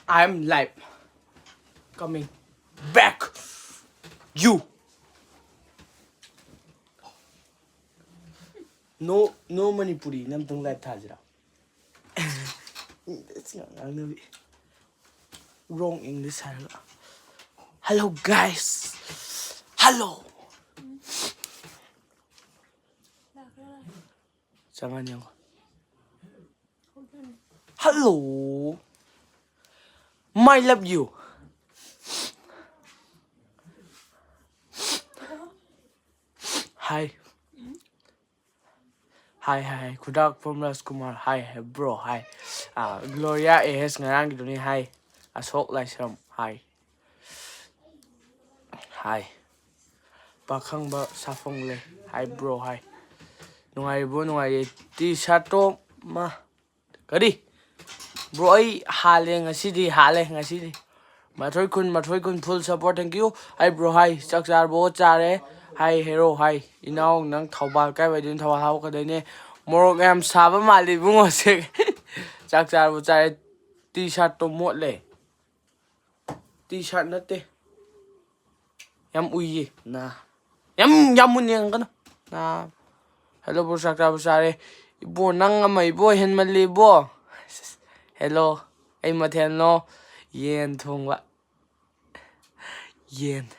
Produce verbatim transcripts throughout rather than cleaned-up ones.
I am live. Coming back. You. No, no Manipuri. ꯅꯝꯇꯪ live ꯊꯥꯁꯤꯔꯥ? English ꯉꯥꯡꯅꯕꯤ. Wrong English ꯍꯥꯏꯔꯒ. Hello guys. Hello. ꯆꯪꯉꯅꯤ ꯌꯦꯡꯉꯣ. Hello. My love you. Hi. Hi, hi, hi. Khudakpam Rajkumar. Hi, hi, bro. Hi. Ah, Gloria A H ꯉꯔꯥꯡꯒꯤꯗꯨꯅꯤ. Hi. Ashok Laishram. Hi. Hi. Pakhangba ꯁꯥꯐꯣꯡꯂꯦ. Hi, bro. Hi. ꯅꯨꯡꯉꯥꯏꯔꯤꯕꯣ? ꯅꯨꯡꯉꯥꯏꯔꯤ꯫ T ꯁꯥꯔꯠꯇꯣ ꯃꯥ ꯀꯔꯤ? Bro, ꯑꯩ ꯍꯥꯜꯂꯦ ꯉꯁꯤꯗꯤ, ꯍꯥꯜꯂꯦ ꯉꯁꯤꯗꯤ꯫ ꯃꯊꯣꯏ ꯈꯨꯟ, ꯃꯊꯣꯏ ꯈꯨꯟ full support, thank you꯫ Hi bro, hi꯫ ꯆꯥꯛ ꯆꯥꯔꯕꯣ? ꯆꯥꯔꯦ꯫ Hi hero, hi꯫ ꯏꯅꯥꯎ, ꯅꯪ ꯊꯧꯕꯥꯜ ꯀꯥꯏꯋꯥꯏꯗꯩꯅꯣ? ꯊꯧꯕꯥꯜ ꯍꯥꯞꯄꯛꯀꯗꯣꯏꯅꯦ꯫ ꯃꯣꯔꯣꯛ ꯌꯥꯝ ꯁꯥꯕ ꯃꯥꯜꯂꯤ ꯏꯕꯨꯡꯉꯣꯁꯦ꯫ ꯆꯥꯛ ꯆꯥꯔꯕꯣ? ꯆꯥꯔꯦ꯫ ꯇꯤ ꯁꯥꯔꯠꯇꯣ ꯃꯣꯠꯂꯦ꯫ ꯇꯤ ꯁꯥꯔꯠ ꯅꯠꯇꯦ꯫ ꯌꯥꯝ ꯎꯏꯌꯦ ꯅꯥ꯫ ꯌꯥꯝ, ꯌꯥꯝ ꯃꯨꯟꯅ ꯌꯦꯡꯒꯅꯨ ꯅꯥ꯫ Hello bro, ꯆꯥꯛ ꯆꯥꯕ ꯆꯥꯔꯦ꯫ ꯏꯕꯣ, ꯅꯪ ꯑꯃ ꯏꯕꯣ, ꯍꯦꯟꯃꯜꯂꯤ ꯏꯕꯣ꯫ Hello꯫ ꯀꯩ ꯃꯊꯦꯜꯅꯣ? ꯌꯦꯟ ꯊꯣꯡꯕ꯫ ꯌꯦꯟ꯫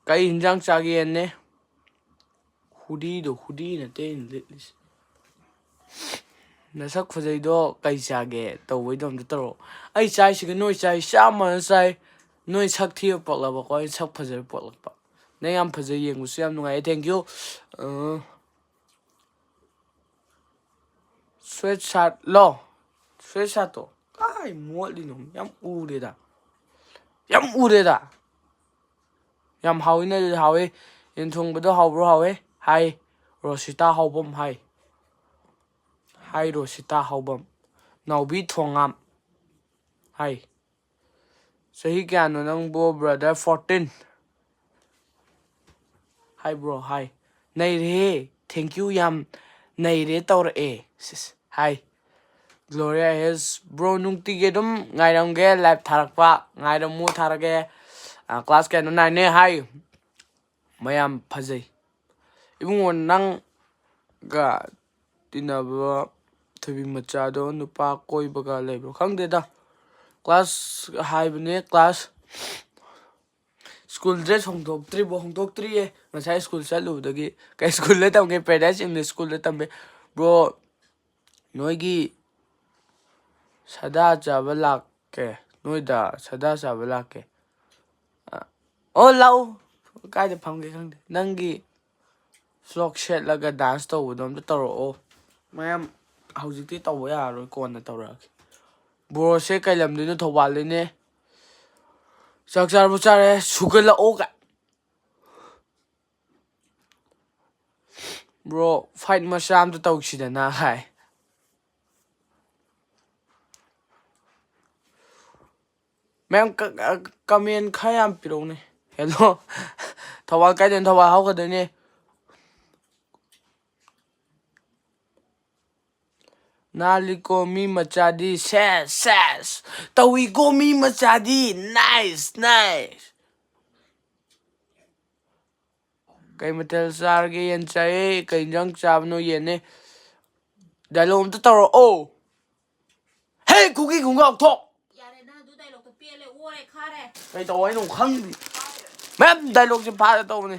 ꯀꯩ ꯍꯤꯟꯖꯥꯡ ꯆꯥꯒꯦ? ꯌꯦꯟꯅꯦ꯫ ꯍꯨꯗꯤꯗꯣ, ꯍꯨꯗꯤ ꯅꯠꯇꯦ ꯑꯩꯅ ꯂꯤꯠꯂꯤꯁꯦ꯫ ꯅꯁꯛ ꯐꯖꯩꯗꯣ ꯀꯩ ꯆꯥꯒꯦ ꯇꯧꯕꯩꯗꯣ ꯑꯝꯇ ꯇꯧꯔꯛꯑꯣ꯫ ꯑꯩ ꯆꯥꯏꯁꯤꯒ ꯅꯣꯏ ꯆꯥꯏ ꯆꯞ ꯃꯥꯟꯅ ꯆꯥꯏ꯫ ꯅꯣꯏ ꯁꯛ ꯊꯤꯕ ꯄꯛꯂꯕꯀꯣ, ꯑꯩ ꯁꯛ ꯐꯖꯕ ꯄꯛꯂꯛꯄ꯫ ꯅꯪ ꯌꯥꯝ ꯐꯖꯩ, ꯌꯦꯡꯕꯁꯨ ꯌꯥꯝ ꯅꯨꯡꯉꯥꯏ꯫ Thank you꯫ ꯑ, sweat shirt ꯂꯣ? Sweat shirtꯇꯣ ꯀꯥꯏ ꯃꯣꯠꯂꯤꯅꯣ? ꯌꯥꯝ ꯎꯔꯦꯗ꯫ ꯌꯥꯝ ꯎꯔꯦꯗ꯫ ꯌꯥꯝ ꯍꯥꯎꯋꯤꯅ ꯑꯗꯨꯗꯤ, ꯍꯥꯎꯋꯤ꯫ ꯌꯦꯟ ꯊꯣꯡꯕꯗꯣ ꯍꯥꯎꯕ꯭ꯔꯣ? ꯍꯥꯎꯋꯦ꯫ Hi ꯔꯣꯁꯤꯇꯥ ꯍꯥꯎꯕꯝ꯫ Hi꯫ Hi ꯔꯣꯁꯤꯇꯥ ꯍꯥꯎꯕꯝ꯫ ꯅꯥꯎꯕꯤ ꯊꯣꯉꯥꯝ꯫ Hi꯫ ꯆꯍꯤ ꯀꯌꯥꯅꯣ ꯅꯪꯕꯨ, brother? Fourteen꯫ Hi bro, hi꯫ ꯅꯩꯔꯦꯍꯦ꯫ Thank you ꯌꯥꯝ ꯅꯩꯔꯦ ꯇꯧꯔꯛꯑꯦ꯫ ꯁꯤꯁ, hi꯫ Gloria Hayes, bro, ꯅꯨꯡꯇꯤꯒꯤ ꯑꯗꯨꯝ ꯉꯥꯏꯔꯝꯒꯦ, live ꯊꯥꯔꯛꯄ ꯉꯥꯏꯔꯝꯃꯨ, ꯊꯥꯔꯛꯀꯦ꯫ ꯑ, class ꯀꯌꯥꯅꯣ? Nine ꯅꯦ ꯍꯥꯏ꯫ ꯃꯌꯥꯝ ꯐꯖꯩ꯫ ꯏꯕꯨꯡꯉꯣ, ꯅꯪꯒ ꯇꯤꯟꯅꯕ ꯊꯣꯏꯕꯤ ꯃꯆꯥꯗꯣ ꯅꯨꯄꯥ ꯀꯣꯏꯕꯒ ꯂꯩꯕ꯭ꯔꯣ? ꯈꯪꯗꯦꯗ꯫ Class ꯍꯥꯏꯕꯅꯦ, class꯫ School dress ꯍꯣꯡꯗꯣꯛꯇ꯭ꯔꯤꯕꯣ? ꯍꯣꯡꯗꯣꯛꯇ꯭ꯔꯤꯌꯦ꯫ ꯉꯁꯥꯏ school ꯆꯠꯂꯨꯕꯗꯒꯤ꯫ ꯀꯩ school ꯗ ꯇꯝꯒꯦ? Paradise English School ꯗ ꯇꯝꯃꯦ꯫ Bro, ꯅꯣꯏꯒꯤ ꯁꯥꯗꯥ ꯆꯥꯕ ꯂꯥꯛꯀꯦ꯫ ꯅꯣꯏꯗ ꯁꯥꯗꯥ ꯆꯥꯕ ꯂꯥꯛꯀꯦ꯫ ꯑ, ꯑꯣ, ꯂꯥꯛꯎ꯫ ꯀꯥꯏꯗ ꯐꯝꯒꯦ ꯈꯪꯗꯦ꯫ ꯅꯪꯒꯤ frock ꯁꯦꯠꯂꯒ dance ꯇꯧꯕꯗꯣ ꯑꯝꯇ ꯇꯧꯔꯛꯑꯣ꯫ ꯃꯌꯥꯝ, ꯍꯧꯖꯤꯛꯇꯤ ꯇꯧꯕ ꯌꯥꯔꯔꯣꯏ, ꯀꯣꯟꯅ ꯇꯧꯔꯛꯑꯒꯦ꯫ Bro ꯁꯦ ꯀꯩ ꯂꯝꯗꯩꯅꯣ? ꯊꯧꯕꯥꯜꯗꯩꯅꯦ꯫ ꯆꯥꯛ ꯆꯥꯔꯕꯣ? ꯆꯥꯔꯦ꯫ ꯁꯨꯒꯠꯂꯛꯑꯣ ꯀꯥꯏ꯫ Bro, fight ꯃꯆꯥ ꯑꯝꯇ ꯇꯧꯁꯤꯗꯅ ꯍꯥꯏ꯫ ꯃꯌꯥꯝ ꯀ-, ꯀ-, comment ꯈꯔ ꯌꯥꯝ ꯄꯤꯔꯛꯎꯅꯦ꯫ Hello꯫ ꯊꯧꯕꯥꯜ ꯀꯥꯏꯗꯩꯅꯣ? ꯊꯧꯕꯥꯜ ꯍꯧꯒꯗꯣꯏꯅꯦ꯫ ꯅꯥꯜꯂꯤꯀꯣ ꯃꯤ ꯃꯆꯥꯗꯤ, ꯁꯦꯁ, ꯁꯦꯁ꯫ ꯇꯧꯏꯀꯣ ꯃꯤ ꯃꯆꯥꯗꯤ, nice, nice꯫ ꯀꯩ ꯃꯊꯦꯜ ꯆꯥꯔꯒꯦ? ꯌꯦꯟ ꯆꯥꯏꯌꯦ꯫ ꯀꯩ ꯏꯟꯖꯥꯡ ꯆꯥꯕꯅꯣ? ꯌꯦꯟꯅꯦ꯫ Dialogue ꯑꯝꯇ ꯇꯧꯔꯛꯑꯣ꯫ ꯍꯦ, ꯀꯨꯀꯤ ꯈꯣꯡꯒ꯭ꯔꯥꯎ ꯊꯣꯛ! ꯌꯥꯔꯦ, ꯅꯪ ꯑꯗꯨ dialogue ꯇꯣ ꯄꯦꯜꯂꯦ, ꯑꯣꯔꯦ, ꯈꯥꯔꯦ꯫ ꯀꯩ ꯇꯧ ꯍꯥꯏꯅꯣ ꯈꯪꯗꯦ꯫ ꯃꯌꯥꯝ dialogue ꯁꯦ ꯐꯥꯗ ꯇꯧꯕꯅꯦ꯫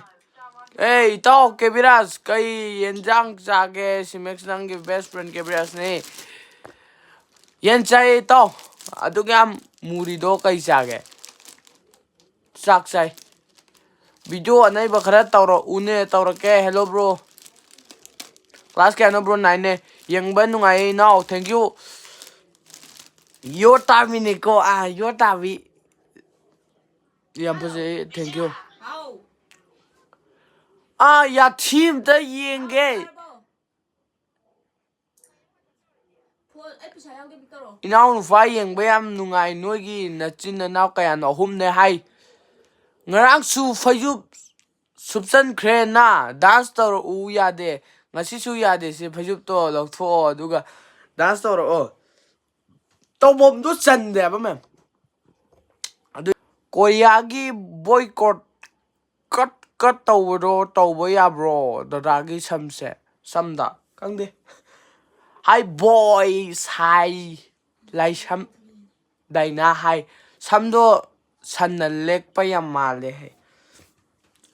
ꯑꯦ, ꯏꯇꯥꯎ ꯀꯦꯕꯤꯔꯥꯖ, ꯀꯩ ꯌꯦꯟꯖꯥꯡ ꯆꯥꯒꯦ? ꯁꯤꯃꯦꯛꯁ ꯅꯪꯒꯤ best friend ꯀꯦꯕꯤꯔꯥꯖꯅꯦ꯫ ꯌꯦꯟ ꯆꯥꯏꯌꯦ, ꯏꯇꯥꯎ꯫ ꯑꯗꯨꯛ ꯌꯥꯝ ꯃꯨꯔꯤꯗꯣ ꯀꯩ ꯆꯥꯒꯦ? ꯆꯥꯛ ꯆꯥꯏ꯫ Video ꯑꯅꯩꯕ ꯈꯔ ꯇꯧꯔꯛꯎꯅꯦ꯫ ꯇꯧꯔꯛꯀꯦ꯫ Hello, bro꯫ Class ꯀꯌꯥꯅꯣ, bro? Nine ꯅꯦ꯫ ꯌꯦꯡꯕ ꯅꯨꯡꯉꯥꯏꯌꯦ, ꯏꯅꯥꯎ꯫ Thank you꯫ ꯌꯣ ꯇꯥꯕꯤꯅꯤꯀꯣ, ꯑꯥ, ꯌꯣ ꯇꯥꯕꯤ꯫ ꯌꯥꯝ ꯐꯖꯩ, thank you꯫ ꯑꯥ, ꯌꯥꯊꯤ ꯑꯝꯇ ꯌꯦꯡꯒꯦ꯫ ꯏꯅꯥꯎ ꯅꯨꯄꯥ ꯌꯦꯡꯕ ꯌꯥꯝ ꯅꯨꯡꯉꯥꯏ꯫ ꯅꯣꯏꯒꯤ ꯅꯆꯤꯟ ꯅꯅꯥꯎ ꯀꯌꯥꯅꯣ? ꯑꯍꯨꯝꯅꯦ ꯍꯥꯏ꯫ ꯉꯔꯥꯡꯁꯨ ꯐꯩꯖꯨꯞ ꯁꯨꯞꯆꯟꯈ꯭ꯔꯦ ꯅ꯫ Dance ꯇꯧꯔꯛꯎ ꯌꯥꯗꯦ꯫ ꯉꯁꯤꯁꯨ ꯌꯥꯗꯦ꯫ ꯁꯤ ꯐꯩꯖꯨꯞꯇꯣ ꯂꯧꯊꯣꯛꯑꯣ ꯑꯗꯨꯒ dance ꯇꯧꯔꯛꯑꯣ꯫ ꯇꯧꯐꯝꯗꯣ ꯆꯟꯗꯦꯕ, ꯃꯦꯝ꯫ ꯑꯗꯨ ꯀꯣꯔꯤꯌꯥꯒꯤ ꯕꯣꯏꯀꯣꯠ ꯀꯠ ꯀꯠ ꯇꯧꯕꯗꯣ ꯇꯧꯕ ꯌꯥꯕ꯭ꯔꯣ? ꯗꯗꯥꯒꯤ ꯁꯝꯁꯦ, ꯁꯝꯗ ꯈꯪꯗꯦ꯫ ꯍꯥꯏ ꯕꯣꯏ ꯁꯥꯏ ꯂꯥꯏꯁꯝ ꯗꯥꯏꯅꯥ ꯍꯥꯏ꯫ ꯁꯝꯗꯣ ꯁꯟꯅ ꯂꯦꯛꯄ ꯌꯥꯝ ꯃꯥꯜꯂꯦ ꯍꯥꯏ꯫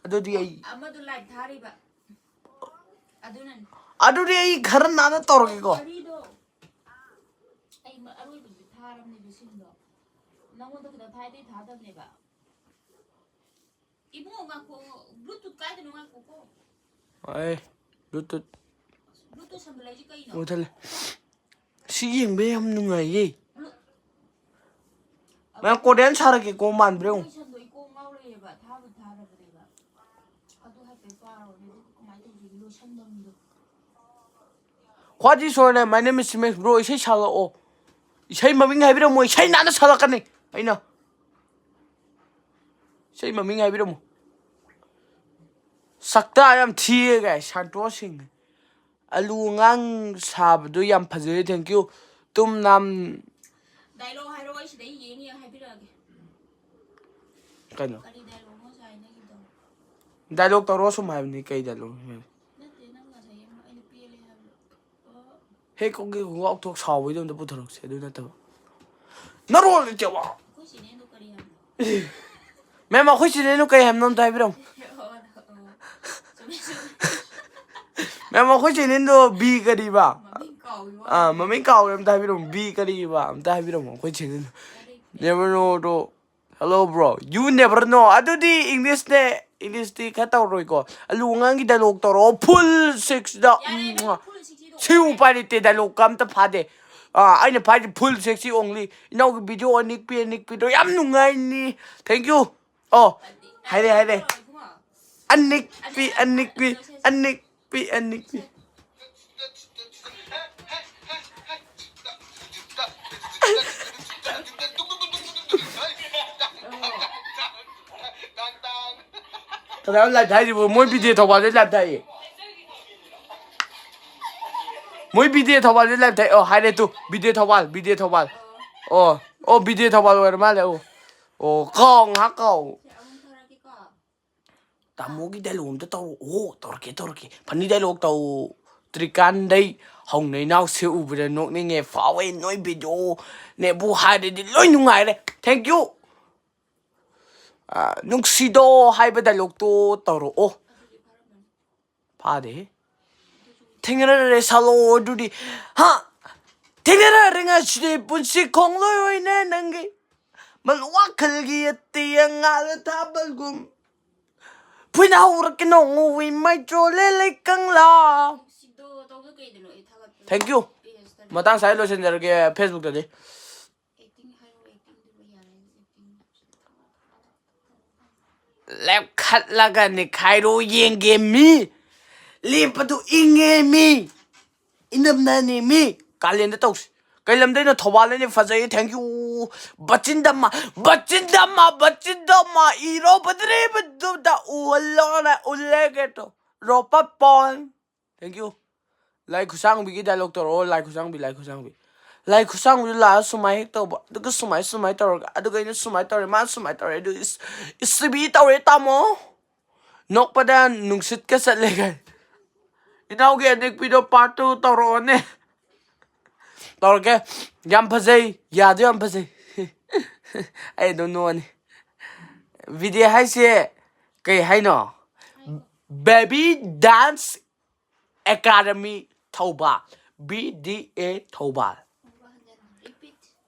ꯑꯗꯨꯗꯤ ꯑꯩ ꯑꯃꯗꯣ ꯂꯥꯏꯚ ꯊꯥꯔꯤꯕ꯫ ꯑꯗꯨꯅꯅꯦ꯫ ꯑꯗꯨꯗꯤ ꯑꯩ ꯈꯔ ꯅꯥꯟꯅ ꯇꯧꯔꯒꯦꯀꯣ꯫ ꯋꯥꯔꯤꯗꯣ ꯑꯩ ꯃ-, ꯑꯔꯣꯏꯕꯗꯨꯗꯤ ꯊꯥꯔꯕꯅꯦꯕ ꯁꯤꯡꯗꯣ꯫ ꯅꯪꯉꯣꯟꯗ ꯈꯛꯇ ꯊꯥꯏ, ꯑꯇꯩ ꯊꯥꯗꯕꯅꯦꯕ꯫ ꯏꯕꯨꯡꯉꯣ ꯉꯥꯏꯈꯣ, Bluetooth ꯀꯥꯏꯗꯅꯣ ꯉꯥꯏꯈꯣꯀꯣ꯫ ꯑꯩ Bluetooth Bluetooth ꯁꯝꯕ ꯂꯩꯁꯦ ꯀꯩꯅꯣ? ꯃꯨꯊꯠꯂꯦ꯫ ꯁꯤ ꯌꯦꯡꯕ ꯌꯥꯝ ꯅꯨꯡꯉꯥꯏꯌꯦ꯫ ꯃꯌꯥꯝ ꯀꯣꯔꯤꯌꯥꯟ ꯁꯥꯔꯛꯀꯦꯀꯣ ꯃꯥꯟꯕ꯭ꯔꯥ ꯌꯦꯡꯉꯨ꯫ ꯂꯣꯏꯁꯟꯗꯣ ꯑꯩ ꯀꯣꯛ ꯉꯥꯎ ꯂꯩꯌꯦꯕ, ꯊꯥꯕꯨ ꯊꯥꯔꯕꯅꯦꯕ꯫ ꯑꯗꯨ ꯍꯥꯏꯐꯦꯠ ꯄꯥꯔꯣꯅꯦ, ꯑꯗꯨꯒ ꯀꯃꯥꯏꯅ ꯇꯧꯗꯣꯏꯅꯣ ꯂꯣꯏꯁꯟꯐꯝꯗꯣ? ꯈ꯭ꯋꯥꯏꯗꯒꯤ ꯁꯣꯏꯔꯦ, My name is Simex bro, ꯏꯁꯩ ꯁꯛꯂꯛꯑꯣ꯫ ꯏꯁꯩ ꯃꯃꯤꯡ ꯍꯥꯏꯕꯤꯔꯝꯃꯣ, ꯏꯁꯩ ꯅꯥꯟꯅ ꯁꯛꯂꯛꯀꯅꯤ ꯑꯩꯅ꯫ ꯏꯁꯩ ꯃꯃꯤꯡ ꯍꯥꯏꯕꯤꯔꯝꯃꯣ꯫ ꯁꯛꯇ ꯌꯥꯝ ꯊꯤꯌꯦ ꯒꯥꯏ, ꯁꯥꯟꯇꯣꯁ ꯁꯤꯡ꯫ ꯑꯂꯨ ꯑꯉꯥꯡ ꯁꯥꯕꯗꯨ ꯌꯥꯝ ꯐꯖꯩ, thank you꯫ ꯇꯨꯝ ꯅꯥꯝ꯫ ꯗꯥꯏꯂꯣꯛ ꯍꯥꯏꯔꯣ, ꯑꯩ ꯁꯤꯗꯩ ꯌꯦꯡ ꯌꯦꯡ ꯍꯥꯏꯕꯤꯔꯛꯑꯒꯦ꯫ ꯀꯩꯅꯣ? ꯀꯔꯤ ꯗꯥꯏꯂꯣꯛꯅꯣ ꯉꯁꯥꯏ ꯍꯥꯏꯅꯈꯤꯕꯗꯣ? ꯗꯥꯏꯂꯣꯛ ꯇꯧꯔꯣ ꯁꯨꯝ ꯍꯥꯏꯕꯅꯤ, ꯀꯩ ꯗꯥꯏꯂꯣꯛꯅꯣ ꯍꯥꯏꯕꯅꯤ? ꯅꯠꯇꯦ, ꯅꯪ ꯉꯁꯥꯏ ꯑꯃ ꯑꯩꯅ ꯄꯦꯜꯂꯦ ꯍꯥꯏꯕꯗꯣ꯫ ꯑꯣ꯫ ꯍꯦ ꯀꯣꯛꯀꯤ ꯈꯣꯡꯒ꯭ꯔꯥꯎ ꯊꯣꯛ ꯁꯥꯎꯕꯩꯗꯣ ꯑꯝꯇ ꯄꯨꯊꯣꯔꯛꯁꯦ, ꯑꯗꯨ ꯅꯠꯇꯕ꯫ ꯅꯔꯣꯜ ꯂꯩꯇꯦꯕ꯫ ꯑꯩꯈꯣꯏ ꯆꯦꯅꯦꯜꯗꯣ ꯀꯔꯤ ꯍꯥꯏꯕꯅꯣ? ꯃꯦꯝ, ꯑꯩꯈꯣꯏ ꯆꯦꯅꯦꯜꯗꯣ ꯀꯩ ꯍꯥꯏꯕꯅꯣ ꯑꯝꯇ ꯍꯥꯏꯕꯤꯔꯝꯃꯨ꯫ ꯑꯣ, ꯑꯣ, ꯆꯨꯝꯃꯦ, ꯆꯨꯝꯃꯦ꯫ ꯃꯦꯝ, ꯑꯩꯈꯣꯏ ꯆꯦꯅꯦꯜꯗꯣ ꯕꯤ ꯀꯔꯤꯕ? ꯃꯃꯤꯡ ꯀꯥꯎꯒꯤ ꯋꯥꯅꯤ꯫ ꯑꯥ, ꯃꯃꯤꯡ ꯀꯥꯎꯔꯦ, ꯑꯝꯇ ꯍꯥꯏꯕꯤꯔꯝꯃꯨ꯫ ꯕꯤ ꯀꯔꯤꯕ? ꯑꯝꯇ ꯍꯥꯏꯕꯤꯔꯝꯃꯨ꯫ ꯑꯩꯈꯣꯏ ꯆꯦꯅꯦꯜꯗꯣ꯫ ꯀꯔꯤ? Never know ꯗꯣ꯫ Hello bro, you never know. ꯑꯗꯨꯗꯤ English ꯅꯦ, English ꯇꯤ ꯈꯔ ꯇꯧꯔꯣꯏꯀꯣ꯫ ꯑꯂꯨ ꯑꯉꯥꯡꯒꯤ dialogue ꯇꯧꯔꯛꯑꯣ, full six ꯗ꯫ ꯌꯥꯔꯦ, ꯅꯪ full six ꯇꯣ ꯁꯤ ꯎꯄꯥꯏ ꯂꯩꯇꯦ, dialogue ꯀ ꯑꯝꯇ ꯐꯥꯗꯦ꯫ ꯑꯥ, ꯑꯩꯅ ꯐꯥꯏꯁꯦ full six only꯫ ꯏꯅꯥꯎꯒꯤ video ꯑꯅꯤꯛꯄꯤ ꯑꯅꯤꯛꯄꯤꯗꯣ ꯌꯥꯝ ꯅꯨꯡꯉꯥꯏꯅꯤ꯫ Thank you꯫ ꯑꯣ, ꯍꯥꯏꯔꯦ, ꯍꯥꯏꯔꯦ꯫ ꯏꯕꯨꯡꯉꯣ꯫ ꯑꯅꯤꯛꯄꯤ, ꯑꯅꯤꯛꯄꯤ, ꯑꯅꯤꯛꯄꯤ, ꯑꯅꯤꯛꯄꯤ꯫ ꯀꯅꯥꯅꯣ live ꯊꯥꯏꯁꯤꯕꯨ? ꯃꯣꯏ ꯕꯤꯗꯦ ꯊꯧꯕꯥꯜꯗꯩ live ꯊꯥꯏꯌꯦ꯫ ꯃꯣꯏ ꯕꯤꯗꯦ ꯊꯧꯕꯥꯜꯗꯩ live ꯊꯥꯏ꯫ ꯑꯣ, ꯍꯥꯏꯔꯦ ꯇꯨ, ꯕꯤꯗꯦ ꯊꯧꯕꯥꯜ, ꯕꯤꯗꯦ ꯊꯧꯕꯥꯜ꯫ ꯑꯣ, ꯑꯣ, ꯕꯤꯗꯦ ꯊꯧꯕꯥꯜ ꯑꯣꯏꯔ ꯃꯥꯜꯂꯦ꯫ ꯑꯣ, ꯑꯣ, ꯀꯥꯎ, ꯉꯥꯏꯍꯥꯛ ꯀꯥꯎ꯫ ꯇꯥꯃꯣꯒꯤ dialogue ꯑꯝꯇ ꯇꯧꯔꯛꯑꯣ꯫ ꯇꯧꯔꯛꯀꯦ, ꯇꯧꯔꯛꯀꯦ꯫ Funny dialogue ꯇꯧꯗ꯭ꯔꯤꯀꯥꯟꯗꯩ ꯍꯧꯅ ꯏꯅꯥꯎꯁꯦ ꯎꯕꯗ ꯅꯣꯛꯅꯤꯡꯉꯦ, ꯐꯥꯎꯋꯦ꯫ ꯅꯣꯏ video ꯅꯦꯕꯨ ꯍꯥꯏꯔꯗꯤ ꯂꯣꯏ ꯅꯨꯡꯉꯥꯏꯔꯦ꯫ Thank you꯫ ꯑ, ꯅꯨꯡꯁꯤꯗꯣ ꯍꯥꯏꯕ dialogue ꯇꯣ ꯇꯧꯔꯛꯑꯣ꯫ ꯐꯥꯗꯦꯍꯦ꯫ ꯊꯦꯡꯅꯔꯔꯦ ꯁꯥꯂꯣ ꯑꯗꯨꯗꯤ꯫ ꯍꯥ? ꯊꯦꯡꯅꯔꯔꯦ ꯉꯁꯤꯗꯤ ꯄꯨꯟꯁꯤ ꯈꯣꯡꯂꯣꯏ ꯑꯣꯏꯅ ꯅꯪꯒꯤ ꯃꯜ ꯋꯥꯈꯜꯒꯤ ꯑꯇꯤꯌꯥ ꯉꯥꯜꯂ ꯊꯥꯕꯜꯒꯨꯝ꯫ ꯐꯨꯏꯅ ꯍꯧꯔꯛꯀꯦ ꯅꯣꯡ ꯎꯏ ꯃꯩ ꯆꯣꯜꯂꯦ ꯂꯩꯀꯪꯂꯥ꯫ Thank you꯫ ꯃꯇꯥꯡ ꯆꯥꯏ ꯂꯣꯏꯁꯤꯟꯖꯔꯒꯦ Facebook ꯇꯗꯤ꯫ ꯂꯦꯞꯈꯠꯂꯒ ꯅꯤꯈꯥꯏꯔꯣ ꯌꯦꯡꯒꯦ ꯃꯤ꯫ ꯂꯦꯞꯄꯗꯨ ꯏꯪꯉꯦ ꯃꯤ꯫ ꯏꯅꯝꯅꯅꯤ ꯃꯤ꯫ ꯀꯥꯂꯦꯟꯗ ꯇꯧꯁꯤ꯫ ꯀꯩ ꯂꯝꯗꯩꯅꯣ? ꯊꯧꯕꯥꯜꯗꯩꯅꯦ꯫ ꯐꯖꯩ꯫ Thank you꯫ ꯕꯆꯤꯟꯗꯝꯃ, ꯕꯆꯤꯟꯗꯝꯃ, ꯕꯆꯤꯟꯗꯝꯃ꯫ ꯏꯔꯣ ꯕꯗ꯭ꯔꯤ ꯕꯗꯨꯗ ꯎꯍꯜꯂꯣꯅ ꯎꯜꯂꯦꯒꯦ ꯇꯣ꯫ ꯔꯣꯄꯄꯣꯟ꯫ Thank you꯫ ꯂꯥꯏ ꯈꯨꯠꯁꯥꯡꯕꯤꯒꯤ dialogue ꯇꯧꯔꯛꯑꯣ꯫ ꯂꯥꯏ ꯈꯨꯠꯁꯥꯡꯕꯤ, ꯂꯥꯏ ꯈꯨꯠꯁꯥꯡꯕꯤ꯫ ꯂꯥꯏ ꯈꯨꯠꯁꯥꯡꯕꯤꯗꯨ ꯂꯥꯛꯑ ꯁꯨꯃꯥꯏꯅ ꯍꯦꯛ ꯇꯧꯕ, ꯑꯗꯨꯒ ꯁꯨꯃꯥꯏ, ꯁꯨꯃꯥꯏ ꯇꯧꯔꯒ, ꯑꯗꯨꯒ ꯑꯩꯅ ꯁꯨꯃꯥꯏ ꯇꯧꯔꯦ, ꯃꯥꯅ ꯁꯨꯃꯥꯏ ꯇꯧꯔꯦ, ꯑꯗꯨ ꯏꯁ, ꯏꯁ ꯁꯤꯕꯤ ꯇꯧꯔꯦ ꯇꯥꯃꯣ꯫ ꯅꯣꯛꯄꯗ ꯅꯨꯡꯁꯤꯠꯀ ꯆꯠꯂꯦ ꯀꯥꯏ꯫ ꯏꯅꯥꯎꯒꯤ ꯑꯅꯤꯛꯄꯤꯗꯣ part two ꯇꯧꯔꯛꯑꯣꯅꯦ꯫ ꯇꯧꯔꯛꯀꯦ꯫ ꯌꯥꯝ ꯐꯖꯩ꯫ ꯌꯥꯗꯨ ꯌꯥꯝ ꯐꯖꯩ꯫ ꯑꯩ ꯑꯗꯨꯝ ꯅꯣꯛꯑꯅꯤ꯫ ꯕꯤꯗꯦ ꯍꯥꯏꯁꯦ ꯀꯩ ꯍꯥꯏꯅꯣ? Baby Dance Academy Thoubal. B D A Thoubal.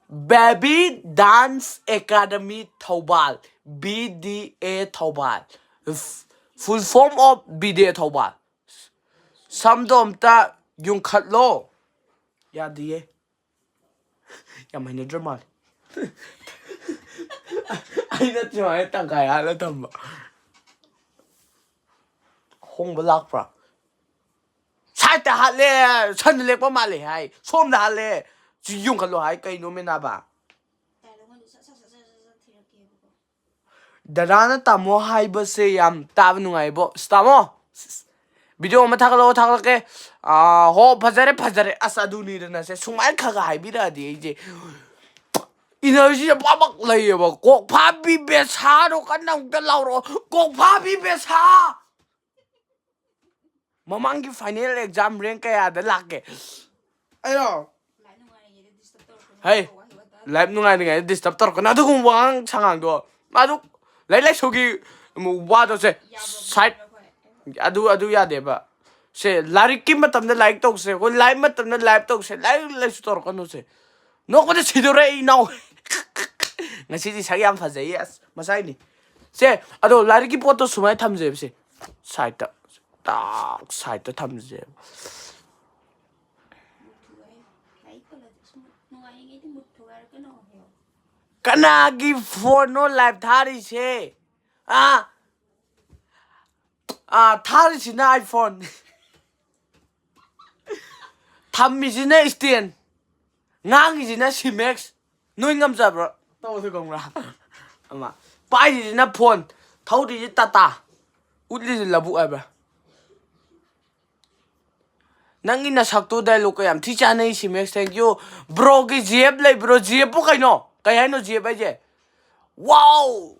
Baby Dance Academy Thoubal. B D A Thoubal. Full form of ꯕꯤꯗꯦ Thoubal. ꯁꯝꯗꯣ ꯑꯝꯇ ꯌꯨꯡꯈꯠꯂꯣ꯫ ꯌꯥꯗꯤꯌꯦ꯫ ꯌꯥꯝ ꯍꯩꯅꯗ꯭ꯔ ꯃꯥꯜꯂꯦ꯫ ꯑꯩꯅ ꯁꯨꯃꯥꯏꯅ ꯇꯪꯈꯥꯏ ꯍꯥꯠꯂ ꯊꯝꯕ꯫ ꯑꯍꯣꯡꯕ ꯂꯥꯛꯄ꯭ꯔꯥ? ꯁꯥꯏꯠꯇ ꯍꯥꯠꯂꯦ, ꯁꯟꯗ ꯂꯦꯛꯄ ꯃꯥꯜꯂꯦ ꯍꯥꯏ, ꯁꯣꯝꯗ ꯍꯥꯠꯂꯦ꯫ ꯁꯤ ꯌꯨꯡꯈꯠꯂꯣ ꯍꯥꯏ ꯀꯩꯅꯣ ꯃꯦꯅꯥꯕ? ꯗꯗꯥꯅ ꯇꯥꯃꯣ ꯍꯥꯏꯕꯁꯦ ꯌꯥꯝ ꯇꯥꯕ ꯅꯨꯡꯉꯥꯏꯕꯣ꯫ ꯑꯁ, ꯇꯥꯃꯣ! ꯚꯤꯗꯤꯑꯣ ꯑꯃ ꯊꯥꯒꯠꯂꯛꯑꯣ, ꯊꯥꯒꯠꯂꯛꯀꯦ꯫ ꯑꯥ, ꯍꯣ, ꯐꯖꯔꯦ, ꯐꯖꯔꯦ꯫ ꯑꯁ, ꯑꯗꯨꯅꯤꯗꯅ ꯁꯦ꯫ ꯁꯨꯃꯥꯏꯅ ꯈꯔ ꯈꯔ ꯍꯥꯏꯕꯤꯔꯛꯑꯗꯤ ꯑꯩꯁꯦ Energy ꯄꯥꯕꯛ ꯂꯩꯌꯦꯕ꯫ ꯀꯣꯛ ꯐꯥꯕꯤ ꯕꯦꯁꯥꯗꯣ ꯀꯟꯅ ꯑꯃꯨꯛꯇ ꯂꯥꯎꯔꯛꯑꯣ꯫ ꯀꯣꯛ ꯐꯥꯕꯤ ꯕꯦꯁꯥ! ꯃꯃꯥꯡꯒꯤ final exam rank ꯀꯌꯥꯗ ꯂꯥꯛꯀꯦ? ꯑꯩꯔꯣ? ꯍꯩ, life ꯅꯨꯡꯉꯥꯏꯔꯤꯉꯩꯗ disturb ꯇꯧꯔꯛꯀꯅꯨ꯫ ꯑꯗꯨꯒꯨꯝꯕ ꯋꯥꯉꯥꯡ ꯁꯉꯥꯡꯗꯣ, ꯃꯥꯗꯨ ꯂꯥꯏꯔꯤꯛ ꯂꯥꯏꯁꯨꯒꯤ ꯋꯥꯗꯣ ꯁꯦ, side, ꯑꯗꯨ, ꯑꯗꯨ ꯌꯥꯗꯦꯕ꯫ ꯁꯦ, ꯂꯥꯏꯔꯤꯛꯀꯤ ꯃꯇꯝꯗ ꯂꯥꯏꯔꯤꯛ ꯇꯧꯁꯦ, ꯑꯩꯈꯣꯏ life ꯃꯇꯝꯗ life ꯇꯧꯁꯦ, ꯂꯥꯏꯔꯤꯛ ꯂꯥꯏꯁꯨ ꯇꯧꯔꯛꯀꯅꯨꯁꯦ꯫ ꯅꯣꯛꯄꯗ ꯁꯤꯗꯣꯔꯦ ꯑꯩ ꯏꯅꯥꯎ꯫ ꯉꯁꯤꯗꯤ ꯁꯛ ꯌꯥꯝ ꯐꯖꯩꯌꯦ, ꯑꯁ, ꯃꯁꯥꯏꯅꯤ꯫ ꯁꯦ, ꯑꯗꯣ ꯂꯥꯏꯔꯤꯛꯀꯤ ꯄꯣꯠꯇꯣ ꯁꯨꯃꯥꯏꯅ ꯊꯝꯖꯦꯕ ꯁꯦ꯫ Side ꯇ, ꯇꯥꯛ, side ꯇ ꯊꯝꯖꯦꯕ꯫ ꯀꯅꯥꯒꯤ phone ꯅꯣ live ꯊꯥꯔꯤꯁꯦ? ꯑꯥ? ꯑꯥ, ꯊꯥꯔꯤꯁꯤꯅ iPhone꯫ ꯊꯝꯃꯤꯁꯤꯅ stand꯫ ꯉꯥꯡꯉꯤꯁꯤꯅ Simex꯫ ꯅꯣꯏ ꯉꯝꯖꯕ꯭ꯔꯣ? ꯇꯧꯁꯦ ꯈꯪꯕ꯭ꯔꯥ? ꯑꯃ꯫ ꯄꯥꯏꯔꯤꯁꯤꯅ phone꯫ ꯊꯧꯔꯤꯁꯤ Tata꯫ ꯎꯠꯂꯤꯁꯤ ꯂꯧꯕꯨꯛ ꯍꯥꯏꯕ꯭ꯔꯥ? ꯅꯪꯒꯤ ꯅꯁꯛꯇꯨ dialogue ꯀ ꯌꯥꯝ ꯊꯤ ꯆꯥꯅꯩ, Simex, thank you꯫ Bro ꯒꯤ G F ꯂꯩꯕ꯭ꯔꯣ? G F ꯄꯨ ꯀꯩꯅꯣ? ꯀꯩ ꯍꯥꯏꯅꯣ G F ꯍꯥꯏꯁꯦ? Wow!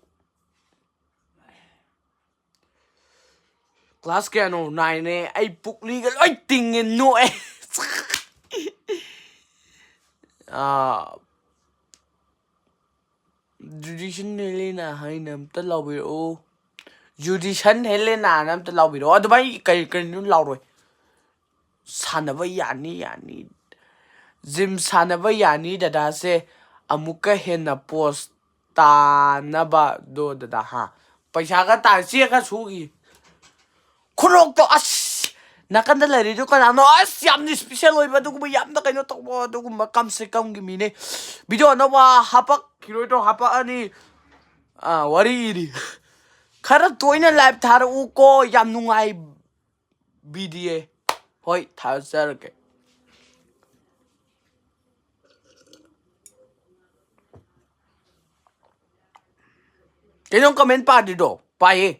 Class ꯀꯌꯥꯅꯣ? Nine ꯅꯦ꯫ ꯑꯩ ꯄꯨꯛꯂꯤꯒ ꯂꯣꯏ ꯇꯤꯡꯉꯦ, ꯅꯣꯛꯑꯦ꯫ ꯑꯥ, Judician Helena ꯍꯥꯏꯅ ꯑꯝꯇ ꯂꯥꯎꯕꯤꯔꯛꯑꯣ꯫ Judician Helena ꯅ ꯑꯝꯇ ꯂꯥꯎꯕꯤꯔꯛꯑꯣ꯫ ꯑꯗꯨꯃꯥꯏ ꯀꯔꯤ, ꯀꯔꯤꯅꯣ ꯂꯥꯎꯔꯣꯏ꯫ ꯁꯥꯟꯅꯕ ꯌꯥꯅꯤ, ꯌꯥꯅꯤ꯫ Gym ꯁꯥꯟꯅꯕ ꯌꯥꯅꯤ, ꯗꯗꯥꯁꯦ꯫ ꯑꯃꯨꯛꯀ ꯍꯦꯟꯅ post ꯇꯥꯅꯕꯗꯣ, ꯗꯗꯥ, ꯍꯥ? ꯄꯩꯁꯥꯒ ꯇꯥ-, ꯆꯦꯛꯀ ꯁꯨꯈꯤ꯫ ꯈꯨꯅꯣꯛꯇꯣ, ꯑꯁ! ꯅꯥꯀꯟꯗ ꯂꯩꯔꯤꯗꯨ ꯀꯅꯥꯅꯣ? ꯑꯁ, ꯌꯥꯝꯅ special ꯑꯣꯏꯕ, ꯑꯗꯨꯒꯨꯝꯕ ꯌꯥꯝꯅ ꯀꯩꯅꯣ ꯇꯧꯕ, ꯑꯗꯨꯒꯨꯝꯕ ꯀꯝ ꯁꯦ ꯀꯝꯒꯤ ꯃꯤꯅꯦ꯫ Video ꯑꯅꯧꯕ ꯍꯥꯄꯛꯈꯤꯔꯣꯏꯗ꯭ꯔꯣ? ꯍꯥꯄꯛꯑꯅꯤ꯫ ꯑꯥ, ꯋꯥꯔꯤ ꯏꯔꯤ꯫ ꯈꯔ ꯇꯣꯏꯅ live ꯊꯥꯔꯛꯎꯀꯣ, ꯌꯥꯝ ꯅꯨꯡꯉꯥꯏꯕꯤꯗꯤꯌꯦ꯫ ꯍꯣꯏ, ꯊꯥꯖꯔꯛꯀꯦ꯫ ꯀꯩꯅꯣ comment ꯄꯥꯗ꯭ꯔꯤꯗꯣ? ꯄꯥꯏꯌꯦ꯫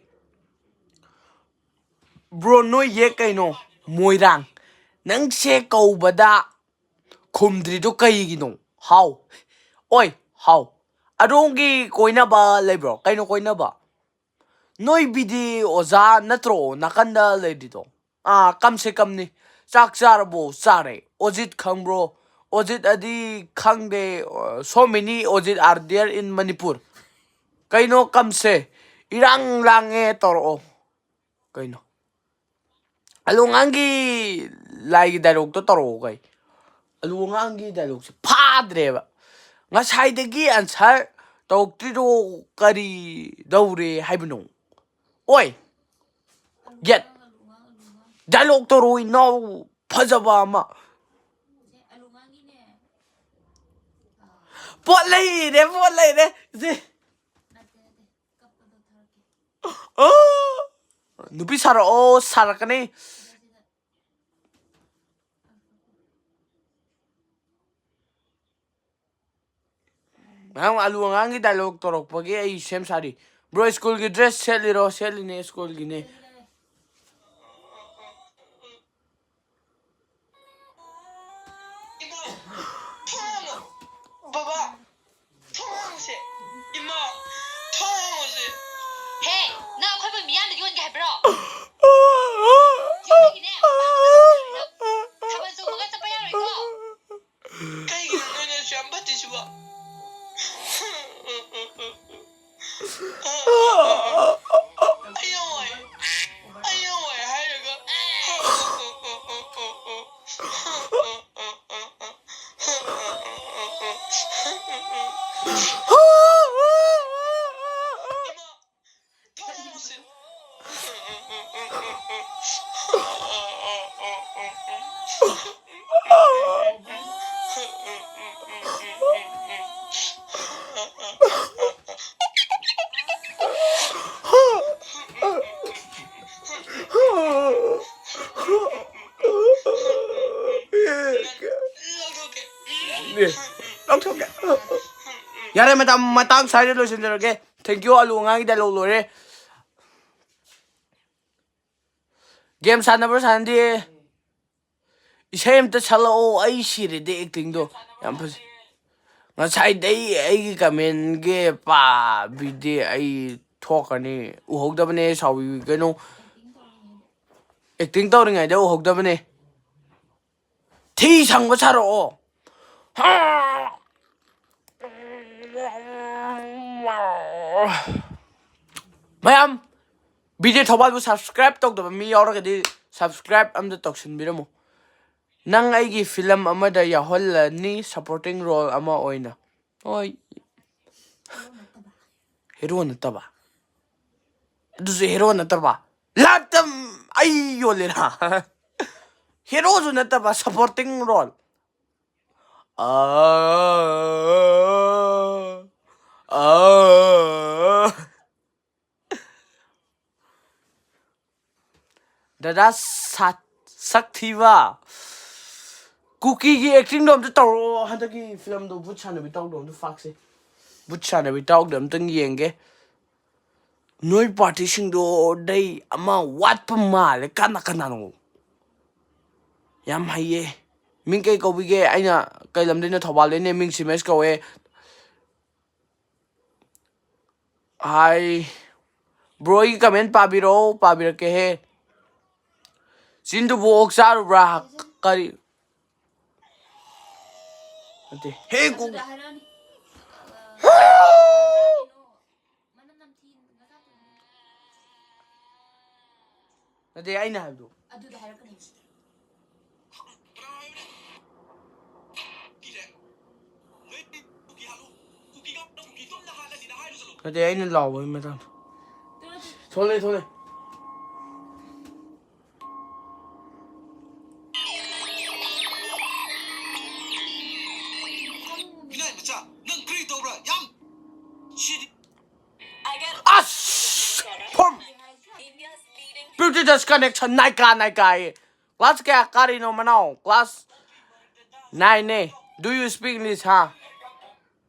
Bro, ꯅꯣꯏ ꯌꯦꯛ ꯀꯩꯅꯣ? ꯃꯣꯏꯔꯥꯡ꯫ ꯅꯪꯁꯦ ꯀꯧꯕꯗ ꯈꯨꯝꯗ꯭ꯔꯤꯗꯣ ꯀꯩꯒꯤꯅꯣ? ꯍꯥꯎ꯫ ꯑꯣꯏ, ꯍꯥꯎ, ꯑꯗꯣꯝꯒꯤ ꯀꯣꯏꯅꯕ ꯂꯩꯕ꯭ꯔꯣ? ꯀꯩꯅꯣ ꯀꯣꯏꯅꯕ? ꯅꯣꯏ ꯕꯤꯗꯤ ꯑꯣꯖꯥ ꯅꯠꯇ꯭ꯔꯣ ꯅꯥꯀꯟꯗ ꯂꯩꯔꯤꯗꯣ? ꯑꯥ, ꯀꯝꯁꯦ ꯀꯝꯅꯤ꯫ ꯆꯥꯛ ꯆꯥꯔꯕꯣ? ꯆꯥꯔꯦ꯫ ꯑꯣꯖꯤꯠ ꯈꯪꯕ꯭ꯔꯣ? ꯑꯣꯖꯤꯠ ꯑꯗꯤ ꯈꯪꯗꯦ꯫ So many Ojit are there in Manipur. ꯀꯩꯅꯣ ꯀꯝꯁꯦ? ꯏꯔꯥꯡ ꯂꯥꯡꯉꯦ ꯇꯧꯔꯛꯑꯣ꯫ ꯀꯩꯅꯣ? ꯑꯂꯨ ꯑꯉꯥꯡꯒꯤ ꯂꯥꯏꯒꯤ ꯗꯥꯏꯂꯣꯛꯇꯣ ꯇꯧꯔꯛꯑꯣ ꯀꯩ? ꯑꯂꯨ ꯑꯉꯥꯡꯒꯤ ꯗꯥꯏꯂꯣꯛꯁꯦ ꯐꯥꯗ꯭ꯔꯦꯕ꯫ ꯉꯁꯥꯏꯗꯒꯤ ꯑꯟꯁꯔ ꯇꯧꯔꯛꯇ꯭ꯔꯤꯗꯣ ꯀꯔꯤ ꯇꯧꯔꯦ ꯍꯥꯏꯕꯅꯣ? ꯑꯣꯏ! ꯌꯦꯠ! ꯗꯥꯏꯂꯣꯛ ꯇꯧꯔꯛꯑꯣ ꯏꯅꯥꯎ ꯐꯖꯕ ꯑꯃ꯫ ꯄꯣꯠ ꯂꯩꯔꯦ, ꯄꯣꯠ ꯂꯩꯔꯦ꯫ ꯁꯤ꯫ ꯑꯣ! ꯅꯨꯄꯤ ꯁꯥꯔꯛꯑꯣ, ꯁꯥꯔꯛꯀꯅꯤ꯫ ꯃꯌꯥꯝ ꯑꯂꯨ ꯑꯉꯥꯡꯒꯤ ꯗꯥꯏꯂꯣꯛ ꯇꯧꯔꯛꯄꯒꯤ ꯑꯩ ꯁꯦꯝ ꯁꯥꯔꯤ꯫ ꯕ꯭ꯔꯣ, ꯁ꯭ꯀꯨꯜꯒꯤ ꯗ꯭ꯔꯦꯁ ꯁꯦꯠꯂꯤꯔꯣ? ꯁꯦꯠꯂꯤꯅꯦ, ꯁ꯭ꯀꯨꯜꯒꯤꯅꯦ꯫ ꯏꯃꯥ, ꯊꯣꯡ ꯍꯥꯡꯉꯣ꯫ ꯕꯕꯥ, ꯊꯣꯡ ꯍꯥꯡꯉꯣꯁꯦ꯫ ꯏꯃꯥ, ꯊꯣꯡ ꯍꯥꯡꯉꯣꯁꯦ꯫ ꯍꯦ, ꯅꯪ ꯑꯩꯈꯣꯏꯕꯨ ꯃꯤꯌꯥꯝꯗ ꯌꯣꯟꯒꯦ ꯍꯥꯏꯕ꯭ꯔꯣ? ꯌꯨꯝꯗꯒꯤꯅꯦ, ꯊꯥꯕꯜ ꯆꯣꯡꯕꯒ ꯆꯠꯄ ꯌꯥꯔꯣꯏꯀꯣ꯫ ꯀꯩꯒꯤꯅꯣ ꯅꯣꯏꯅ ꯑꯁꯨꯛ ꯌꯥꯝ ꯐꯠꯇ꯭ꯔꯤꯁꯤꯕꯣ? ꯑꯩ ꯌꯥꯝ ꯋꯥꯏ꯫ ꯑꯩ ꯌꯥꯝ ꯋꯥꯏ ꯍꯥꯏꯔꯒ꯫ ꯏꯃꯥ, ꯂꯧꯊꯣꯛꯀꯦ꯫ ꯌꯥꯔꯦ, ꯃꯇꯥꯡ, ꯃꯇꯥꯡ ꯁ꯭ꯋꯥꯏꯗ ꯂꯣꯏꯁꯤꯟꯖꯔꯒꯦ꯫ Thank you, ꯑꯂꯨ ꯑꯉꯥꯡꯒꯤ ꯗꯥꯏꯂꯣꯛ ꯂꯣꯏꯔꯦ꯫ ꯒꯦꯝ ꯁꯥꯟꯅꯕ꯭ꯔꯣ, ꯁꯥꯟꯅꯗꯦ? ꯏꯁꯩ ꯑꯝꯇ ꯁꯛꯂꯛꯑꯣ, ꯑꯩ ꯁꯤꯔꯦꯗ ꯑꯦꯛꯇꯤꯡꯗꯣ꯫ ꯌꯥꯝ ꯐꯖꯩ꯫ ꯉꯁꯥꯏꯗꯩ ꯑꯩꯒꯤ ꯀꯃꯦꯟꯒꯤ ꯄꯥꯕꯤꯗꯤ ꯑꯩ ꯊꯣꯛꯀꯅꯤ꯫ ꯎꯍꯧꯗꯕꯅꯦ, ꯁꯥꯎꯕꯤ ꯀꯩꯅꯣ꯫ ꯑꯦꯛꯇꯤꯡ ꯇꯧꯔꯤꯉꯩꯗ ꯎꯍꯧꯗꯕꯅꯦ꯫ ꯊꯤ ꯁꯪꯕ ꯁꯥꯔꯛꯑꯣ꯫ ꯃꯌꯥꯝ, ꯕꯤ ꯖꯦ ꯊꯧꯕꯥꯜꯕꯨ subscribe ꯇꯧꯗꯕ ꯃꯤ ꯌꯥꯎꯔꯒꯗꯤ subscribe ꯑꯝꯇ ꯇꯧꯁꯤꯟꯕꯤꯔꯝꯃꯨ꯫ ꯅꯪ ꯑꯩꯒꯤ ꯐꯤꯂꯝ ꯑꯃꯗ ꯌꯥꯎꯍꯜꯂꯅꯤ supporting role ꯑꯃ ꯑꯣꯏꯅ꯫ ꯍꯣꯏ꯫ ꯍꯦꯔꯣ ꯅꯠꯇꯕ꯫ ꯑꯗꯨꯁꯨ ꯍꯦꯔꯣ ꯅꯠꯇꯕ꯫ ꯂꯥꯛꯇ ꯑꯩ ꯌꯣꯜꯂꯤꯔꯥ? ꯍꯦꯔꯣꯁꯨ ꯅꯠꯇꯕ supporting role꯫ ꯑꯥ, ꯑꯥ꯫ ꯗꯗꯥ ꯁꯥ-, ꯁꯛ ꯊꯤꯕ꯫ ꯀꯨꯀꯤꯒꯤ ꯑꯦꯛꯇꯤꯡꯗꯣ ꯑꯝꯇ ꯇꯧꯔꯛꯑꯣ꯫ ꯍꯟꯗꯛꯀꯤ ꯐꯤꯂꯝꯗꯣ ꯚꯨꯠ ꯁꯥꯟꯅꯕꯤ ꯇꯧꯗꯣ ꯑꯝꯇ ꯐꯥꯛꯁꯦ꯫ ꯚꯨꯠ ꯁꯥꯟꯅꯕꯤ ꯇꯧꯗꯣ ꯑꯝꯇꯪ ꯌꯦꯡꯒꯦ꯫ ꯅꯣꯏ ꯄꯥꯔꯇꯤꯁꯤꯡꯗꯣ ꯗꯩ ꯑꯃ ꯋꯥꯠꯄ ꯃꯥꯜꯂꯦ꯫ ꯀꯅꯥ ꯀꯅꯥꯅꯣ? ꯌꯥꯝ ꯍꯩꯌꯦ꯫ ꯃꯤꯡ ꯀꯩ ꯀꯧꯕꯤꯒꯦ? ꯑꯩꯅ ꯀꯩ ꯂꯝꯗꯩꯅꯣ? ꯊꯧꯕꯥꯜꯗꯩꯅꯦ꯫ ꯃꯤꯡ ꯁꯤꯃꯦꯁ ꯀꯧꯋꯦ꯫ ꯍꯥꯏ꯫ ꯕ꯭ꯔꯣ, ꯑꯩꯒꯤ ꯀꯃꯦꯟ ꯄꯥꯕꯤꯔꯛꯑꯣ, ꯄꯥꯕꯤꯔꯛꯀꯦꯍꯦ꯫ ꯆꯤꯟꯗꯨꯕꯨ ꯑꯣꯛ ꯆꯥꯔꯨꯕ꯭ꯔꯥ? ꯀꯔꯤ? ꯅꯠꯇꯦ꯫ ꯍꯦ, ꯀꯣꯛ꯫ ꯑꯗꯨꯗ ꯍꯥꯏꯔꯛꯑꯅꯤ꯫ ꯅꯠꯇꯦ, ꯑꯩꯅ ꯍꯥꯏꯕꯗꯣ꯫ ꯑꯗꯨꯗ ꯍꯥꯏꯔꯛꯀꯅꯤ꯫ ꯅꯠꯇꯦ, ꯑꯩꯅ ꯂꯥꯎꯕꯒꯤ ꯃꯇꯥꯡꯗꯣ꯫ ꯊꯣꯛꯂꯛꯑꯦ, ꯊꯣꯛꯂꯛꯑꯦ꯫ ꯃꯤꯅꯥꯏ ꯃꯆꯥ, ꯅꯪ ꯀꯔꯤ ꯇꯧꯕ꯭ꯔꯥ? ꯌꯥꯝ ꯁꯤꯗꯤ꯫ ꯑꯁ! Form! Beauty Dust Connection, Nykaa, Nykaa ꯍꯥꯏꯌꯦ꯫ Class ꯀꯌꯥ ꯀꯥꯔꯤꯅꯣ ꯃꯅꯥꯎ? Class nine ꯅꯦ꯫ Do you speak English, ꯍꯥ?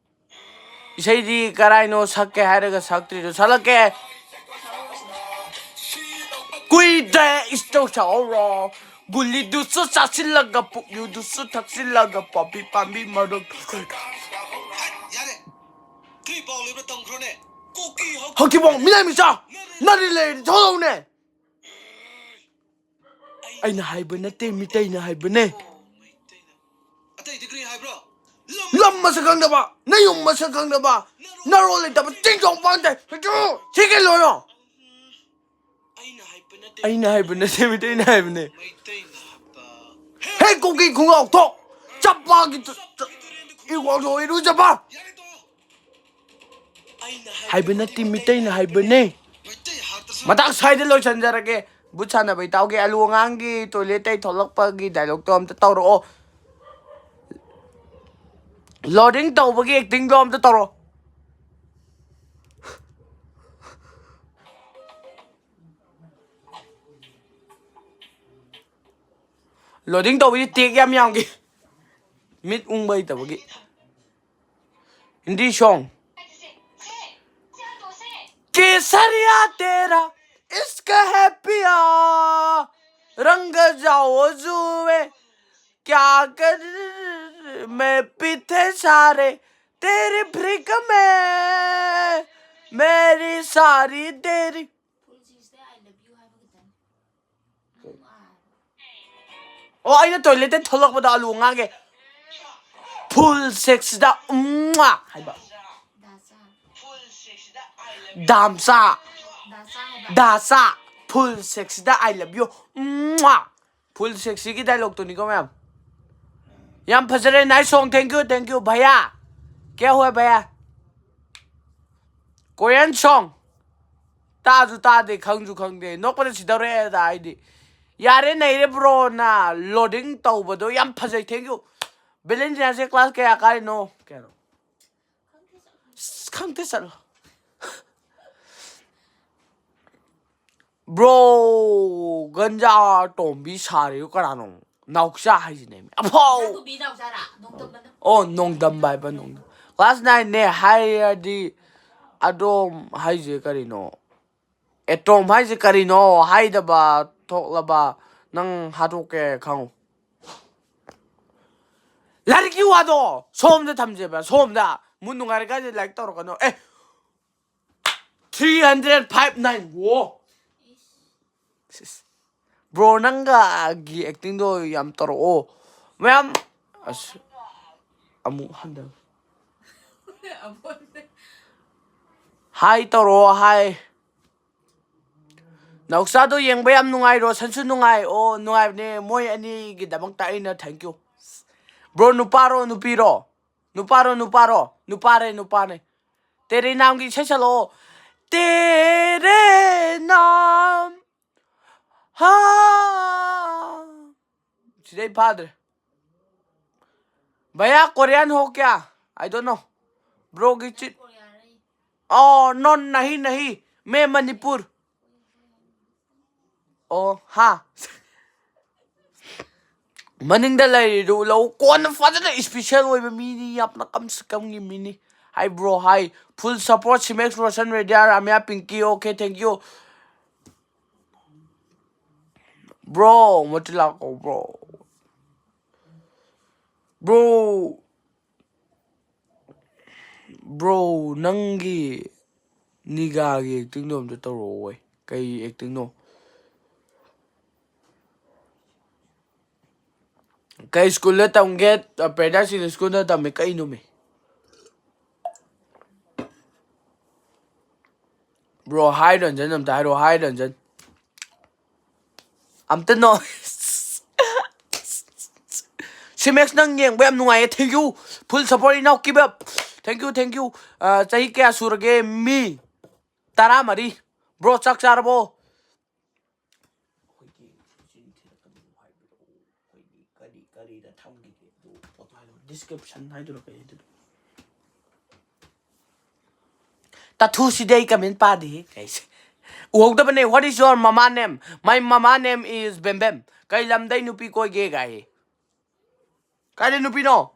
ꯏꯁꯩꯗꯤ ꯀꯔꯥꯏꯅꯣ ꯁꯛꯀꯦ ꯍꯥꯏꯔꯒ ꯁꯛꯇ꯭ꯔꯤꯗꯣ? ꯁꯛꯂꯛꯀꯦ꯫ ꯀꯨꯏꯗꯦ ꯏꯁꯇꯧ ꯁꯛꯍꯧꯔꯣ꯫ ꯒꯨꯂꯤꯗꯨꯁꯨ ꯆꯥꯁꯤꯜꯂꯒ, ꯄꯨꯛꯌꯨꯗꯨꯁꯨ ꯊꯛꯆꯤꯜꯂꯒ, ꯄꯥꯝꯕꯤ ꯄꯥꯝꯕꯤ ꯃꯔꯛ ꯀꯔꯤ ꯄꯥꯎ ꯂꯩꯕ꯭ꯔꯥ ꯇꯝꯈ꯭ꯔꯣꯅꯦ꯫ ꯀꯨꯀꯤ ꯍꯧ- ꯍꯧꯖꯤꯛꯐꯥꯎ ꯃꯤꯅꯥꯏ ꯃꯆꯥ ꯅꯔꯤ ꯂꯩꯔꯗꯤ ꯊꯣꯛꯂꯛꯎꯅꯦ꯫ ꯑꯩꯅ ꯍꯥꯏꯕ ꯅꯠꯇꯦ, ꯃꯤꯇꯩꯅ ꯍꯥꯏꯕꯅꯦ꯫ ꯑꯇꯩꯗꯤ ꯀꯔꯤ ꯍꯥꯏꯕ꯭ꯔꯣ? ꯂꯝ ꯃꯁꯛ ꯈꯪꯗꯕ, ꯅꯌꯨꯝ ꯃꯁꯛ ꯈꯪꯗꯕ, ꯅꯔꯣꯜ ꯂꯩꯇꯕ ꯆꯤꯡ ꯆꯣꯡ ꯄꯥꯟꯗꯦ꯫ ꯁꯤꯒꯤ ꯂꯣꯏꯔꯣ꯫ ꯑꯩꯅ ꯍꯥꯏꯕ ꯅꯠꯇꯦ, ꯃꯤꯇꯩꯅ ꯍꯥꯏꯕꯅꯦ꯫ ꯃꯩꯇꯩꯅ ꯍꯥꯏꯕ꯫ ꯍꯦ ꯀꯨꯀꯤ ꯈꯨꯡꯒꯥꯎ ꯊꯣꯛ꯫ ꯆꯞꯄꯥꯒꯤ ꯇꯨ-, ꯇꯨ-, ꯏꯋꯥꯛ ꯊꯣꯛ ꯏꯔꯨꯖꯕ꯫ ꯍꯥꯏꯕ ꯅꯠꯇꯦ, ꯃꯤꯇꯩꯅ ꯍꯥꯏꯕꯅꯦ꯫ ꯃꯇꯥꯡ ꯁ꯭ꯋꯥꯏꯗ ꯂꯣꯏꯁꯤꯟꯖꯔꯒꯦ꯫ ꯕꯨꯠ ꯁꯥꯟꯅꯕ ꯏꯇꯥꯎꯒꯤ ꯑꯂꯨ ꯑꯉꯥꯡꯒꯤ ꯇꯣꯏꯂꯦꯠꯇꯩ ꯊꯣꯛꯂꯛꯄꯒꯤ ꯗꯥꯏꯂꯣꯛꯇꯣ ꯑꯝꯇ ꯇꯧꯔꯛꯑꯣ꯫ ꯂꯣꯗꯤꯡ ꯇꯧꯕꯒꯤ ꯑꯦꯛꯇꯤꯡꯗꯣ ꯑꯝꯇ ꯇꯧꯔꯣ꯫ ꯂꯣꯗꯤꯡ ꯇꯧꯕꯒꯤ ꯇꯦꯛ ꯌꯥꯝ ꯌꯥꯝꯈꯤ꯫ ꯃꯤꯠ ꯎꯪꯕ ꯍꯩꯇꯕꯒꯤ꯫ ꯍꯤꯟꯗꯤ ꯁꯣꯡ꯫ केसरिया तेरा इश्क है पिया, रंग जाओ जुए, क्या कर मैं पीते सारे, तेरी भ्रिक में मेरी सारी तेरी। ꯑꯣ, ꯑꯩꯅ ꯇꯣꯏꯂꯦꯠꯇ ꯊꯣꯛꯂꯛꯄꯗ ꯑꯂꯨ ꯉꯥꯡꯒꯦ꯫ ꯐꯨꯜ ꯁꯦꯛꯁꯤꯗ ꯎꯝ ꯍꯥꯏꯕ꯫ ꯗꯥꯝꯆꯥ꯫ ꯗꯥꯆꯥ꯫ ꯐꯨꯜ ꯁꯦꯛꯁꯤꯗ ꯑꯥꯏ ꯂꯚ ꯌꯨ꯫ ꯐꯨꯜ ꯁꯦꯛꯁꯤꯒꯤ ꯗꯥꯏꯂꯣꯛꯇꯨꯅꯤꯀꯣ ꯃꯌꯥꯝ꯫ ꯌꯥꯝ ꯐꯖꯔꯦ, nice song, thank you, thank you, भैया। क्या हुआ भैया? Korean song꯫ ꯇꯥꯁꯨ ꯇꯥꯗꯦ, ꯈꯪꯁꯨ ꯈꯪꯗꯦ, ꯅꯣꯛꯄꯗ ꯁꯤꯗꯧꯔꯦꯗ ꯑꯩꯗꯤ꯫ ꯌꯥꯔꯦ, ꯅꯩꯔꯦ ꯕ꯭ꯔꯣꯅ꯫ ꯂꯣꯗꯤꯡ ꯇꯧꯕꯗꯣ ꯌꯥꯝ ꯐꯖꯩ, thank you꯫ ꯕꯦꯂꯦꯟꯁꯤꯌꯥꯁꯦ ꯀ꯭ꯂꯥꯁ ꯀꯌꯥ ꯀꯥꯔꯤꯅꯣ? ꯀꯌꯥꯅꯣ? ꯑꯁ, ꯈꯪꯗꯦ, ꯆꯠꯂꯣ꯫ ꯕ꯭ꯔꯣ, ꯒꯟꯖꯥ ꯇꯣꯝꯕꯤ ꯁꯥꯔꯤꯕ ꯀꯅꯥꯅꯣ? ꯅꯥꯎꯆꯥ ꯍꯥꯏꯁꯤꯅꯦ꯫ ꯑꯐꯥꯎ! ꯅꯥꯎꯆꯥ ꯇꯣꯝꯕꯤ ꯅꯥꯎꯆꯥꯔꯥ? ꯅꯣꯡꯗꯝꯕ ꯅꯠꯇ꯭ꯔꯣ? ꯑꯣ, ꯅꯣꯡꯗꯝꯕ ꯍꯥꯏꯕ, ꯅꯣꯡꯗꯝ꯫ ꯀ꯭ꯂꯥꯁ ꯅꯥꯏꯟꯅꯦ ꯍꯥꯏꯔꯗꯤ ꯑꯗꯣꯝ ꯍꯥꯏꯁꯦ ꯀꯔꯤꯅꯣ? ꯑꯦꯇꯣꯝ ꯍꯥꯏꯁꯦ ꯀꯔꯤꯅꯣ ꯍꯥꯏꯗꯕ ꯊꯣꯛꯂꯕ ꯅꯪ ꯍꯥꯠꯇꯣꯛꯀꯦ ꯈꯪꯉꯨ꯫ ꯂꯥꯏꯔꯤꯛꯀꯤ ꯋꯥꯗꯣ ꯁꯣꯝꯗ ꯊꯝꯖꯦꯕ, ꯁꯣꯝꯗ꯫ ꯃꯨꯠ ꯅꯨꯡꯉꯥꯏꯔꯀꯥꯟꯁꯤꯗ ꯂꯥꯏꯛ ꯇꯧꯔꯛꯀꯅꯣ꯫ ꯑꯦ, three hundred five nine꯫ ꯋꯣ, ꯕ꯭ꯔꯣ, ꯅꯪꯒꯤ ꯑꯦꯛꯇꯤꯡꯗꯣ ꯌꯥꯝ ꯇꯧꯔꯛꯑꯣ ꯃꯌꯥꯝ꯫ ꯑꯁ, ꯑꯃꯨꯛ ꯍꯟꯗ ꯍꯥꯏ ꯇꯧꯔꯛꯑꯣ, ꯍꯥꯏ꯫ ꯅꯥꯎꯆꯥꯗꯣ ꯌꯦꯡꯕ ꯌꯥꯝ ꯅꯨꯡꯉꯥꯏ, ꯔꯣꯁꯟꯁꯨ ꯅꯨꯡꯉꯥꯏ꯫ ꯑꯣ, ꯅꯨꯡꯉꯥꯏꯕꯅꯦ꯫ ꯃꯣꯏ ꯑꯅꯤꯒꯤꯗꯃꯛꯇ ꯑꯩꯅ thank you꯫ ꯕ꯭ꯔꯣ, ꯅꯨꯄꯥꯔꯣ, ꯅꯨꯄꯤꯔꯣ? ꯅꯨꯄꯥꯔꯣ, ꯅꯨꯄꯥꯔꯣ? ꯅꯨꯄꯥꯔꯦ, ꯅꯨꯄꯥꯅꯦ꯫ ꯇꯦꯔꯦ ꯅꯥꯝꯒꯤ ꯏꯁꯩ ꯁꯛꯂꯛꯑꯣ꯫ ꯇꯦꯔꯦ ꯅꯥꯝ꯫ ꯍꯥ꯫ ꯁꯤꯗꯩ ꯐꯥꯗ꯭ꯔꯦ꯫ ꯚꯌꯥ, ꯀꯣꯔꯤꯌꯥꯟ ꯍꯣ ꯀꯌꯥ? I don't know꯫ ꯕ꯭ꯔꯣꯒꯤ ꯆꯤꯠ꯫ ꯑꯣ, ꯅꯣ, ꯅꯍꯤ, ꯅꯍꯤ꯫ ꯃꯦ ꯃꯅꯤꯄꯨꯔ꯫ ꯑꯣ, ꯍꯥ꯫ ꯃꯅꯤꯡꯗ ꯂꯩꯔꯤꯗꯨ ꯂꯧ꯫ ꯀꯣꯟꯅ ꯐꯖꯅ special ꯑꯣꯏꯕ ꯃꯤꯅꯤ, ꯌꯥꯝꯅ ꯀꯝꯁꯨ ꯀꯝꯒꯤ ꯃꯤꯅꯤ꯫ Hi bro, hi꯫ Full support, Simex, Roshan, Reddy, Ramya, Pinky, okay, thank you꯫ Bro, ꯃꯇꯤꯂꯥ ꯀꯧ, bro꯫ Bro, bro, ꯅꯪꯒꯤ ꯅꯤꯒꯥꯒꯤ ꯑꯦꯛꯇꯤꯡꯗꯣ ꯑꯝꯇ ꯇꯧꯔꯛꯑꯣ꯫ ꯀꯩ ꯑꯦꯛꯇꯤꯡꯅꯣ? ꯀꯩ ꯁ꯭ꯀꯨꯜꯗ ꯇꯝꯒꯦ? ꯄꯦꯔꯥꯗꯥꯏꯁ ꯏꯪꯂꯤꯁ ꯁ꯭ꯀꯨꯜꯗ ꯇꯝꯃꯦ꯫ ꯀꯩꯅꯣꯃꯤ? ꯕ꯭ꯔꯣ, ꯍꯥꯏ ꯔꯟꯖꯟ ꯑꯝꯇ ꯍꯥꯏꯔꯣ, ꯍꯥꯏ ꯔꯟꯖꯟ꯫ ꯑꯝꯇ ꯅꯣ꯫ ꯁꯤꯃꯦꯛꯁ, ꯅꯪ ꯌꯦꯡꯕ ꯌꯥꯝ ꯅꯨꯡꯉꯥꯏꯌꯦ꯫ Thank you꯫ Full support ꯏꯅꯥꯎ, keep up꯫ Thank you, thank you꯫ ꯑ, ꯆꯍꯤ ꯀꯌꯥ ꯁꯨꯔꯒꯦ? ꯃꯤ ꯇꯔꯥꯃꯔꯤ꯫ ꯕ꯭ꯔꯣ, ꯆꯥꯛ ꯆꯥꯔꯕꯣ? ꯑꯩꯈꯣꯏꯒꯤ ꯆꯤꯟ ꯊꯤꯔꯛꯀꯅꯨ ꯍꯥꯏꯕꯗꯣ, ꯑꯩꯈꯣꯏꯒꯤ ꯀꯔꯤ, ꯀꯔꯤꯗ ꯊꯝꯈꯤꯒꯦ? ꯑꯗꯨ ꯄꯣꯠꯇꯣ ꯍꯥꯏꯔꯣ꯫ Description ꯍꯥꯏꯗꯣꯏꯔꯣ ꯀꯩ ꯍꯥꯏꯗꯣꯏꯅꯣ? ꯇꯥꯊꯨꯁꯤꯗꯤ ꯑꯩ comment ꯄꯥꯗꯦꯍꯦ ꯀꯩꯁꯦ꯫ ꯎꯍꯧꯗꯕꯅꯦ꯫ What is your mama name? My mama name is ꯕꯦꯝꯕꯦꯝ꯫ ꯀꯩ ꯂꯝꯗꯩ ꯅꯨꯄꯤ ꯀꯣꯏꯒꯦ ꯒꯥꯏ꯫ ꯀꯥꯏꯗꯩ ꯅꯨꯄꯤꯅꯣ?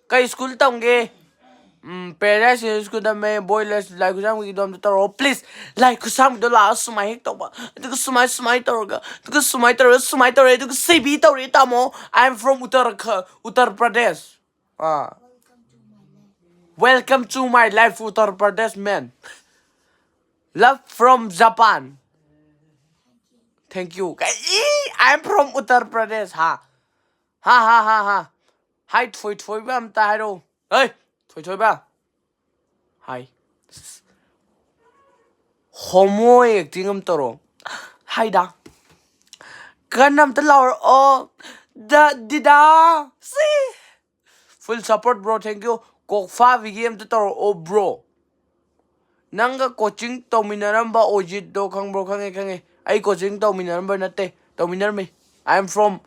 ꯀꯩ ꯁ꯭ꯀꯨꯜ ꯇꯝꯒꯦ? ꯎꯝ, ꯄꯦꯔꯥꯗꯥꯏꯁ ꯁ꯭ꯀꯨꯜ ꯇꯝꯃꯦ꯫ ꯕꯣꯏ, ꯂꯥꯏ ꯈꯨꯠꯁꯥꯡꯕꯤꯒꯤꯗꯣ ꯑꯝꯇ ꯇꯧꯔꯛꯑꯣ please꯫ ꯂꯥꯏ ꯈꯨꯠꯁꯥꯡꯕꯤꯗꯣ ꯂꯥꯛꯑ ꯁꯨꯃꯥꯏ ꯍꯦꯛ ꯇꯧꯕ, ꯑꯗꯨꯒ ꯁꯨꯃꯥꯏ, ꯁꯨꯃꯥꯏ ꯇꯧꯔꯒ, ꯑꯗꯨꯒ ꯁꯨꯃꯥꯏ ꯇꯧꯔꯒ, ꯁꯨꯃꯥꯏ ꯇꯧꯔꯦ, ꯑꯗꯨꯒ ꯁꯤꯕꯤ ꯇꯧꯔꯦ ꯇꯥꯃꯣ꯫ I am from Uttar-, Uttar Pradesh. Ah. Welcome to my life, Uttar Pradesh, man. Love from Japan. Thank you. Kai, ii, I'm from Uttar Pradesh, ha. Ha, ha, ha, ha. Hi, Thoi Thoi ba, amta hairo. Hey, Thoi Thoi ba. Hi. Homo acting am toro. Hi da. Kan amta laur o. Da, dida. Si. Full support, bro. Thank you. Kokfa ꯕꯤꯒꯤ ꯑꯝꯇ ꯇꯧꯔꯛꯑꯣ, bro. ꯅꯪꯒ coaching ꯇꯧꯃꯤꯟꯅꯔꯝꯕ ꯑꯣꯖꯤꯠꯇꯣ ꯈꯪꯕ꯭ꯔꯣ? ꯈꯪꯉꯦ, ꯈꯪꯉꯦ꯫ ꯑꯩ coaching ꯇꯧꯃꯤꯟꯅꯔꯝꯕ ꯅꯠꯇꯦ, ꯇꯧꯃꯤꯟꯅꯔꯝꯃꯤ꯫ I am from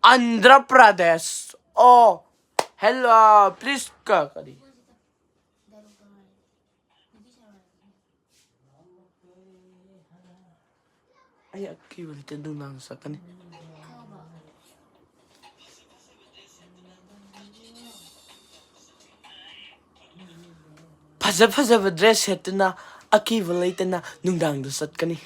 Andhra Pradesh. Oh, hello, please, ꯀ-, ꯀꯔꯤ? ꯑꯩ ꯑꯀꯤꯕ ꯂꯩꯇꯦ, ꯅꯨꯡꯗꯥꯡ ꯆꯠꯀꯅꯤ꯫ ꯐꯖ ꯐꯖꯕ dress ꯁꯦꯠꯇꯨꯅ, ꯑꯀꯤꯕ ꯂꯩꯇꯅ ꯅꯨꯡꯗꯥꯡꯗ ꯆꯠꯀꯅꯤ꯫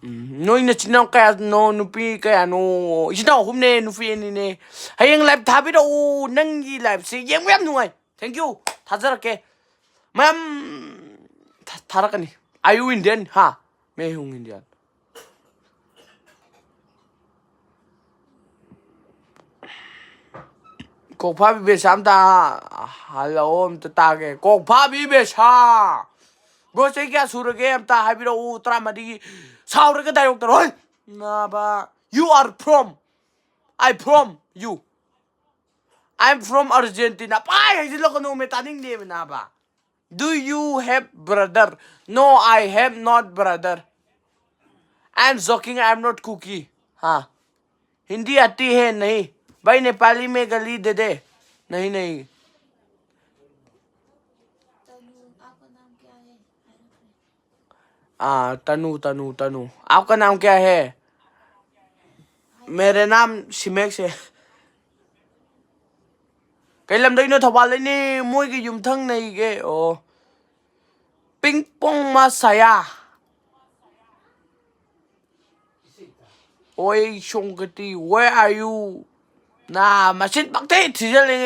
ꯎꯝ, ꯅꯣꯏ ꯅꯆꯤꯟ ꯅꯅꯥꯎ ꯀꯌꯥꯅꯣ? ꯅꯨꯄꯤ ꯀꯌꯥꯅꯣ? ꯏꯆꯤꯟ ꯏꯅꯥꯎ ꯑꯍꯨꯝꯅꯦ, ꯅꯨꯄꯤ ꯑꯅꯤꯅꯦ꯫ ꯍꯌꯦꯡ live ꯊꯥꯕꯤꯔꯛꯎ, ꯅꯪꯒꯤ live ꯁꯦ ꯌꯦꯡꯕ ꯌꯥꯝ ꯅꯨꯡꯉꯥꯏ꯫ Thank you, ꯊꯥꯖꯔꯛꯀꯦ꯫ ꯃꯌꯥꯝ ꯊꯥ-, ꯊꯥꯔꯛꯀꯅꯤ꯫ Are you Indian? ꯍꯥ? मैं हूँ Indian. ꯀꯣꯛꯐꯥꯕꯤ ꯕꯦꯁꯥ ꯑꯝꯇ ꯍꯜꯂꯛꯑꯣ, ꯑꯝꯇ ꯇꯥꯒꯦ꯫ ꯀꯣꯛꯐꯥꯕꯤ ꯕꯦꯁꯥ! Bro, ꯆꯍꯤ ꯀꯌꯥ ꯁꯨꯔꯒꯦ? ꯑꯝꯇ ꯍꯥꯏꯕꯤꯔꯛꯎ꯫ ꯇꯔꯥꯃꯔꯤ꯫ ꯁꯥꯎꯔꯒ dialogue ꯇꯧꯔꯣꯏ꯫ ꯅꯥꯕ꯫ You are from. I from you. I'm from Argentina. ꯄꯥꯏ ꯍꯩꯖꯤꯜꯂꯛꯀꯅꯣꯃꯦ, ꯇꯥꯅꯤꯡꯗꯦꯕ ꯅꯥꯕ꯫ Do you have brother? No, I have not brother. I'm joking, I'm not Kuki. हाँ। हिंदी आती है नहीं? भाई नेपाली में गाली दे दे। नहीं, नहीं। हाँ, तनु, तनु, तनु। आपका नाम क्या है? मेरा नाम सिमेक्स है। ꯀꯩ ꯂꯝꯗꯩꯅꯣ? ꯊꯧꯕꯥꯜꯗꯩꯅꯦ꯫ ꯃꯣꯏꯒꯤ ꯌꯨꯝꯊꯪꯅꯩꯒꯦ꯫ ꯑꯣ꯫ ꯄꯤꯡ ꯄꯣꯡ ꯃꯁꯥꯌꯥ꯫ Oi, Shongkati, where are you? ꯅꯥ ꯃꯆꯤꯟ ꯄꯪꯊꯤ ꯊꯤꯖꯜꯂꯦ꯫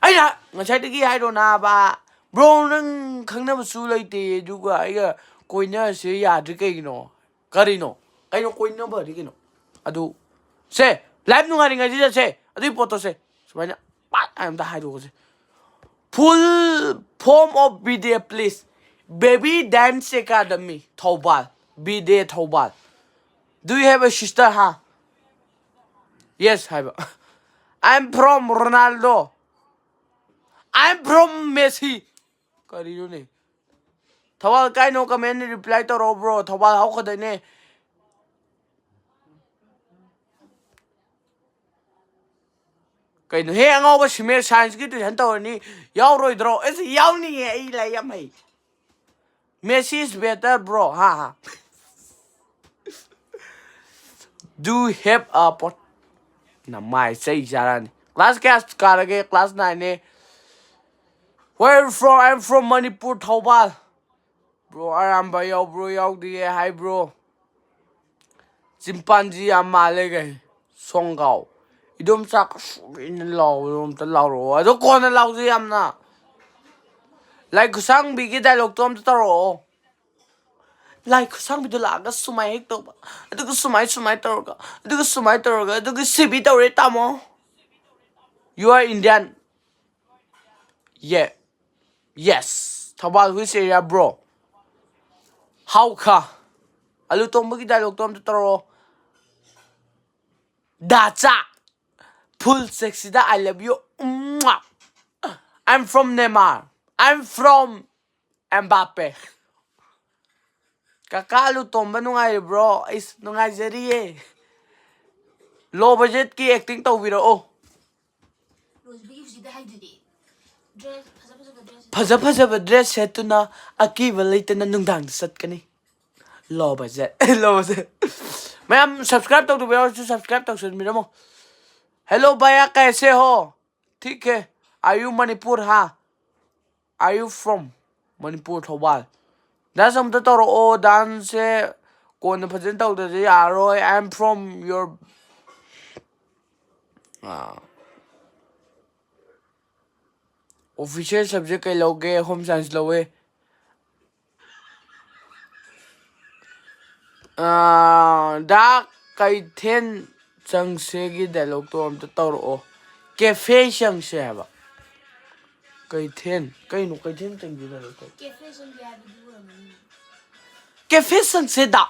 ꯑꯩꯅ ꯉꯁꯥꯏꯗꯒꯤ ꯍꯥꯏꯔꯣ ꯅꯥꯕ, ꯕ꯭ꯔꯣ ꯅꯪ ꯈꯪꯅꯕꯁꯨ ꯂꯩꯇꯦ ꯑꯗꯨꯒ ꯑꯩꯒ ꯀꯣꯏꯅꯔꯁꯦ ꯌꯥꯗ꯭ꯔꯤ ꯀꯩꯒꯤꯅꯣ? ꯀꯔꯤꯅꯣ? ꯀꯩꯅꯣ ꯀꯣꯏꯅꯕꯗꯤ ꯀꯩꯅꯣ? ꯑꯗꯨ ꯁꯦ, ꯂꯥꯏꯐ ꯅꯨꯡꯉꯥꯏꯔꯤꯉꯩꯁꯤꯗ ꯁꯦ ꯑꯗꯨꯒꯤ ꯄꯣꯠꯇꯣ ꯁꯦ ꯁꯨꯃꯥꯏꯅ ꯄꯥꯛ ꯑꯝꯇ ꯍꯥꯏꯗꯣꯛꯑꯁꯦ꯫ Full form of B D A please. Baby Dance Academy Thoubal, B D A Thoubal. Do you have a sister, huh? Yes ꯍꯥꯏꯕ꯫ I'm from Ronaldo. I'm from Messi. ꯀꯔꯤꯅꯣꯅꯦ? ꯊꯧꯕꯥꯜ ꯀꯥꯏꯅꯣ comment reply ꯇꯧꯔꯛꯑꯣ bro. ꯊꯧꯕꯥꯜ ꯍꯧꯈꯗꯣꯏꯅꯦ꯫ ꯀꯩꯅꯣ ꯍꯦ ꯑꯉꯥꯎꯕ ꯁꯤꯃꯦꯟ science ꯀꯤ tuition ꯇꯧꯔꯅꯤ ꯌꯥꯎꯔꯣꯏꯗ꯭ꯔꯣ? ꯑꯩꯁ ꯌꯥꯎꯅꯤꯡꯉꯦ, ꯑꯩ ꯂꯥꯏꯔꯤꯛ ꯌꯥꯝ ꯍꯩ꯫ Messi is better bro. ꯍꯥ ꯍꯥ꯫ Do have a pot. ꯅꯃꯥꯏ ꯆꯩ ꯆꯥꯔꯛꯑꯅꯤ꯫ Class ꯀꯌꯥ ꯀꯥꯔꯒꯦ? Class nine ꯅꯦ꯫ Where you from? I'm from Manipur, Thoubal. Bro ꯑꯔꯥꯝꯕ ꯌꯥꯎꯕ꯭ꯔꯣ? ꯌꯥꯎꯗꯤꯌꯦ꯫ Hi bro꯫ ꯆꯤꯝꯄꯥꯟꯖꯤ ꯌꯥꯝ ꯃꯥꯜꯂꯦ ꯀꯩ꯫ ꯁꯣꯡꯒꯥꯎ꯫ ꯏꯗꯣꯝꯆꯥ ꯀꯁꯨꯕꯤꯅ ꯂꯥꯎꯕꯗꯣ ꯑꯝꯇ ꯂꯥꯎꯔꯛꯑꯣ꯫ ꯑꯗꯣ ꯀꯣꯟꯅ ꯂꯥꯎꯁꯦ ꯌꯥꯝꯅ꯫ ꯂꯥꯏ ꯈꯨꯠꯁꯥꯡꯕꯤꯒꯤ dialogue ꯇꯣ ꯑꯝꯇ ꯇꯧꯔꯛꯑꯣ꯫ ꯂꯥꯏ ꯈꯨꯠꯁꯥꯡꯕꯤꯗꯣ ꯂꯥꯛꯑꯒ ꯁꯨꯃꯥꯏ ꯍꯦꯛ ꯇꯧꯕ, ꯑꯗꯨꯒ ꯁꯨꯃꯥꯏ ꯁꯨꯃꯥꯏ ꯇꯧꯔꯒ, ꯑꯗꯨꯒ ꯁꯨꯃꯥꯏ ꯇꯧꯔꯒ, ꯑꯗꯨꯒ ꯁꯤꯕꯤ ꯇꯧꯔꯦ ꯇꯥꯃꯣ꯫ You are Indian? Yeah. Yes. Thoubal which area bro? ꯍꯥꯎꯈꯥ꯫ ꯑꯂꯨ ꯇꯣꯝꯕꯒꯤ dialogue ꯇꯣ ꯑꯝꯇ ꯇꯧꯔꯛꯑꯣ꯫ ꯗꯥꯆꯥ꯫ Full sexy the I love you. Um. I'm from Neymar. I'm from Mbappe. ꯀꯀꯥ ꯑꯂꯨ ꯇꯣꯝꯕ ꯅꯨꯡꯉꯥꯏꯔꯤꯕ꯭ꯔꯣ? ꯑꯩꯁ ꯅꯨꯡꯉꯥꯏꯖꯔꯤꯌꯦ꯫ Low budget ꯀꯤ acting ꯇꯧꯕꯤꯔꯛꯑꯣ꯫ ꯂꯣꯏꯗ꯭ꯔꯤꯕꯒꯤ ꯍꯧꯖꯤꯛꯇ ꯍꯥꯏꯗꯨꯗꯤ꯫ Dress ꯐꯖ ꯐꯖꯕ dress ꯐꯖ ꯐꯖꯕ dress ꯁꯦꯠꯇꯨꯅ ꯑꯀꯤꯕ ꯂꯩꯇꯅ ꯅꯨꯡꯗꯥꯡꯗ ꯆꯠꯀꯅꯤ꯫ Low budget, low budget꯫ ꯃꯌꯥꯝ subscribe ꯇꯧꯗꯕ ꯌꯥꯎꯔꯁꯨ subscribe ꯇꯧꯁꯟꯕꯤꯔꯝꯃꯣ꯫ Hello भैया, कैसे हो? ठीक है। Are you Manipur? हाँ। Are you from Manipur, Thoubal? Dance ꯑꯝꯇ ꯇꯧꯔꯛꯑꯣ꯫ Dance ꯁꯦ ꯀꯣꯟꯅ ꯐꯖꯅ ꯇꯧꯗ꯭ꯔꯗꯤ ꯌꯥꯔꯔꯣꯏ꯫ I'm from your ah, official subject ꯀꯩ ꯂꯧꯒꯦ? Home science ꯂꯧꯋꯦ꯫ ꯑꯥ, ꯗꯥ ꯀꯩꯊꯦꯟ ꯆꯪꯁꯦꯒꯤ dialogue ꯇꯣ ꯑꯝꯇ ꯇꯧꯔꯛꯑꯣ꯫ Cafe ꯆꯪꯁꯦ ꯍꯥꯏꯕ꯫ ꯀꯩꯊꯦꯟ? ꯀꯩꯅꯣ ꯀꯩꯊꯦꯟ ꯆꯪꯁꯦ dialogue ꯇꯣ? Cafe ꯆꯪꯁꯦ ꯍꯥꯏꯕꯗꯨ ꯑꯣꯏꯔꯝꯒꯅꯤ꯫ Cafe ꯆꯪꯁꯦ ꯗꯥ꯫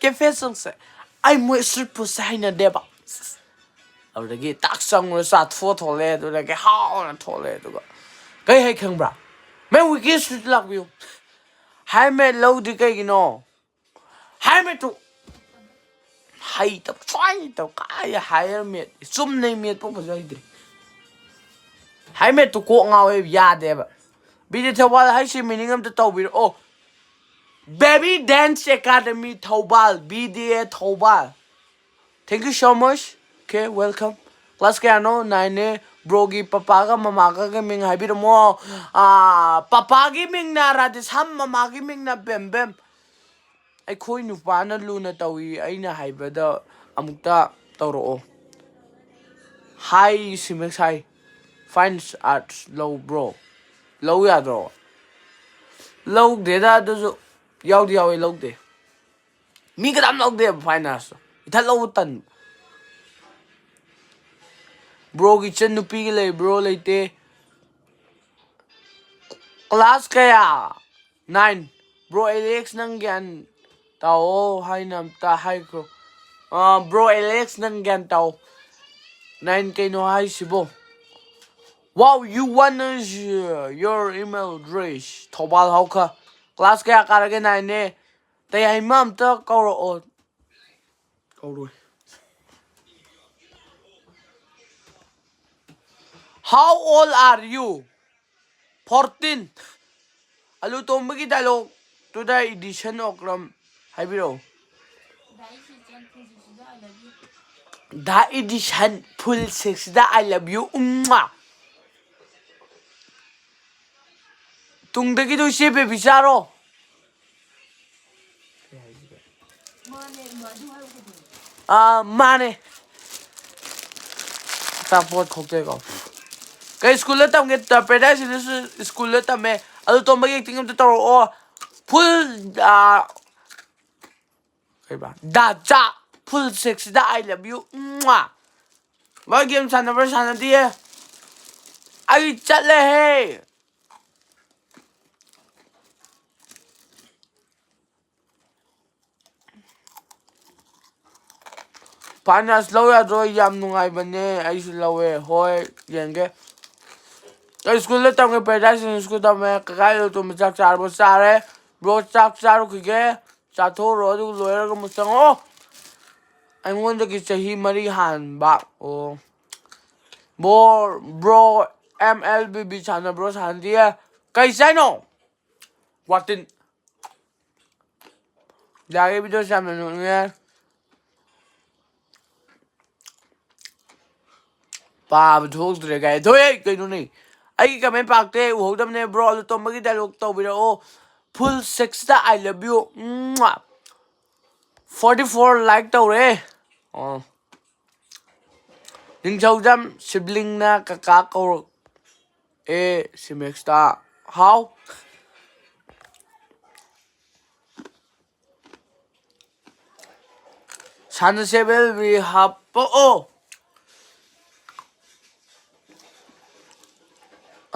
Cafe ꯆꯪꯁꯦ꯫ ꯑꯩ ꯃꯣꯏ street food ꯁꯦ ꯍꯩꯅꯗꯦꯕ꯫ ꯑꯗꯨꯗꯒꯤ ꯇꯥꯛ ꯆꯪꯉꯨꯔ ꯆꯥꯊꯣꯛꯑ ꯊꯣꯛꯂꯛꯑꯦ꯫ ꯑꯗꯨꯗꯒꯤ ꯍꯥꯎꯅ ꯊꯣꯛꯂꯛꯑꯦ꯫ ꯑꯗꯨꯒ ꯀꯩ ꯍꯥꯏ ꯈꯪꯕ꯭ꯔꯥ? ꯃꯦꯝ, ꯋꯤꯀꯤ ꯁ꯭ꯇ꯭ꯔꯤꯠ ꯂꯥꯛꯄꯤꯌꯨ꯫ ꯍꯥꯏ ꯃꯦꯠ ꯂꯧꯗ꯭ꯔꯤ ꯀꯩꯒꯤꯅꯣ? ꯍꯥꯏ ꯃꯦꯠꯇꯨ ꯍꯩꯇꯕ, ꯁꯨꯡꯍꯩ ꯍꯩꯇꯕ꯫ ꯀꯥꯏ ꯍꯥꯏꯌꯔ ꯃꯦꯠ? ꯆꯨꯝꯅꯩ ꯃꯦꯠꯄꯨ ꯐꯖ ꯍꯩꯇ꯭ꯔꯤ꯫ ꯍꯥꯏ ꯃꯦꯠꯇꯨ ꯀꯣꯛ ꯉꯥꯎꯋꯦ, ꯌꯥꯗꯦꯕ꯫ ꯕꯤ ꯗꯤ ꯊꯧꯕꯥꯜ ꯍꯥꯏꯁꯤ meaning ꯑꯝꯇ ꯇꯧꯕꯤꯔꯛꯑꯣ꯫ Baby Dance Academy Thoubal, B D A Thoubal. Thank you so much. Okay, welcome. Class ꯀꯌꯥꯅꯣ? Nine ꯅꯦ꯫ Bro ꯒꯤ ꯄꯄꯥꯒ ꯃꯃꯥꯒꯒꯤ ꯃꯤꯡ ꯍꯥꯏꯕꯤꯔꯝꯃꯣ꯫ ꯑꯥ, ꯄꯄꯥꯒꯤ ꯃꯤꯡꯅ ꯔꯥꯙꯦꯁ꯭ꯌꯥꯝ, ꯃꯃꯥꯒꯤ ꯃꯤꯡꯅ ꯕꯦꯝꯕꯦꯝ꯫ ꯑꯩꯈꯣꯏ ꯅꯨꯄꯥꯅ ꯂꯨꯅ ꯇꯧꯏ ꯑꯩꯅ ꯍꯥꯏꯕꯗ ꯑꯃꯨꯛꯇ ꯇꯧꯔꯛꯑꯣ꯫ Hi ꯁꯤꯃꯦꯛꯁ ꯍꯥꯏ꯫ Fine Arts ꯂꯧꯕ꯭ꯔꯣ? ꯂꯧ ꯌꯥꯗ꯭ꯔꯣ? ꯂꯧꯗꯦꯗ, ꯑꯗꯨꯁꯨ ꯌꯥꯎꯗꯤ ꯌꯥꯎꯋꯦ, ꯂꯧꯗꯦ꯫ ꯃꯤ ꯀꯅꯥꯝ ꯂꯧꯗꯦꯕ Fine Arts ꯇꯣ꯫ ꯏꯊꯟ ꯂꯧꯕ ꯇꯟꯕ꯫ Bro ꯒꯤ ꯏꯆꯟ ꯅꯨꯄꯤꯒꯤ ꯂꯩꯕ꯭ꯔꯣ? ꯂꯩꯇꯦ꯫ Class ꯀꯌꯥ? Nine꯫ Bro Alex ꯅꯪ ꯒ꯭ꯌꯥꯟ ꯇꯥꯑꯣ ꯍꯥꯏꯅ ꯑꯝꯇ ꯍꯥꯏꯈ꯭ꯔꯣ꯫ ꯑꯥ, Bro Alex ꯅꯪ ꯒ꯭ꯌꯥꯟ ꯇꯥꯑꯣ꯫ Nine ꯀꯩꯅꯣ ꯍꯥꯏꯁꯤꯕꯣ? Wow, you wanna your email address? Thoubal ꯍꯧꯈ꯫ Class ꯀꯌꯥ ꯀꯥꯔꯒꯦ? Nine ꯅꯦ꯫ ꯇꯌꯥꯏꯃ ꯑꯝꯇ ꯀꯧꯔꯛꯑꯣ꯫ ꯀꯧꯔꯣꯏ꯫ How old are you? Fourteen꯫ ꯑꯂꯨ ꯇꯣꯝꯕꯒꯤ dialogue ꯇꯨꯗ edition ꯑꯣꯀ꯭ꯔꯝ ꯍꯥꯏꯕꯤꯔꯛꯑꯣ꯫ ꯗꯥ edition full six the I love you꯫ ꯎꯝ꯫ ꯇꯨꯡꯗꯒꯤꯗꯣ ꯏꯆꯦ ꯕꯦꯕꯤ ꯆꯥꯔꯣ꯫ ꯑꯥ, ꯃꯥꯅꯦ꯫ ꯑꯆꯥꯄꯣꯠ ꯈꯣꯛꯇꯣꯏꯀꯣ꯫ ꯀꯩ ꯁ꯭ꯀꯨꯜꯗ ꯇꯝꯒꯦ? ꯇ-, ꯄꯦꯔꯥꯗꯥꯏꯁ ꯍꯤꯜꯁ ꯁ꯭ꯀꯨꯜꯗ ꯇꯝꯃꯦ꯫ ꯑꯗꯨ ꯇꯣꯝꯕꯒꯤ ꯑꯦꯛꯇꯤꯡ ꯑꯝꯇ ꯇꯧꯔꯛꯑꯣ꯫ ꯐꯨꯜ, ꯑꯥ, ꯀꯩꯕ? ꯗꯥꯆꯥ꯫ ꯐꯨꯜ ꯁꯦꯛꯁꯤꯗ I love you꯫ ꯃꯥ ꯒꯦꯝ ꯁꯥꯟꯅꯕ꯭ꯔꯥ? ꯁꯥꯟꯅꯗꯤꯌꯦ꯫ ꯑꯩ ꯆꯠꯂꯦꯍꯦ꯫ ꯐꯥꯏꯅꯥꯟꯁ ꯂꯧ ꯌꯥꯗ꯭ꯔꯣ? ꯌꯥꯝ ꯅꯨꯡꯉꯥꯏꯕꯅꯦ, ꯑꯩꯁꯨ ꯂꯧꯋꯦ꯫ ꯍꯣꯏ, ꯌꯦꯡꯒꯦ꯫ ꯀꯩ ꯁ꯭ꯀꯨꯜꯗ ꯇꯝꯒꯦ? ꯄꯦꯔꯥꯗꯥꯏꯁ ꯁ꯭ꯀꯨꯜ ꯇꯝꯃꯦ꯫ ꯀꯀꯥ ꯇꯣꯝꯕ ꯆꯥꯛ ꯆꯥꯔꯕꯣ? ꯆꯥꯔꯦ꯫ ꯕ꯭ꯔꯣ, ꯆꯥꯛ ꯆꯥꯔꯨꯈꯤꯒꯦ꯫ ꯆꯥꯊꯣꯛꯎꯔꯣ, ꯑꯗꯨꯒ ꯂꯣꯏꯔꯒ ꯑꯃꯨꯛ ꯆꯪꯉꯛꯑꯣ꯫ ꯑꯩꯉꯣꯟꯗꯒꯤ ꯆꯍꯤ ꯃꯔꯤ ꯍꯥꯟꯕ꯫ ꯑꯣ꯫ Bro, bro, M L B B ꯁꯥꯟꯅꯕ꯭ꯔꯣ? ꯁꯥꯟꯅꯗꯤꯌꯦ꯫ ꯀꯩ ꯆꯥꯏꯅꯣ? ꯋꯥꯇꯤꯟ꯫ ꯌꯥꯔꯦ, ꯚꯤꯗꯤꯑꯣꯁꯦ ꯌꯥꯝꯅ ꯅꯣꯛꯅꯤꯡꯉꯦ꯫ ꯄꯥꯕ ꯊꯣꯛꯇ꯭ꯔꯦ ꯀꯥꯏ꯫ ꯊꯣꯛꯑꯦ ꯀꯩꯅꯣꯅꯦ꯫ ꯑꯩꯒꯤ ꯀꯃꯦꯟ ꯄꯥꯛꯇꯦ, ꯎꯍꯧꯗꯕꯅꯦ꯫ ꯕ꯭ꯔꯣ, ꯑꯗꯨ ꯇꯣꯝꯕꯒꯤ ꯗꯥꯏꯂꯣꯛ ꯇꯧꯕꯤꯔꯛꯑꯣ꯫ ꯐꯨꯜ ꯁꯦꯛꯁꯇ I love you꯫ Forty four like ꯇꯧꯔꯦ꯫ ꯑꯣ꯫ ꯅꯤꯡꯊꯧꯖꯝ ꯁꯤꯕ꯭ꯂꯤꯡꯅ ꯀꯀꯥ ꯀꯧꯔꯛꯑꯦ ꯁꯤꯃꯦꯛꯁꯇ꯫ ꯍꯥꯎ꯫ ꯁꯥꯟꯅꯁꯦ ꯕꯦꯜꯕꯤ ꯍꯥꯞꯄꯛꯑꯣ꯫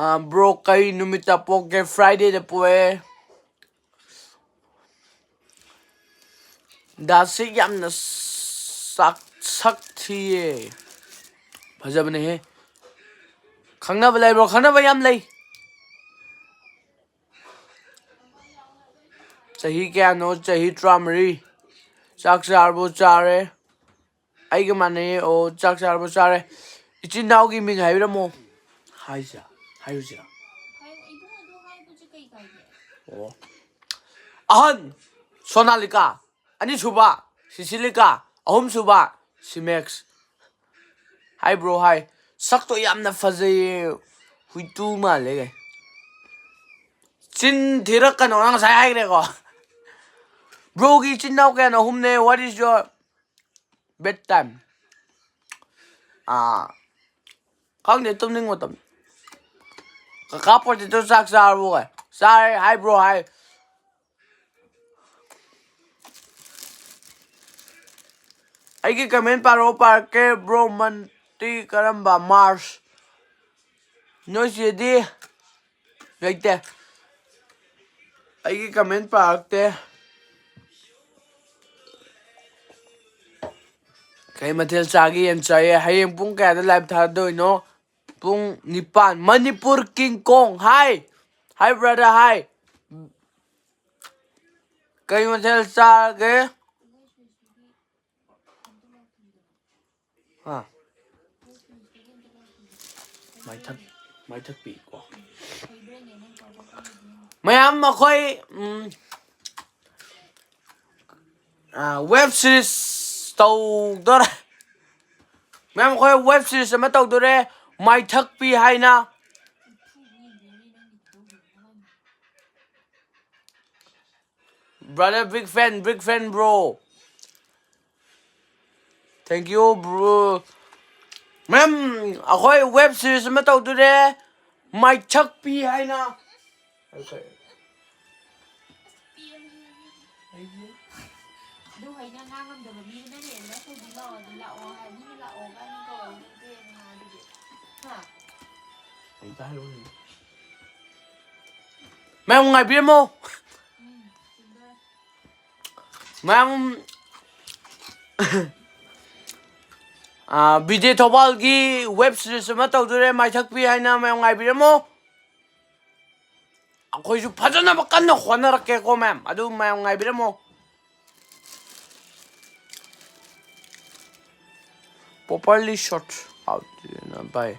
ꯑꯥ, ꯕ꯭ꯔꯣ, ꯀꯩ ꯅꯨꯃꯤꯠꯇ ꯄꯣꯛꯀꯦ? ꯐ꯭ꯔꯥꯏꯗꯦꯗ ꯄꯣꯛꯑꯦ꯫ ꯗꯥꯁꯤ ꯌꯥꯝꯅ ꯁꯛ-, ꯁꯛ ꯊꯤꯌꯦ꯫ ꯐꯖꯕꯅꯦꯍꯦ꯫ ꯈꯪꯅꯕ ꯂꯩꯕ꯭ꯔꯣ? ꯈꯪꯅꯕ ꯌꯥꯝ ꯂꯩ꯫ ꯆꯍꯤ ꯀꯌꯥꯅꯣ? ꯆꯍꯤ ꯇꯔꯥꯃꯔꯤ꯫ ꯆꯥꯛ ꯆꯥꯔꯕꯣ? ꯆꯥꯔꯦ꯫ ꯑꯩꯒ ꯃꯥꯟꯅꯩꯌꯦ꯫ ꯑꯣ, ꯆꯥꯛ ꯆꯥꯔꯕꯣ? ꯆꯥꯔꯦ꯫ ꯏꯆꯤꯟ ꯏꯅꯥꯎꯒꯤ ꯃꯤꯡ ꯍꯥꯏꯕꯤꯔꯝꯃꯣ꯫ ꯍꯥꯏꯁꯤꯔꯥ? ꯍꯥꯏꯔꯨꯁꯤꯔꯥ? ꯑꯣ꯫ ꯑꯍꯟ, ꯁꯣꯅꯥꯂꯤꯀꯥ꯫ ꯑꯅꯤꯁꯨꯕ, ꯁꯤꯁꯤꯂꯤꯀꯥ꯫ ꯑꯍꯨꯝꯁꯨꯕ, ꯁꯤꯃꯦꯛꯁ꯫ ꯍꯥꯏ ꯕ꯭ꯔꯣ, ꯍꯥꯏ꯫ ꯁꯛꯇꯣ ꯌꯥꯝꯅ ꯐꯖꯩꯌꯦ꯫ ꯍꯨꯏꯇꯨ ꯃꯥꯜꯂꯦ ꯀꯩ꯫ ꯆꯤꯟ ꯊꯤꯔꯛꯀꯅꯣ, ꯅꯪ ꯉꯁꯥꯏ ꯍꯥꯏꯈ꯭ꯔꯦꯀꯣ꯫ ꯕ꯭ꯔꯣꯒꯤ ꯏꯆꯤꯟ ꯏꯅꯥꯎ ꯀꯌꯥꯅꯣ? ꯑꯍꯨꯝꯅꯦ꯫ What is your bed time? ꯑꯥ, ꯈꯪꯗꯦ, ꯇꯨꯝꯅꯤꯡꯕ ꯃꯇꯝ꯫ ꯀꯀꯥ ꯄꯣꯇꯦꯇꯣ ꯆꯥꯛ ꯆꯥꯔꯕꯣ ꯀꯥꯏ? ꯆꯥꯔꯦ ꯍꯥꯏ ꯕ꯭ꯔꯣ ꯍꯥꯏ꯫ ꯑꯩꯒꯤ ꯀꯃꯦꯟ ꯄꯥꯔꯛꯑꯣ, ꯄꯥꯔꯛꯀꯦ ꯕ꯭ꯔꯣ꯫ ꯃꯟꯇꯤ ꯀꯔꯝꯕ? ꯃꯥꯔꯁ꯫ ꯅꯣꯏ ꯆꯦꯗꯤ? ꯂꯩꯇꯦ꯫ ꯑꯩꯒꯤ ꯀꯃꯦꯟ ꯄꯥꯔꯛꯇꯦ꯫ ꯀꯩ ꯃꯊꯦꯜ ꯆꯥꯒꯦ? ꯌꯦꯟ ꯆꯥꯏꯌꯦ꯫ ꯍꯌꯦꯡ ꯄꯨꯡ ꯀꯌꯥꯗ ꯂꯥꯏꯚ ꯊꯥꯗꯣꯏꯅꯣ? ꯄꯨꯡ ꯅꯤꯄꯥꯟ꯫ ꯃꯅꯤꯄꯨꯔ ꯀꯤꯡ ꯀꯣꯡ꯫ ꯍꯥꯏ꯫ ꯍꯥꯏ ꯕ꯭ꯔꯗꯔ ꯍꯥꯏ꯫ ꯀꯩ ꯃꯊꯦꯜ ꯆꯥꯔꯒꯦ? ꯍꯥ? ꯃꯥꯏꯊꯛ-, ꯃꯥꯏꯊꯛꯄꯤ ꯀꯣ꯫ ꯃꯌꯥꯝ ꯑꯩꯈꯣꯏ, ꯎꯝ, ꯑꯥ, ꯋꯦꯕ ꯁꯤꯔꯤꯁ ꯇꯧꯗꯣꯔꯦ꯫ ꯃꯌꯥꯝ ꯑꯩꯈꯣꯏ ꯋꯦꯕ ꯁꯤꯔꯤꯁ ꯑꯃ ꯇꯧꯗꯣꯔꯦ, ꯃꯥꯏꯊꯛꯄꯤ ꯍꯥꯏꯅ꯫ Brother, big fan, big fan, bro. Thank you, bro. ꯃꯦꯝ, ꯑꯩꯈꯣꯏ ꯋꯦꯕ ꯁꯤꯔꯤꯁ ꯑꯃ ꯇꯧꯗꯣꯔꯦ, ꯃꯥꯏꯊꯛꯄꯤ ꯍꯥꯏꯅ꯫ ꯑꯗꯨ ꯍꯩꯅ ꯉꯥꯡ ꯉꯝꯗꯕ ꯃꯤꯗꯨꯅ ꯍꯦꯟꯅ ꯑꯩꯈꯣꯏꯗꯤ ꯂꯥꯛꯑꯣ, ꯂꯥꯛꯑꯣ ꯍꯥꯏ, ꯃꯤꯅ ꯂꯥꯛꯑꯣ ꯀꯥꯏꯅ ꯀꯧꯔꯒ ꯅꯪ ꯇꯣꯛꯑꯦꯅ ꯍꯥꯏ ꯑꯗꯨꯗꯤ꯫ ꯍꯥ? ꯑꯝꯇ ꯍꯥꯏꯔꯛꯎꯅꯦ꯫ ꯃꯌꯥꯝ ꯉꯥꯏꯕꯤꯔꯝꯃꯣ꯫ ꯎꯝ, ꯆꯨꯝꯗꯣꯔꯦ꯫ ꯃꯌꯥꯝ, ꯑꯥ, ꯕꯤꯖꯦ ꯊꯧꯕꯥꯜꯒꯤ ꯋꯦꯕ ꯁꯤꯔꯤꯁ ꯑꯃ ꯇꯧꯗꯣꯔꯦ, ꯃꯥꯏꯊꯛꯄꯤ ꯍꯥꯏꯅ, ꯃꯌꯥꯝ ꯉꯥꯏꯕꯤꯔꯝꯃꯣ꯫ ꯑꯩꯈꯣꯏꯁꯨ ꯐꯖꯅꯕ ꯀꯟꯅ ꯍꯣꯠꯅꯔꯛꯀꯦꯀꯣ ꯃꯌꯥꯝ, ꯑꯗꯨ ꯃꯌꯥꯝ ꯉꯥꯏꯕꯤꯔꯝꯃꯣ꯫ Properly shot out, ꯚꯥꯏ꯫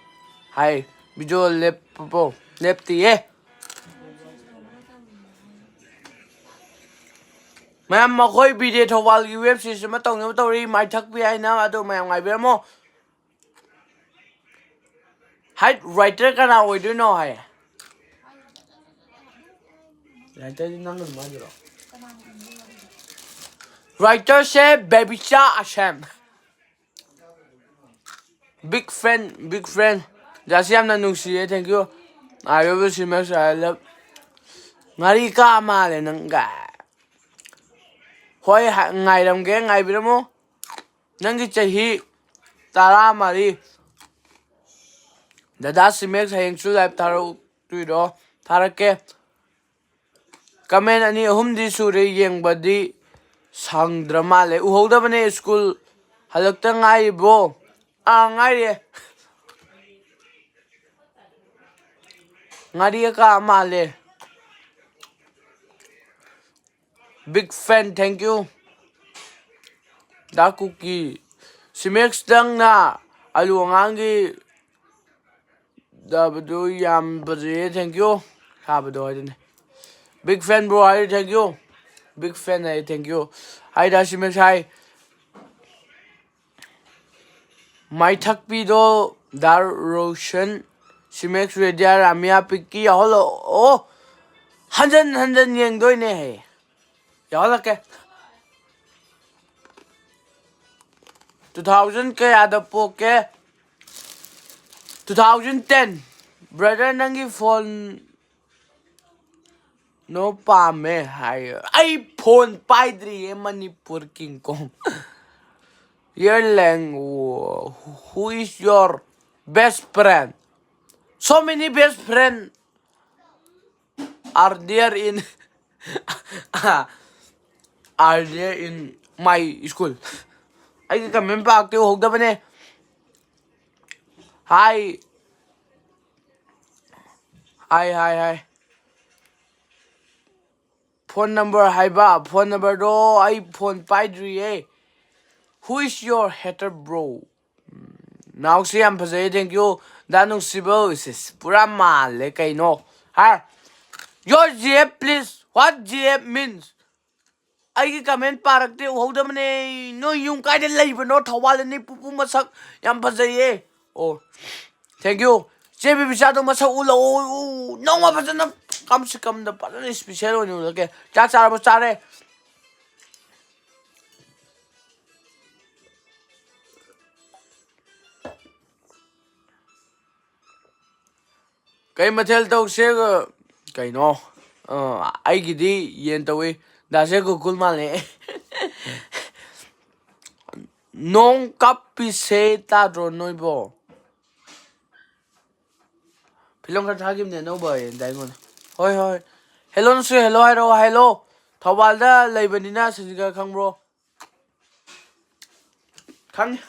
ꯍꯥꯏ, ꯚꯤꯗꯤꯑꯣ ꯂꯦꯞꯄꯕꯣ? ꯂꯦꯞꯇꯤꯌꯦ꯫ ꯃꯌꯥꯝ, ꯃꯈꯣꯏ ꯕꯤꯖꯦ ꯊꯧꯕꯥꯜꯒꯤ ꯋꯦꯕ ꯁꯤꯔꯤꯁ ꯑꯃ ꯇꯧꯅꯕ ꯇꯧꯔꯤ, ꯃꯥꯏꯊꯛꯄꯤ ꯍꯥꯏꯅ, ꯑꯗꯨ ꯃꯌꯥꯝ ꯉꯥꯏꯕꯤꯔꯝꯃꯣ꯫ ꯍꯥꯏꯠ ꯔꯥꯏꯇꯔ ꯀꯅꯥ ꯑꯣꯏꯗꯣꯏꯅꯣ ꯍꯥꯏ? ꯔꯥꯏꯇꯔꯗꯤ ꯅꯪꯅ ꯑꯗꯨꯝ ꯍꯥꯏꯗꯣꯏꯔꯣ? ꯔꯥꯏꯇꯔꯁꯦ ꯕꯦꯕꯤꯆꯥ ꯑꯁꯦꯝ꯫ Big fan, big fan꯫ ꯖꯥꯁꯤ ꯌꯥꯝꯅ ꯅꯨꯡꯁꯤꯌꯦ, thank you꯫ I love you ꯁꯤꯃꯦꯛꯁ, ꯑꯥꯏ ꯂꯚ꯫ ꯉꯥꯔꯤ ꯀꯥ ꯃꯥꯜꯂꯦ ꯅꯪꯒ꯫ ꯍꯣꯏ, ꯍ-, ꯉꯥꯏꯔꯝꯒꯦ, ꯉꯥꯏꯕꯤꯔꯝꯃꯣ꯫ ꯅꯪꯒꯤ ꯆꯍꯤ ꯇꯔꯥꯃꯔꯤ꯫ ꯗꯗꯥ ꯁꯤꯃꯦꯛꯁ, ꯍꯌꯦꯡꯁꯨ ꯂꯥꯏꯚ ꯊꯥꯔꯛꯇꯣꯏꯔꯣ? ꯊꯥꯔꯛꯀꯦ꯫ ꯀꯃꯦꯟ ꯑꯅꯤ ꯑꯍꯨꯝꯗꯤ ꯁꯨꯔꯦ, ꯌꯦꯡꯕꯗꯤ ꯁꯪꯗ꯭ꯔ ꯃꯥꯜꯂꯦ꯫ ꯎꯍꯧꯗꯕꯅꯦ꯫ ꯁ꯭ꯀꯨꯜ ꯍꯜꯂꯛꯇ ꯉꯥꯏꯔꯤꯕꯣ? ꯑꯥ, ꯉꯥꯏꯔꯤꯌꯦ꯫ ꯉꯥꯔꯤ ꯑꯀꯥ ꯃꯥꯜꯂꯦ꯫ Big fan, thank you꯫ ꯗꯥ ꯀꯨꯀꯤ꯫ ꯁꯤꯃꯦꯛꯁꯇꯪꯅ ꯑꯂꯨ ꯑꯉꯥꯡꯒꯤ ꯗꯕꯗꯨ ꯌꯥꯝ ꯐꯖꯩꯌꯦ, thank you꯫ ꯁꯥꯕꯗꯣ ꯍꯥꯏꯗꯨꯅꯦ꯫ Big fan bro high, thank you꯫ Big fan high, thank you꯫ ꯍꯥꯏ ꯗꯥ ꯁꯤꯃꯦꯛꯁ ꯍꯥꯏ꯫ ꯃꯥꯏꯊꯛꯄꯤꯗꯣ ꯗꯥ ꯔꯣꯁꯟ, ꯁꯤꯃꯦꯛꯁ ꯔꯦꯗꯤꯌꯥ, ꯔꯥꯃꯤꯌꯥ, ꯄꯤꯛꯀꯤ ꯌꯥꯎꯍꯜꯂꯛꯑꯣ꯫ ꯍꯟꯖꯟ ꯍꯟꯖꯟ ꯌꯦꯡꯗꯣꯏꯅꯦ ꯍꯦ꯫ ꯌꯥꯎꯍꯜꯂꯛꯀꯦ꯫ Two thousand ꯀꯌꯥꯗ ꯄꯣꯛꯀꯦ? Two thousand ten꯫ Brother, ꯅꯪꯒꯤ ꯐꯣꯟ ꯅꯣ ꯄꯥꯝꯃꯦ ꯍꯥꯏ꯫ ꯑꯩ ꯐꯣꯟ ꯄꯥꯏꯗ꯭ꯔꯤꯌꯦ, Manipur King Kong. Your lang-, who is your best friend? So many best friend are there in, are there in my school. ꯑꯩꯒꯤ ꯀꯃꯦꯟ ꯄꯥꯔꯛꯇꯤ ꯎꯍꯧꯗꯕꯅꯦ꯫ ꯍꯥꯏ꯫ ꯍꯥꯏ, ꯍꯥꯏ, ꯍꯥꯏ꯫ ꯐꯣꯟ ꯅꯝꯕꯔ ꯍꯥꯏꯕ, ꯐꯣꯟ ꯅꯝꯕꯔꯗꯣ ꯑꯩ ꯐꯣꯟ ꯄꯥꯏꯗ꯭ꯔꯤꯌꯦ꯫ Who is your hater, bro? Um, ꯅꯥꯎꯁꯦ ꯌꯥꯝ ꯐꯖꯩꯌꯦ, thank you꯫ ꯗꯥ ꯅꯨꯡꯁꯤꯕ, ꯏꯁ, ꯏꯁ, ꯄꯨꯔꯥ ꯃꯥꯜꯂꯦ ꯀꯩꯅꯣ꯫ ꯍꯥꯏ꯫ Your G F, please. What G F means? ꯑꯩꯒꯤ ꯀꯃꯦꯟ ꯄꯥꯔꯛꯇꯦ, ꯎꯍꯧꯗꯕꯅꯦ꯫ ꯅꯣꯏ ꯌꯨꯝ ꯀꯥꯏꯗ ꯂꯩꯕꯅꯣ? ꯊꯧꯕꯥꯜꯗꯅꯤ꯫ ꯄꯨꯄꯨ ꯃꯁꯛ ꯌꯥꯝ ꯐꯖꯩꯌꯦ꯫ ꯑꯣ, thank you꯫ ꯆꯦ ꯕꯤꯕꯤꯆꯥꯗꯣ ꯃꯁꯛ ꯎꯠꯂꯛꯑꯣ꯫ ꯎ, ꯅꯣꯡꯃ ꯐꯖꯅ, ꯀꯝ ꯁꯦ ꯀꯝꯗ ꯐꯖꯅ special ꯑꯣꯏꯅ ꯎꯠꯂꯛꯀꯦ꯫ ꯆꯥꯛ ꯆꯥꯔꯕꯣ? ꯆꯥꯔꯦ꯫ ꯀꯩ ꯃꯊꯦꯜ ꯇꯧꯁꯦ? ꯀꯩꯅꯣ? ꯑ, ꯑꯩꯒꯤꯗꯤ ꯌꯦꯟ ꯇꯧꯏ꯫ ꯗꯥꯁꯦ ꯒꯣꯀꯨꯜ ꯃꯥꯜꯂꯦ꯫ ꯅꯣꯡ ꯀꯥꯞꯄꯤꯁꯦ ꯇꯥꯗ꯭ꯔꯣ ꯅꯣꯏꯕꯣ? ꯐꯤꯂꯝ ꯈꯔ ꯊꯥꯈꯤꯕꯅꯦ ꯑꯅꯧꯕ ꯑꯌꯦ ꯗꯥꯏꯃꯣꯟ꯫ ꯍꯣꯏ, ꯍꯣꯏ꯫ ꯍꯦꯜꯂꯣꯅꯁꯨ ꯍꯦꯜꯂꯣ ꯍꯥꯏꯔꯛꯑꯣ, ꯍꯦꯜꯂꯣ꯫ ꯊꯧꯕꯥꯜꯗ ꯂꯩꯕꯅꯤꯅ ꯁꯤꯡꯖꯨꯒ ꯈꯪꯕ꯭ꯔꯣ? ꯈꯪꯉꯤ꯫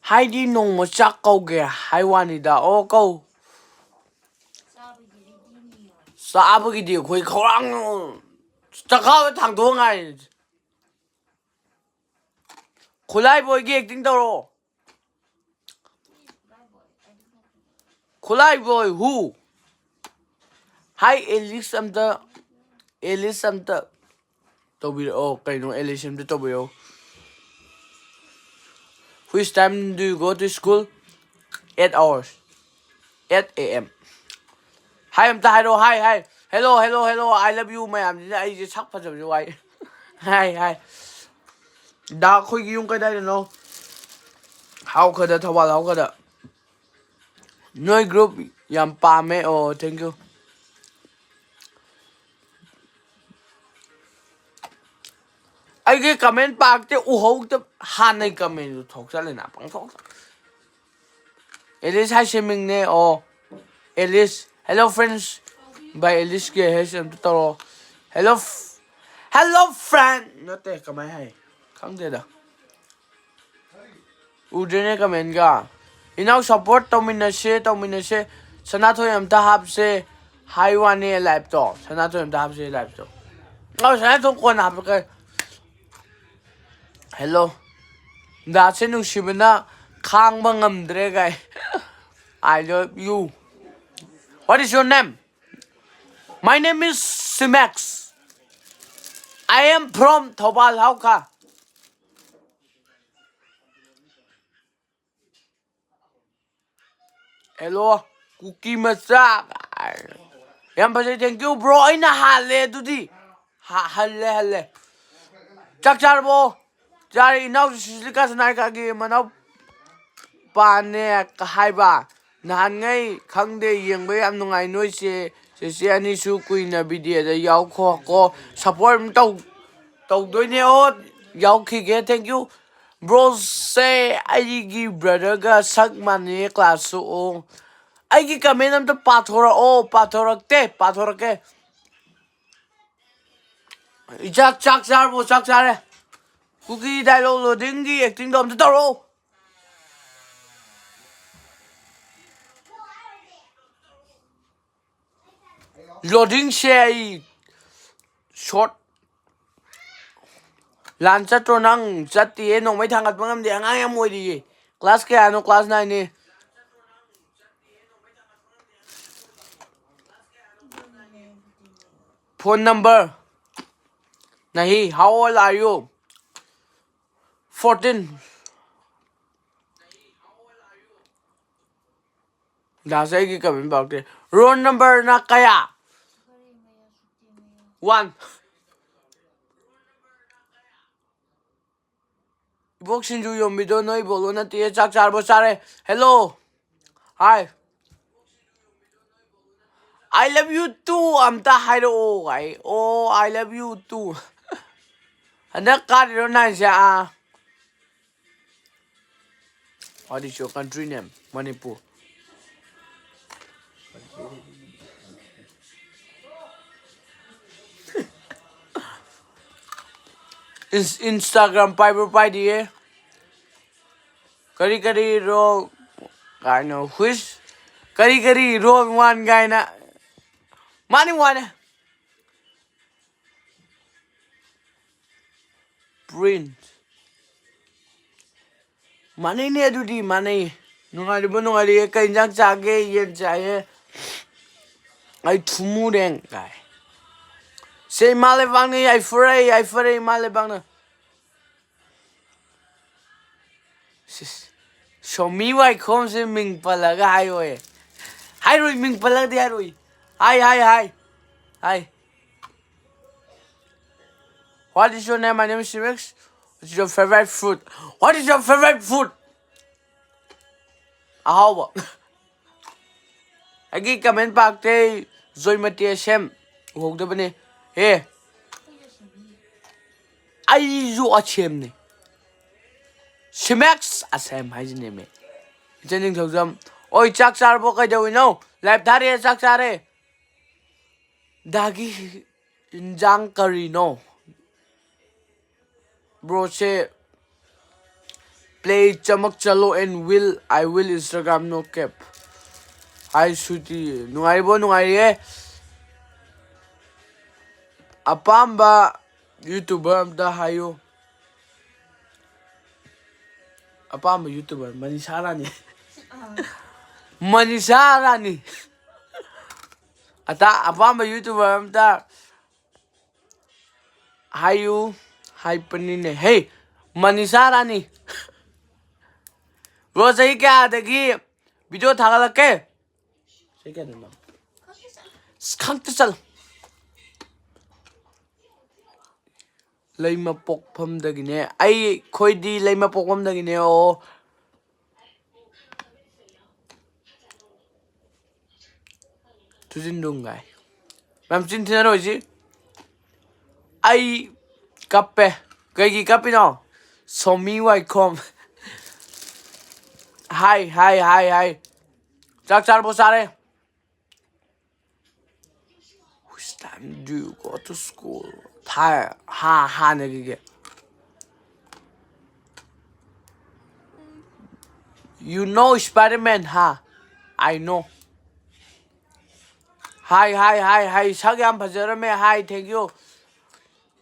ꯍꯥꯏꯗꯤ ꯅꯣꯡꯃ ꯆꯥꯛ ꯀꯧꯒꯦ ꯍꯥꯏ ꯋꯥꯅꯤꯗ꯫ ꯑꯣ, ꯀꯧ꯫ ꯆꯥꯕꯒꯤꯗꯤ ꯑꯩꯈꯣꯏ ꯈꯧꯔꯥꯡ ꯆꯈꯥꯎꯗ ꯊꯥꯡꯗꯣꯛꯑ ꯉꯥꯏꯔꯤꯅꯦ꯫ ꯈꯨꯠꯂꯥꯏꯕꯣꯏꯒꯤ ꯑꯦꯛꯇꯤꯡ ꯇꯧꯔꯣ꯫ ꯈꯨꯠꯂꯥꯏꯕꯣꯏ ꯍꯨ? ꯍꯥꯏ ꯑꯦꯂꯤꯁ ꯑꯝꯇ, ꯑꯦꯂꯤꯁ ꯑꯝꯇ ꯇꯧꯕꯤꯔꯛꯑꯣ꯫ ꯀꯩꯅꯣ ꯑꯦꯂꯤꯁ ꯑꯝꯇ ꯇꯧꯕꯤꯔꯛꯑꯣ꯫ Which time do you go to school? Eight hours. Eight A M. ꯍꯥꯏ ꯑꯝꯇ ꯍꯥꯏꯔꯛꯑꯣ꯫ ꯍꯥꯏ, ꯍꯥꯏ꯫ Hello, hello, hello, I love you ꯃꯌꯥꯝꯁꯤꯅ ꯑꯩꯁꯦ ꯁꯛ ꯐꯖꯕꯁꯦ ꯋꯥꯏ꯫ ꯍꯥꯏ, ꯍꯥꯏ꯫ ꯗꯥ ꯑꯩꯈꯣꯏꯒꯤ ꯌꯨꯝ ꯀꯗꯥꯏꯗꯅꯣ? ꯍꯥꯎꯈꯗ, ꯊꯧꯕꯥꯜ ꯍꯥꯎꯈꯗ꯫ ꯅꯣꯏ group ꯌꯥꯝ ꯄꯥꯝꯃꯦ꯫ ꯑꯣ, thank you꯫ ꯑꯩꯒꯤ comment ꯄꯥꯔꯛꯇꯤ ꯎꯍꯧꯗ, ꯍꯥꯟꯅꯩ commentꯗꯨ ꯊꯣꯛꯆꯜꯂꯦꯅ, ꯄꯪꯊꯣꯛ꯫ ꯑꯦꯂꯤꯁ ꯍꯥꯏꯁꯦ ꯃꯤꯡꯅꯦ꯫ ꯑꯣ, ꯑꯦꯂꯤꯁ꯫ Hello friends꯫ ꯚꯥꯏ, ꯑꯦꯂꯤꯁꯀꯤ ꯍꯦꯁ ꯑꯝꯇ ꯇꯧꯔꯣ꯫ Hello f-, hello friend꯫ ꯅꯠꯇꯦ, ꯀꯃꯥꯏ ꯍꯥꯏ? ꯈꯪꯗꯦꯗ꯫ ꯎꯗ꯭ꯔꯦꯅꯦ commentꯒ꯫ ꯏꯅꯥꯎ support ꯇꯧꯃꯤꯟꯅꯁꯦ, ꯇꯧꯃꯤꯟꯅꯁꯦ꯫ ꯁꯅꯥꯊꯣꯏ ꯑꯝꯇ ꯍꯥꯞꯁꯦ꯫ ꯍꯥꯏ ꯋꯥꯅꯦ liveꯇꯣ꯫ ꯁꯅꯥꯊꯣꯏ ꯑꯝꯇ ꯍꯥꯞꯁꯦ liveꯇꯣ꯫ ꯑꯧ, ꯁꯅꯥꯊꯣꯏ ꯀꯣꯟꯅ ꯍꯥꯞꯄꯛꯀꯦ꯫ Hello꯫ ꯗꯥꯁꯦ ꯅꯨꯡꯁꯤꯕꯅ ꯈꯥꯡꯕ ꯉꯝꯗ꯭ꯔꯦ ꯒꯥꯏ꯫ I love you꯫ What is your name? My name is Simax. I am from Thoubal ꯍꯥꯎꯈꯥ꯫ Hello, ꯀꯨꯀꯤ ꯃꯆꯥ꯫ ꯌꯥꯝ ꯐꯖꯩ, thank you bro꯫ ꯑꯩꯅ ꯍꯥꯜꯂꯦ ꯑꯗꯨꯗꯤ꯫ ꯍꯥ-, ꯍꯜꯂꯦ, ꯍꯜꯂꯦ꯫ ꯆꯥꯛ ꯆꯥꯔꯕꯣ? ꯆꯥꯔꯦ, ꯏꯅꯥꯎꯁꯨ ꯁꯤꯁꯂꯤꯀꯥ ꯁꯅꯥꯏꯀꯥꯒꯤ ꯃꯅꯥꯎ꯫ ꯄꯥꯅꯦ ꯍꯥꯏꯕ꯫ ꯅꯍꯥꯟꯉꯩ ꯈꯪꯗꯦ, ꯌꯦꯡꯕ ꯌꯥꯝ ꯅꯨꯡꯉꯥꯏ ꯅꯣꯏꯁꯦ꯫ ꯆꯦꯆꯦ ꯑꯅꯤꯁꯨ ꯀꯨꯏꯅ ꯚꯤꯗꯤꯑꯣꯗ ꯌꯥꯎꯈꯣꯀꯣ꯫ ꯁꯞꯄꯣꯔꯠ ꯑꯗꯨꯝ ꯇꯧ-, ꯇꯧꯗꯣꯏꯅꯦ꯫ ꯑꯣ, ꯌꯥꯎꯈꯤꯒꯦ꯫ Thank you꯫ ꯕ꯭ꯔꯣꯁꯦ ꯑꯩꯒꯤ ꯕ꯭ꯔꯗꯔꯒ ꯁꯛ ꯃꯥꯟꯅꯩꯌꯦ, ꯀ꯭ꯂꯥꯁꯁꯨ꯫ ꯑꯣ, ꯑꯩꯒꯤ ꯀꯃꯦꯟ ꯑꯝꯇ ꯄꯥꯊꯣꯔꯛꯑꯣ꯫ ꯄꯥꯊꯣꯔꯛꯇꯦ꯫ ꯄꯥꯊꯣꯔꯛꯀꯦ꯫ ꯏꯆꯥ, ꯆꯥꯛ ꯆꯥꯔꯕꯣ? ꯆꯥꯛ ꯆꯥꯔꯦ꯫ ꯀꯨꯀꯤ ꯗꯥꯏꯂꯣꯛ ꯂꯣꯗꯤꯡꯒꯤ ꯑꯦꯛꯇꯤꯡꯗꯣ ꯑꯝꯇ ꯇꯧꯔꯛꯑꯣ꯫ ꯂꯣꯗꯤꯡꯁꯦ ꯑꯩ ꯁꯣꯔꯠ ꯂꯥꯟ ꯆꯠꯇ꯭ꯔꯣ ꯅꯪ? ꯆꯠꯇꯤꯌꯦ, ꯅꯣꯡꯃꯩ ꯊꯥꯡꯒꯠꯄ ꯉꯝꯗꯦ, ꯑꯉꯥꯡ ꯌꯥꯝ ꯑꯣꯏꯔꯤꯌꯦ꯫ ꯀ꯭ꯂꯥꯁ ꯀꯌꯥꯅꯣ? ꯀ꯭ꯂꯥꯁ ꯅꯥꯏꯟꯅꯦ꯫ Phone number? Nahi. How old are you? Fourteen. ꯂꯥꯁ ꯑꯩꯒꯤ ꯀꯃꯦꯟ ꯄꯥꯔꯛꯇꯦ꯫ Roll numberꯅ ꯀꯌꯥ? One. ꯏꯕꯣꯛ ꯁꯤꯡꯖꯨ ꯌꯣꯟꯕꯤꯗꯣ ꯅꯣꯏ ꯏꯕꯣꯛꯂꯣ? ꯅꯠꯇꯦ, ꯆꯥꯛ ꯆꯥꯔꯕꯣ? ꯆꯥꯔꯦ꯫ Hello. Hi. I love you too ꯑꯝꯇ ꯍꯥꯏꯔꯛꯑꯣ꯫ ꯑꯩ, oh, I love you too. ꯍꯟꯗꯛ ꯀꯥꯔꯤꯔꯣ ꯅꯥꯏꯟꯁꯦ? ꯑꯥ, what is your country name? Manipur. Instagram ꯄꯥꯏꯕ꯭ꯔꯣ? ꯄꯥꯏꯗꯤꯌꯦ꯫ ꯀꯔꯤ ꯀꯔꯤ ꯔꯣꯜ ꯀꯥꯏꯅ, ꯍꯨꯏꯁ, ꯀꯔꯤ ꯀꯔꯤ ꯔꯣꯜ ꯋꯥꯟ ꯀꯥꯏꯅ꯫ ꯃꯥꯅꯤ, ꯋꯥꯅꯦ꯫ ꯄ꯭ꯔꯤꯟꯁ꯫ ꯃꯥꯟꯅꯩꯅꯦ, ꯑꯗꯨꯗꯤ ꯃꯥꯟꯅꯩ꯫ ꯅꯨꯡꯉꯥꯏꯔꯤꯕꯣ? ꯅꯨꯡꯉꯥꯏꯔꯤꯌꯦ꯫ ꯀꯩ ꯏꯟꯖꯥꯡ ꯆꯥꯒꯦ? ꯌꯦꯟ ꯆꯥꯏꯌꯦ꯫ ꯑꯩ ꯊꯨꯝꯃꯨꯔꯦꯡ ꯀꯥꯏ꯫ ꯁꯦ, ꯏꯃꯥ ꯂꯩꯕꯥꯛꯅ ꯌꯥꯏꯐꯔꯦ, ꯌꯥꯏꯐꯔꯦ ꯏꯃꯥ ꯂꯩꯕꯥꯛꯅ꯫ ꯁꯤꯁ, ꯁꯣꯃꯤ ꯋꯥꯏꯈꯣꯝꯁꯦ ꯃꯤꯡ ꯄꯜꯂꯒ ꯍꯥꯏꯌꯣꯌꯦ꯫ ꯍꯥꯏꯔꯣꯏ, ꯃꯤꯡ ꯄꯜꯂꯒꯗꯤ ꯍꯥꯏꯔꯣꯏ꯫ ꯍꯥꯏ, ꯍꯥꯏ, ꯍꯥꯏ꯫ ꯍꯥꯏ꯫ What is your name? My name is Simex. What's your favorite food? What is your favorite food? ꯑꯍꯥꯎꯕ꯫ ꯑꯩꯒꯤ ꯀꯃꯦꯟ ꯄꯥꯛꯇꯦ꯫ ꯖꯣꯏꯃꯇꯤ ꯑꯁꯦꯝ ꯎꯍꯧꯗꯕꯅꯦ꯫ ꯑꯦ, ꯑꯩꯁꯨ ꯑꯁꯦꯝꯅꯤ꯫ ꯁꯤꯃꯦꯛꯁ ꯑꯁꯦꯝ ꯍꯥꯏꯁꯤꯅꯦꯃꯦ꯫ ꯏꯆꯟ ꯅꯤꯡꯊꯧꯖꯝ, ꯑꯣꯏ, ꯆꯥꯛ ꯆꯥꯔꯕꯣ? ꯀꯩꯗꯧꯔꯤꯅꯣ? ꯂꯥꯏꯞ ꯊꯥꯔꯦ, ꯆꯥꯛ ꯆꯥꯔꯦ꯫ ꯗꯥꯒꯤ ꯏꯟꯖꯥꯡ ꯀꯔꯤꯅꯣ? ꯕ꯭ꯔꯣꯁꯦ, play ꯆꯃꯛ ꯆꯠꯂꯣ and will, I will Instagram no cap꯫ ꯍꯥꯏ ꯁꯨꯇꯤ, ꯅꯨꯡꯉꯥꯏꯔꯤꯕꯣ? ꯅꯨꯡꯉꯥꯏꯔꯤꯌꯦ꯫ ꯑꯄꯥꯝꯕ YouTuber ꯑꯝꯇ ꯍꯥꯏꯌꯨ꯫ ꯑꯄꯥꯝꯕ YouTuber ꯃꯅꯤꯁꯥ ꯔꯥꯅꯤ꯫ ꯃꯅꯤꯁꯥ ꯔꯥꯅꯤ꯫ ꯑꯇꯥ-, ꯑꯄꯥꯝꯕ YouTuber ꯑꯝꯇ ꯍꯥꯏꯌꯨ ꯍꯥꯏꯕꯅꯤꯅꯦ꯫ ꯍꯦ, ꯃꯅꯤꯁꯥ ꯔꯥꯅꯤ꯫ ꯕ꯭ꯔꯣ, ꯆꯍꯤ ꯀꯌꯥꯗꯒꯤ video ꯊꯥꯒꯠꯂꯛꯀꯦ? ꯆꯍꯤ ꯀꯌꯥꯗꯅꯣ? ꯑꯁ, ꯈꯪꯇ ꯆꯠꯂꯣ꯫ ꯂꯩꯃ ꯄꯣꯛꯐꯝꯗꯒꯤꯅꯦ꯫ ꯑꯩ, ꯑꯩꯈꯣꯏꯗꯤ ꯂꯩꯃ ꯄꯣꯛꯐꯝꯗꯒꯤꯅꯦ꯫ ꯑꯣ꯫ ꯊꯨꯖꯤꯟ ꯅꯨꯡꯉꯥꯏ꯫ ꯃꯌꯥꯝ ꯆꯤꯟ ꯊꯤꯅꯔꯣꯏꯁꯤ꯫ ꯑꯩ ꯀꯞꯄꯦ꯫ ꯀꯩꯒꯤ ꯀꯞꯄꯤꯅꯣ? ꯁꯣꯃꯤ ꯋꯥꯏꯈꯣꯝ꯫ ꯍꯥꯏ, ꯍꯥꯏ, ꯍꯥꯏ, ꯍꯥꯏ꯫ ꯆꯥꯛ ꯆꯥꯔꯕꯣ? ꯆꯥꯔꯦ꯫ Which time do you go to school? ꯊꯥꯏ, ꯍꯥ, ꯍꯥꯟꯅꯒꯤꯒꯦ꯫ You know Spider-Man, ꯍꯥ? I know. ꯍꯥꯏ, ꯍꯥꯏ, ꯍꯥꯏ, ꯍꯥꯏ꯫ ꯁꯛ ꯌꯥꯝ ꯐꯖꯔꯝꯃꯦ꯫ ꯍꯥꯏ, thank you꯫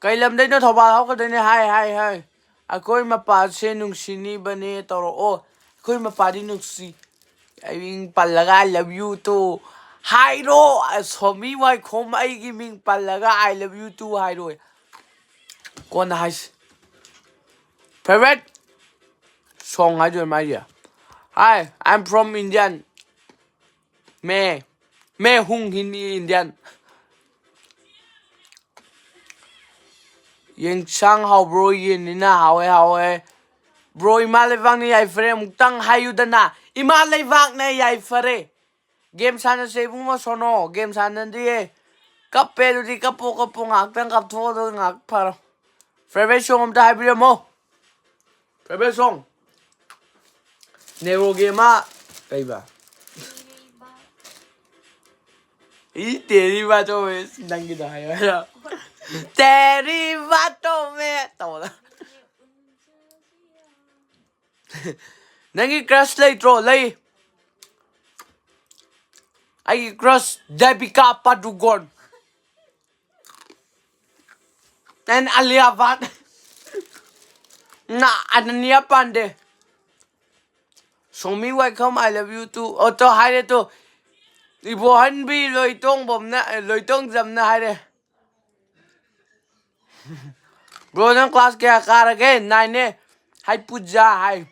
ꯀꯩ ꯂꯝꯗꯩꯅꯣ? ꯊꯧꯕꯥꯜ ꯍꯧꯔꯛꯀꯗꯣꯏꯅꯦ꯫ ꯍꯥꯏ, ꯍꯥꯏ, ꯍꯥꯏ꯫ ꯑꯩꯈꯣꯏ ꯃꯄꯥꯁꯦ ꯅꯨꯡꯁꯤꯅꯤꯕꯅꯦ ꯇꯧꯔꯛꯑꯣ꯫ ꯑꯩꯈꯣꯏ ꯃꯄꯥꯗꯤ ꯅꯨꯡꯁꯤ꯫ ꯑꯩ ꯃꯤꯡ ꯄꯜꯂꯒ "I love you too" ꯍꯥꯏꯔꯣ꯫ ꯁꯣꯃꯤ ꯋꯥꯏꯈꯣꯝ ꯑꯩꯒꯤ ꯃꯤꯡ ꯄꯜꯂꯒ "I love you too" ꯍꯥꯏꯔꯣꯏ꯫ ꯀꯣꯟꯅ ꯍꯥꯏꯁꯤ꯫ Favorite song ꯍꯥꯏꯗꯣꯏꯔ ꯃꯥꯏꯁꯦ? Hi, I'm from Indian꯫ May, May hmm Hindi Indian꯫ ꯌꯦꯟꯁꯥꯡ ꯍꯥꯎꯕ꯭ꯔꯣ? ꯌꯦꯟꯅꯤꯅ ꯍꯥꯎꯋꯦ, ꯍꯥꯎꯋꯦ꯫ ꯕ꯭ꯔꯣ, ꯏꯃꯥ ꯂꯩꯕꯥꯛꯅ ꯌꯥꯏꯐꯔꯦ ꯑꯃꯨꯛꯇꯪ ꯍꯥꯏꯌꯨꯗꯅ꯫ ꯏꯃꯥ ꯂꯩꯕꯥꯛꯅ ꯌꯥꯏꯐꯔꯦ꯫ ꯒꯦꯝ ꯁꯥꯟꯅꯁꯦ ꯏꯕꯨꯡꯉꯣ ꯁꯣꯅꯣ, ꯒꯦꯝ ꯁꯥꯟꯅꯗꯤꯌꯦ꯫ ꯀꯞꯄꯦ ꯑꯗꯨꯗꯤ ꯀꯞꯄꯣ ꯀꯞꯄꯣ, ꯉꯥꯏꯍꯥꯛꯇꯪ ꯀꯞꯊꯣꯛꯑꯣ ꯑꯗꯨꯒ ꯉꯥꯏꯍꯥꯛ ꯐꯔꯣ꯫ ꯐꯦꯕꯔꯦꯠ ꯁꯣꯡ ꯑꯝꯇ ꯍꯥꯏꯕꯤꯔꯝꯃꯣ꯫ ꯐꯦꯕꯔꯦꯠ ꯁꯣꯡ꯫ ꯅꯦꯒ꯭ꯔꯣꯒꯤ ꯑꯃ ꯀꯩꯕ? ꯏ ꯇꯦꯔꯤ ꯕꯥꯇꯣꯃꯦ, ꯅꯪꯒꯤꯗꯣ ꯍꯥꯏꯌꯣ ꯍꯥꯏꯔꯣ? ꯇꯦꯔꯤ ꯕꯥꯇꯣꯃꯦ ꯇꯧꯕꯗꯣ꯫ ꯅꯪꯒꯤ ꯀ꯭ꯔꯁ ꯂꯩꯇ꯭ꯔꯣ? ꯂꯩ꯫ ꯑꯩꯒꯤ crush Deepika Padukone. And Alia Bhatt. ꯅ ꯑꯅꯅꯤꯌꯥ ꯄꯥꯟꯗꯦ꯫ ꯁꯣꯃꯤ ꯋꯥꯏꯈꯣꯝ, I love you too. ꯑꯣ, ꯇꯣ ꯍꯥꯏꯔꯦ ꯇꯣ꯫ ꯏꯕꯣꯍꯟꯕꯤ ꯂꯣꯏꯇꯣꯡꯕꯝꯅ, ꯂꯣꯏꯇꯣꯡꯖꯝꯅ ꯍꯥꯏꯔꯦ꯫ ꯕ꯭ꯔꯣ, ꯅꯪ ꯀ꯭ꯂꯥꯁ ꯀꯌꯥ ꯀꯥꯔꯒꯦ? ꯅꯥꯏꯟꯅꯦ꯫ ꯍꯥꯏ ꯄꯨꯖꯥ ꯍꯥꯏ꯫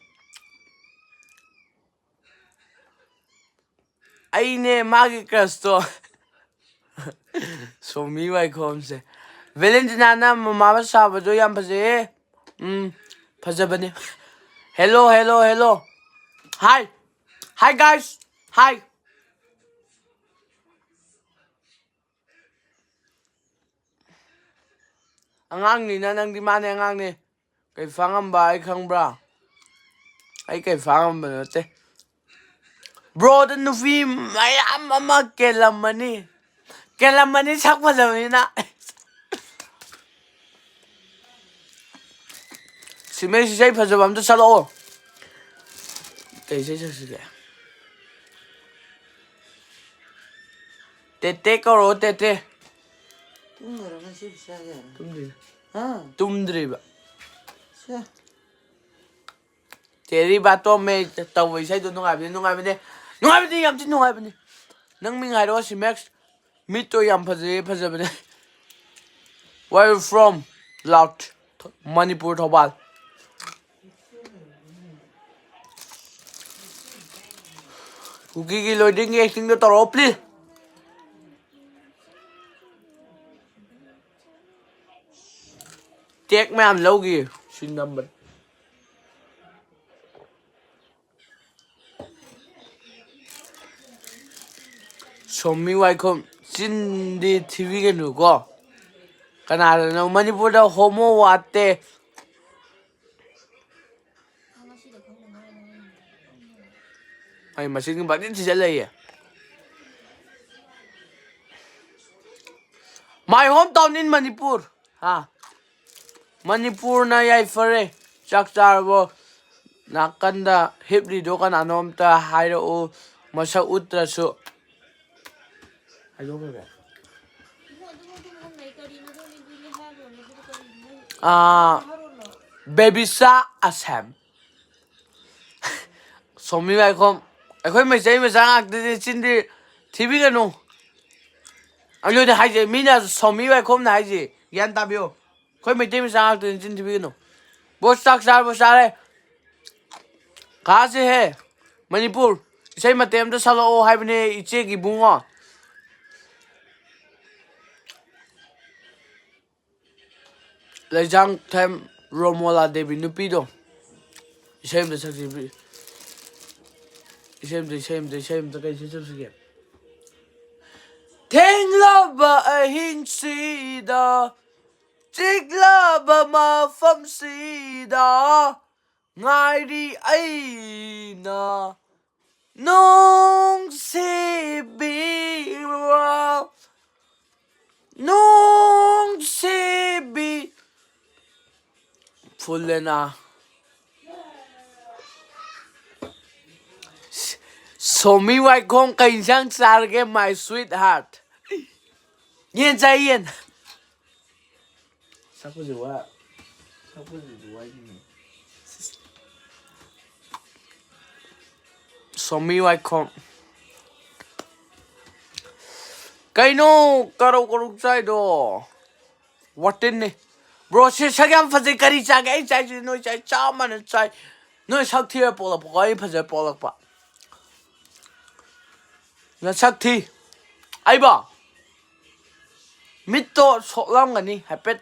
ꯑꯩꯅꯦ ꯃꯥꯒꯤ ꯀ꯭ꯔꯁꯇꯣ꯫ ꯁꯣꯃꯤ ꯋꯥꯏꯈꯣꯝꯁꯦ꯫ ꯚꯦꯂꯦꯟꯇꯤꯅꯥꯅ ꯃꯃꯥ ꯁꯥꯕꯗꯣ ꯌꯥꯝ ꯐꯖꯩꯌꯦ꯫ ꯎꯝ, ꯐꯖꯕꯅꯦ꯫ Hello, hello, hello. Hi. Hi, guys. Hi. ꯑꯉꯥꯡꯅꯤꯅ ꯅꯪꯗꯤ, ꯃꯥꯅꯦ ꯑꯉꯥꯡꯅꯦ꯫ ꯀꯩ ꯐꯥꯉꯝꯕ ꯑꯩ ꯈꯪꯕ꯭ꯔꯥ? ꯑꯩ ꯀꯩ ꯐꯥꯉꯝꯕ ꯅꯠꯇꯦ꯫ ꯕ꯭ꯔꯣꯗ ꯅꯨꯄꯤ ꯃꯌꯥꯝ ꯑꯃ ꯀꯦꯜꯂꯝꯃꯅꯤ꯫ ꯀꯦꯜꯂꯝꯃꯅꯤ ꯁꯛ ꯐꯖꯕꯅꯤꯅ꯫ ꯁꯤꯃꯦꯁ ꯏꯁꯩ ꯐꯖꯕ ꯑꯝꯇ ꯁꯛꯂꯛꯑꯣ꯫ ꯀꯩ ꯏꯁꯩ ꯁꯛꯁꯤꯒꯦ? ꯇꯦꯇꯦ ꯀꯧꯔꯛꯑꯣ, ꯇꯦꯇꯦ꯫ ꯇꯨꯝꯗꯣꯏꯔꯣ ꯉꯁꯤꯗꯤ ꯆꯥꯛ ꯌꯥꯔꯦ? ꯇꯨꯝꯗ꯭ꯔꯤ꯫ ꯍꯥ? ꯇꯨꯝꯗ꯭ꯔꯤꯕ꯫ ꯁꯦ꯫ ꯇꯦꯔꯤ ꯕꯥꯇꯣꯝꯃꯦ ꯇꯧꯕ ꯏꯁꯩꯗꯣ ꯅꯨꯡꯉꯥꯏꯕꯅꯦ, ꯅꯨꯡꯉꯥꯏꯕꯅꯦ, ꯅꯨꯡꯉꯥꯏꯕꯅꯦ, ꯌꯥꯝ ꯊꯤ ꯅꯨꯡꯉꯥꯏꯕꯅꯦ꯫ ꯅꯪ ꯃꯤꯡ ꯍꯥꯏꯔꯛꯑꯣ, ꯁꯤꯃꯦꯛꯁ꯫ ꯃꯤꯠꯇꯣ ꯌꯥꯝ ꯐꯖꯩꯌꯦ, ꯐꯖꯕꯅꯦ꯫ Where you from? Loud. Manipur, Thoubal. ꯀꯨꯀꯤꯒꯤ ꯂꯣꯏꯗ꯭ꯔꯤꯉꯩ ꯑꯦꯛꯇꯤꯡꯗꯣ ꯇꯧꯔꯛꯑꯣ, please꯫ ꯇꯦꯛ ꯃꯌꯥꯝ ꯂꯧꯈꯤ ꯁꯤ ꯅꯝꯕꯔ꯫ ꯁꯣꯃꯤ ꯋꯥꯏꯈꯣꯝ, ꯆꯤꯟꯗꯤ ꯊꯤꯕꯤꯒꯅꯨꯀꯣ꯫ ꯀꯅꯥꯗꯅꯣ ꯃꯅꯤꯄꯨꯔꯗ ꯍꯣꯃꯣ ꯋꯥꯠꯇꯦ꯫ ꯑꯩ ꯃꯁꯤꯡ ꯕꯥꯇꯤꯟ ꯊꯤꯖꯤꯜꯂꯛꯏ꯫ My hometown in Manipur. ꯍꯥ? ꯃꯅꯤꯄꯨꯔꯅ ꯌꯥꯏꯐꯔꯦ꯫ ꯆꯥꯛ ꯆꯥꯔꯕꯣ? ꯅꯥꯀꯟꯗ ꯍꯤꯞꯂꯤꯗꯣ ꯀꯅꯥꯅꯣ ꯑꯝꯇ ꯍꯥꯏꯔꯛꯎ, ꯃꯁꯛ ꯎꯠꯇ꯭ꯔꯁꯨ꯫ ꯍꯥꯏꯗꯣꯛꯈ꯭ꯔꯒꯦ꯫ ꯑꯥ, ꯕꯦꯕꯤꯁꯥ ꯑꯁꯦꯝ꯫ ꯁꯣꯃꯤ ꯋꯥꯏꯈꯣꯝ, ꯑꯩꯈꯣꯏ ꯃꯩꯇꯩ ꯃꯆꯥ ꯉꯥꯛꯇꯅꯤ, ꯆꯤꯟꯗꯤ ꯊꯤꯕꯤꯒꯅꯨ꯫ ꯑꯗꯨꯗꯤ ꯍꯥꯏꯁꯦ, ꯃꯤꯅ ꯁꯣꯃꯤ ꯋꯥꯏꯈꯣꯝꯅ ꯍꯥꯏꯁꯦ, ꯒ꯭ꯌꯥꯟ ꯇꯥꯕꯤꯌꯨ꯫ ꯑꯩꯈꯣꯏ ꯃꯩꯇꯩ ꯃꯆꯥ ꯉꯥꯛꯇꯅꯤ, ꯆꯤꯟ ꯊꯤꯕꯤꯒꯅꯨ꯫ ꯕꯣꯁ, ꯆꯥꯛ ꯆꯥꯔꯕꯣ? ꯆꯥꯔꯦ꯫ ꯀꯥꯁꯦꯍꯦ, ꯃꯅꯤꯄꯨꯔ, ꯏꯁꯩ ꯃꯇꯦꯛ ꯑꯝꯇ ꯁꯛꯂꯛꯑꯣ ꯍꯥꯏꯕꯅꯦ, ꯏꯆꯦꯒꯤ ꯏꯕꯨꯡꯉꯣ꯫ ꯂꯩꯖꯥꯡꯊꯦꯝ ꯔꯣꯃꯣꯂꯥ ꯗꯦꯕꯤ ꯅꯨꯄꯤꯗꯣ꯫ ꯏꯁꯩ ꯑꯝꯇ ꯁꯛꯁꯤ꯫ ꯏꯁꯩ ꯑꯝꯇ, ꯏꯁꯩ ꯑꯝꯇ, ꯏꯁꯩ ꯑꯝꯇ ꯀꯩ ꯏꯁꯩ ꯁꯛꯁꯤꯒꯦ? ꯊꯦꯡꯂꯕ ꯑꯍꯤꯡꯁꯤꯗ, ꯆꯤꯛꯂꯕ ꯃꯐꯝꯁꯤꯗ, ꯉꯥꯏꯔꯤ ꯑꯩꯅ ꯅꯨꯡꯁꯤꯕꯤꯔꯣ, ꯅꯨꯡꯁꯤꯕꯤ꯫ ꯐꯨꯜꯂꯦꯅ꯫ ꯁꯣꯃꯤ ꯋꯥꯏꯈꯣꯝ, ꯀꯩ ꯏꯟꯁꯥꯡ ꯆꯥꯔꯒꯦ, my sweetheart? ꯌꯦꯟ ꯆꯥꯏ, ꯌꯦꯟ꯫ ꯁꯛꯄꯁꯦ ꯋꯥ-, ꯁꯛꯄꯁꯤꯁꯨ ꯋꯥꯏꯅꯤꯅꯦ꯫ ꯁꯣꯃꯤ ꯋꯥꯏꯈꯣꯝ꯫ ꯀꯩꯅꯣ ꯀꯔꯧ ꯀꯔꯧ ꯆꯥꯏꯗꯣ? ꯋꯥꯇꯤꯟꯅꯤ꯫ ꯕ꯭ꯔꯣ, ꯁꯤ ꯁꯛ ꯌꯥꯝ ꯐꯖꯩ꯫ ꯀꯔꯤ ꯆꯥꯒꯦ? ꯑꯩ ꯆꯥꯏꯁꯤ ꯅꯣꯏ ꯆꯥꯏ ꯆꯞ ꯃꯥꯟꯅ ꯆꯥꯏ꯫ ꯅꯣꯏ ꯁꯛ ꯊꯤꯔ ꯄꯣꯛꯂꯛꯄꯀꯣ, ꯑꯩ ꯐꯖꯔ ꯄꯣꯛꯂꯛꯄ꯫ ꯅꯁꯛ ꯊꯤ꯫ ꯑꯩꯕꯣ? ꯃꯤꯠꯇꯣ ꯁꯣꯛꯂꯝꯒꯅꯤ ꯍꯥꯏꯐꯦꯠ꯫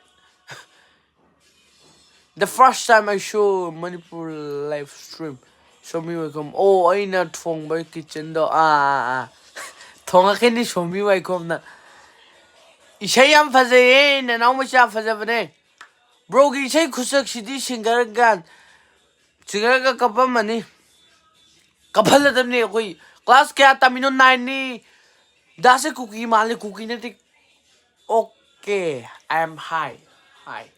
The first time I show Manipur live stream. Show me welcome. ꯑꯣ, ꯑꯩꯅ ꯊꯣꯡꯕ ꯀꯤꯠꯆꯟꯗꯣ꯫ ꯑꯥ, ꯑꯥ, ꯑꯥ꯫ ꯊꯣꯡꯉꯛꯈꯤꯅꯤ ꯁꯣꯝꯕꯤ ꯋꯥꯏꯈꯣꯝꯅ꯫ ꯏꯁꯩ ꯌꯥꯝ ꯐꯖꯩꯌꯦ, ꯅꯅꯥꯎ ꯃꯆꯥ ꯐꯖꯕꯅꯦ꯫ ꯕ꯭ꯔꯣꯒꯤ ꯏꯁꯩ ꯈꯨꯁꯛꯁꯤꯗꯤ ꯁꯤꯡꯒꯔꯒ ꯁꯤꯡꯒꯔꯒ ꯀꯞꯄꯝꯃꯅꯤ꯫ ꯀꯞꯍꯜꯂꯗꯕꯅꯤ ꯑꯩꯈꯣꯏ꯫ ꯀ꯭ꯂꯥꯁ ꯀꯌꯥ ꯇꯝꯃꯤꯅꯣ? ꯅꯥꯏꯟꯅꯤ꯫ ꯗꯥꯁꯦ ꯀꯨꯀꯤ ꯃꯥꯜꯂꯦ, ꯀꯨꯀꯤ ꯅꯠꯇꯦ꯫ Okay, I am high. High.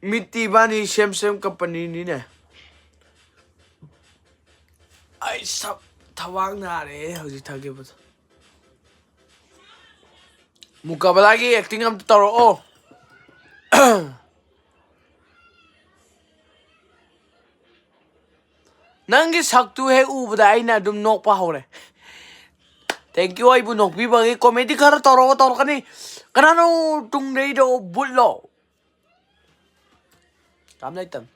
ꯃꯤꯠꯇꯤ ꯏꯕꯥꯅꯤ ꯁꯦꯝ ꯁꯦꯝ ꯀꯝꯄꯅꯤꯅꯤꯅꯦ꯫ ꯑꯩ ꯁꯛ ꯊꯕꯥꯛ ꯅꯥꯔꯦ ꯍꯧꯖꯤꯛ ꯊꯛꯈꯤꯕꯗꯣ꯫ ꯃꯨꯀꯥꯕꯂꯥꯒꯤ ꯑꯦꯛꯇꯤꯡ ꯑꯝꯇ ꯇꯧꯔꯛꯑꯣ꯫ ꯅꯪꯒꯤ ꯁꯛꯇꯨ ꯍꯦꯛ ꯎꯕꯗ ꯑꯩꯅ ꯑꯗꯨꯝ ꯅꯣꯛꯄ ꯍꯧꯔꯦ꯫ Thank you, ꯑꯩꯕꯨ ꯅꯣꯛꯄꯤꯕꯒꯤ꯫ ꯀꯣꯃꯦꯗꯤ ꯈꯔ ꯇꯧꯔꯒ ꯇꯧꯔꯛꯀꯅꯤ꯫ ꯀꯅꯥꯅꯣ ꯇꯨꯡꯗꯩꯗꯣ ꯕꯨꯠꯂꯣ? ꯀꯝ ꯂꯩꯇꯝ꯫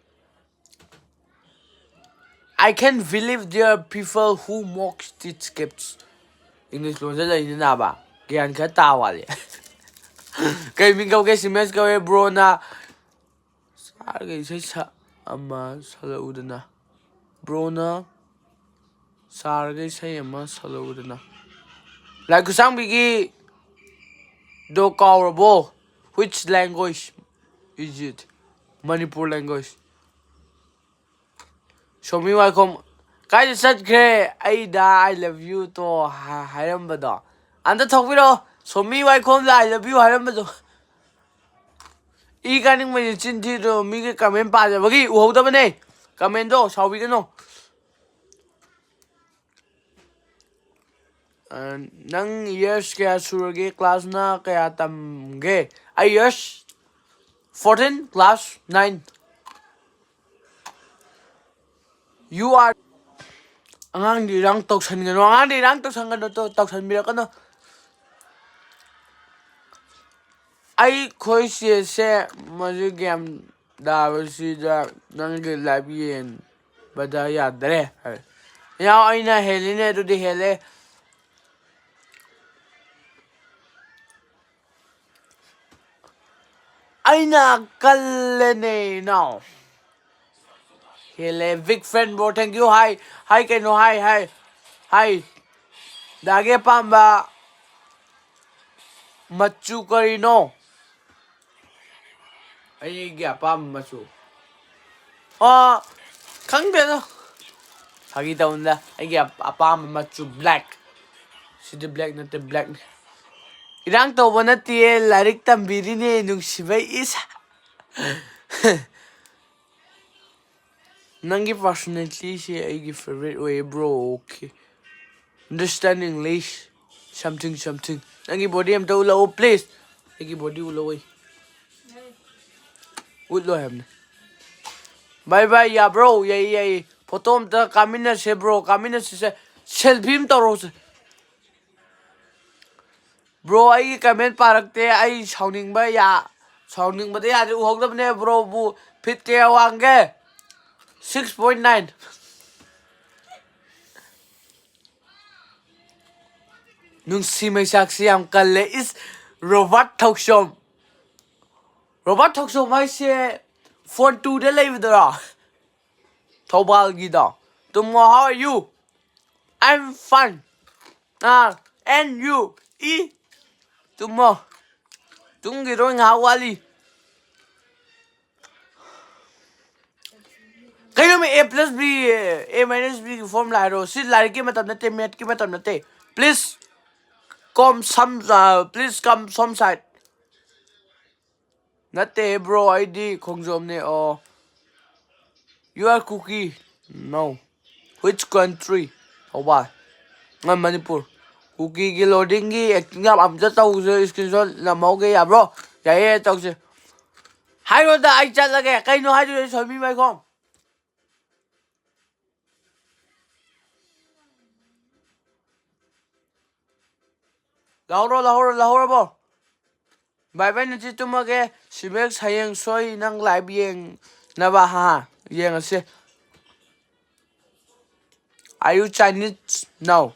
I can't believe there are people who mock these kids. English ꯂꯣꯟꯁꯤꯜꯂꯛꯏꯅꯤ ꯅꯥꯕ꯫ ꯒ꯭ꯌꯥꯟ ꯈꯔ ꯇꯥ ꯋꯥꯠꯂꯤ꯫ ꯀꯩ ꯃꯤꯡ ꯀꯧꯒꯦ? ꯁꯤꯃꯦꯁ ꯀꯧꯋꯦ꯫ ꯕ꯭ꯔꯣꯅ ꯁꯥꯔꯒ ꯏꯁꯩ ꯁꯛ ꯑꯃ ꯁꯛꯂꯛꯎꯗꯅ꯫ ꯕ꯭ꯔꯣꯅ ꯁꯥꯔꯒ ꯏꯁꯩ ꯑꯃ ꯁꯛꯂꯛꯎꯗꯅ꯫ ꯂꯥꯏ ꯈꯨꯠꯁꯥꯡꯕꯤꯒꯤ ꯗꯣ ꯀꯥꯎꯔꯕꯣ? Which language is it? Manipur language. Somi ꯋꯥꯏꯈꯣꯝ ꯀꯥꯏꯗ ꯆꯠꯈ꯭ꯔꯦ? ꯑꯩꯗ "I love you" ꯇꯣ ꯍꯥ-, ꯍꯥꯏꯔꯝꯕꯗꯣ ꯑꯝꯇ ꯊꯣꯛꯄꯤꯔꯛꯑꯣ꯫ Somi ꯋꯥꯏꯈꯣꯝꯗ "I love you" ꯍꯥꯏꯔꯝꯕꯗꯣ꯫ E ꯀꯥꯅꯤꯡꯕꯅꯤ ꯆꯤꯟ ꯊꯤꯗꯣ, ꯃꯤꯒꯤ ꯀꯃꯦꯟ ꯄꯥꯖꯕꯒꯤ ꯎꯍꯧꯗꯕꯅꯦ꯫ ꯀꯃꯦꯟꯗꯣ ꯁꯥꯎꯕꯤꯒꯅꯨ꯫ ꯑ, ꯅꯪ ꯌꯔꯁ ꯀꯌꯥ ꯁꯨꯔꯒꯦ? ꯀ꯭ꯂꯥꯁꯅ ꯀꯌꯥ ꯇꯝꯒꯦ? ꯑꯩ years fourteen, class nine. You are ꯑꯉꯥꯡꯗꯤ ꯏꯔꯥꯡ ꯇꯧꯁꯟꯒꯅꯨ, ꯑꯉꯥꯡꯗꯤ ꯏꯔꯥꯡ ꯇꯧꯁꯟꯒꯅꯨ, ꯇꯧ-, ꯇꯧꯁꯟꯕꯤꯔꯛꯀꯅꯨ꯫ ꯑꯩꯈꯣꯏ ꯆꯦꯁꯦ ꯃꯁꯤ ꯒꯦꯝ ꯗꯥꯕꯁꯤꯗ ꯅꯪꯒꯤ ꯂꯥꯏꯐ ꯌꯦꯡꯕꯗ ꯌꯥꯗ꯭ꯔꯦ ꯍꯥꯏ꯫ ꯌꯥꯎ, ꯑꯩꯅ ꯍꯦꯜꯂꯤꯅꯦ, ꯑꯗꯨꯗꯤ ꯍꯦꯜꯂꯦ꯫ ꯑꯩꯅ ꯀꯜꯂꯦꯅꯦ ꯏꯅꯥꯎ꯫ ꯍꯦꯜꯂꯦ꯫ Big fan bro, thank you꯫ ꯍꯥꯏ, ꯍꯥꯏ ꯀꯩꯅꯣ, ꯍꯥꯏ, ꯍꯥꯏ, ꯍꯥꯏ꯫ ꯗꯥꯒꯤ ꯑꯄꯥꯝꯕ ꯃꯆꯨ ꯀꯔꯤꯅꯣ? ꯑꯩꯒꯤ ꯑꯄꯥꯝꯕ ꯃꯆꯨ, ꯑꯥ, ꯈꯪꯗꯦꯗ꯫ ꯐꯥꯒꯤ ꯇꯧꯅꯤꯗ꯫ ꯑꯩꯒꯤ ꯑꯄꯥꯝꯕ ꯃꯆꯨ black꯫ ꯁꯤꯗꯤ black ꯅꯠꯇꯦ, blackꯅꯤ꯫ ꯏꯔꯥꯡ ꯇꯧꯕ ꯅꯠꯇꯤꯌꯦ, ꯂꯥꯏꯔꯤꯛ ꯇꯝꯕꯤꯔꯤꯅꯦ ꯅꯨꯡꯁꯤꯕꯩ꯫ ꯏꯁ꯫ ꯅꯪꯒꯤ personalityꯁꯦ ꯑꯩꯒꯤ favourite ꯑꯣꯏꯌꯦ bro꯫ Okay, understand English something something꯫ ꯅꯪꯒꯤ body ꯑꯝꯇ ꯎꯠꯂꯛꯑꯣ please꯫ ꯑꯩꯒꯤ body ꯎꯠꯂꯛꯑꯣ꯫ ꯎꯠꯂꯣ ꯍꯥꯏꯕꯅꯦ꯫ Bye bye꯫ ꯌꯥꯕ꯭ꯔꯣ? ꯌꯥꯏꯌꯦ, ꯌꯥꯏꯌꯦ꯫ Photo ꯑꯝꯇ ꯀꯥꯃꯤꯟꯅꯁꯦ bro, ꯀꯥꯃꯤꯟꯅꯁꯤꯁꯦ꯫ Selfie ꯑꯃ ꯇꯧꯔꯣꯁꯦ꯫ Bro, ꯑꯩꯒꯤ comment ꯄꯥꯔꯛꯇꯦ꯫ ꯑꯩ ꯁꯥꯎꯅꯤꯡꯕ ꯌꯥ-, ꯁꯥꯎꯅꯤꯡꯕꯗ ꯌꯥꯗꯦ꯫ ꯎꯍꯧꯗꯕꯅꯦ꯫ Broꯕꯨ feet ꯀꯌꯥ ꯋꯥꯡꯒꯦ? Six point nine꯫ ꯅꯨꯡꯁꯤ ꯃꯩꯁꯥꯛꯁꯤ ꯌꯥꯝ ꯀꯜꯂꯦ꯫ ꯏꯁ, ꯔꯣꯕꯥꯔꯠ ꯊꯧꯁꯣꯝ꯫ ꯔꯣꯕꯥꯔꯠ ꯊꯧꯁꯣꯝ ꯍꯥꯏꯁꯦ Phone two ꯗ ꯂꯩꯕꯗꯨꯔꯣ? ꯊꯧꯕꯥꯜꯒꯤꯗꯣ꯫ ꯇꯨꯝꯃꯣ, how are you? I'm fine꯫ Ah, and you? ꯏ꯫ ꯇꯨꯝꯃꯣ꯫ ꯇꯨꯝꯈꯤꯔꯣꯏ, ꯉꯥꯏꯍꯥꯛ ꯋꯥꯠꯂꯤ꯫ ꯀꯩꯅꯣ, A plus B, A minus B ꯒꯤ formula ꯍꯥꯏꯔꯣ? ꯁꯤ ꯂꯥꯏꯔꯤꯛꯀꯤ ꯃꯇꯝ ꯅꯠꯇꯦ, mathꯀꯤ ꯃꯇꯝ ꯅꯠꯇꯦ꯫ Please come some, uh, please come some side꯫ ꯅꯠꯇꯦ bro, ꯑꯩꯗꯤ ꯈꯣꯡꯖꯣꯝꯅꯦ꯫ ꯑꯣ, you are Kuki? No. Which country? Thoubal. ꯑ, ꯃꯅꯤꯄꯨꯔ꯫ ꯀꯨꯀꯤꯒꯤ loadingꯒꯤ acting ꯌꯥꯝ ꯑꯝꯇ ꯇꯧꯁꯦ, screenshot ꯅꯝꯍꯧꯒꯦ ꯌꯥꯕ꯭ꯔꯣ? ꯌꯥꯏꯌꯦ, ꯇꯧꯁꯦ꯫ ꯍꯥꯏꯔꯣꯗ, ꯑꯩ ꯆꯠꯂꯒꯦ꯫ ꯀꯩꯅꯣ ꯍꯥꯏꯗꯣꯏꯁꯦ, ꯁꯣꯏꯃꯤ ꯃꯩꯈꯣꯝ? ꯂꯧꯍꯧꯔꯣ, ꯂꯧꯍꯧꯔꯣ, ꯂꯧꯍꯧꯔꯕꯣ? Bye bye, ꯅꯆꯦ, ꯇꯨꯝꯃꯒꯦ꯫ ꯁꯤꯕꯦꯛꯁ, ꯍꯌꯦꯡ ꯁꯣꯏ ꯅꯪ live ꯌꯦꯡꯅꯕ, ꯍꯥ? ꯌꯦꯡꯉꯁꯦ꯫ Are you Chinese? No.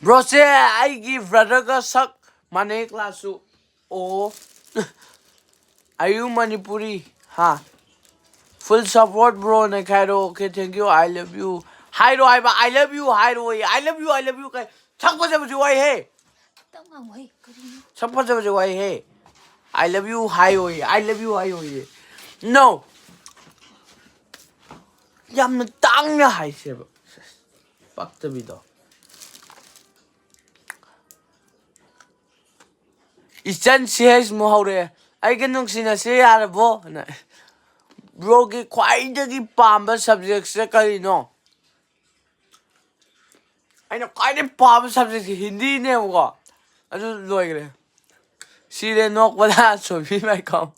Broꯁꯦ ꯑꯩꯒꯤ brotherꯒ ꯁꯛ ꯃꯥꯟꯅꯩ, classꯁꯨ꯫ ꯑꯣ꯫ Are you Manipuri? ꯍꯥ? Full support, bro. ꯅꯩꯈꯥꯏꯔꯣ. Okay, thank you. I love you. ꯍꯥꯏꯔꯣ ꯍꯥꯏꯕ, "I love you" ꯍꯥꯏꯔꯣꯏ꯫ "I love you, I love you" ꯀꯥꯏ꯫ ꯁꯛ ꯐꯖꯕꯁꯦ ꯋꯥꯏꯍꯦ꯫ ꯈꯤꯇꯪ ꯉꯥꯡꯉꯣꯍꯦ, ꯀꯔꯤꯅꯣ? ꯁꯛ ꯐꯖꯕꯁꯦ ꯋꯥꯏꯍꯦ꯫ "I love you" ꯍꯥꯏꯌꯣꯌꯦ, "I love you" ꯍꯥꯏꯌꯣꯌꯦ꯫ No. ꯌꯥꯝꯅ ꯇꯥꯡꯅ ꯍꯥꯏꯁꯦꯕ꯫ ꯄꯛꯇꯕꯤꯗꯣ꯫ ꯏꯆꯟ ꯁꯤ ꯍꯩꯁ ꯃꯨꯛ ꯍꯧꯔꯛꯑꯦ꯫ "ꯑꯩꯒ ꯅꯨꯡꯁꯤꯅꯁꯦ ꯌꯥꯔꯕꯣ?" ꯍꯥꯏꯅ꯫ Broꯒꯤ ꯈ꯭ꯋꯥꯏꯗꯒꯤ ꯄꯥꯝꯕ subjectꯁꯦ ꯀꯔꯤꯅꯣ? ꯑꯩꯅ ꯈ꯭ꯋꯥꯏꯗꯒꯤ ꯄꯥꯝꯕ subjectꯁꯦ ꯍꯤꯟꯗꯤꯅꯦꯕꯀꯣ꯫ ꯑꯗꯨ ꯂꯣꯏꯈ꯭ꯔꯦ꯫ ꯁꯤꯔꯦ ꯅꯣꯛꯄꯗ ꯁꯣꯐꯤ ꯃꯥꯏꯀꯣꯝ꯫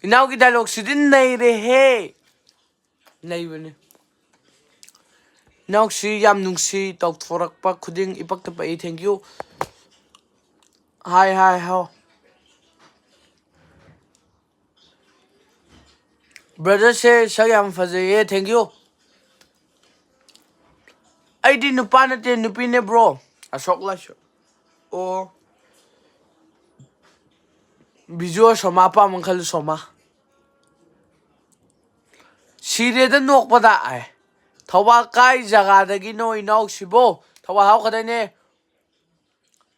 ꯏꯅꯥꯎꯒꯤ dialogueꯁꯤꯗꯤ ꯅꯩꯔꯦꯍꯦ꯫ ꯅꯩꯕꯅꯦ꯫ ꯏꯅꯥꯎꯁꯤ ꯌꯥꯝ ꯅꯨꯡꯁꯤ, ꯇꯧꯊꯣꯔꯛꯄ ꯈꯨꯗꯤꯡ ꯏꯄꯛꯇ ꯄꯛꯏ꯫ Thank you꯫ ꯍꯥꯏ, ꯍꯥꯏ, ꯍꯥꯎ꯫ Brotherꯁꯦ ꯁꯛ ꯌꯥꯝ ꯐꯖꯩꯌꯦ꯫ Thank you꯫ ꯑꯩꯗꯤ ꯅꯨꯄꯥ ꯅꯠꯇꯦ, ꯅꯨꯄꯤꯅꯦ, bro꯫ ꯑꯁꯣꯛ ꯂꯥꯏꯁ꯭ꯔꯝ꯫ ꯑꯣ꯫ ꯕꯤꯖꯨ ꯁꯣꯃꯥ ꯑꯄꯥꯝꯕ ꯈꯜꯂꯨ, ꯁꯣꯃꯥ꯫ ꯁꯤꯔꯦꯗ ꯅꯣꯛꯄꯗ꯫ ꯑꯥꯏ꯫ ꯊꯧꯕꯥꯜ ꯀꯥꯏ ꯖꯒꯥꯗꯒꯤꯅꯣ ꯏꯅꯥꯎꯁꯤꯕꯣ? ꯊꯧꯕꯥꯜ ꯍꯥꯎꯈꯗꯩꯅꯦ꯫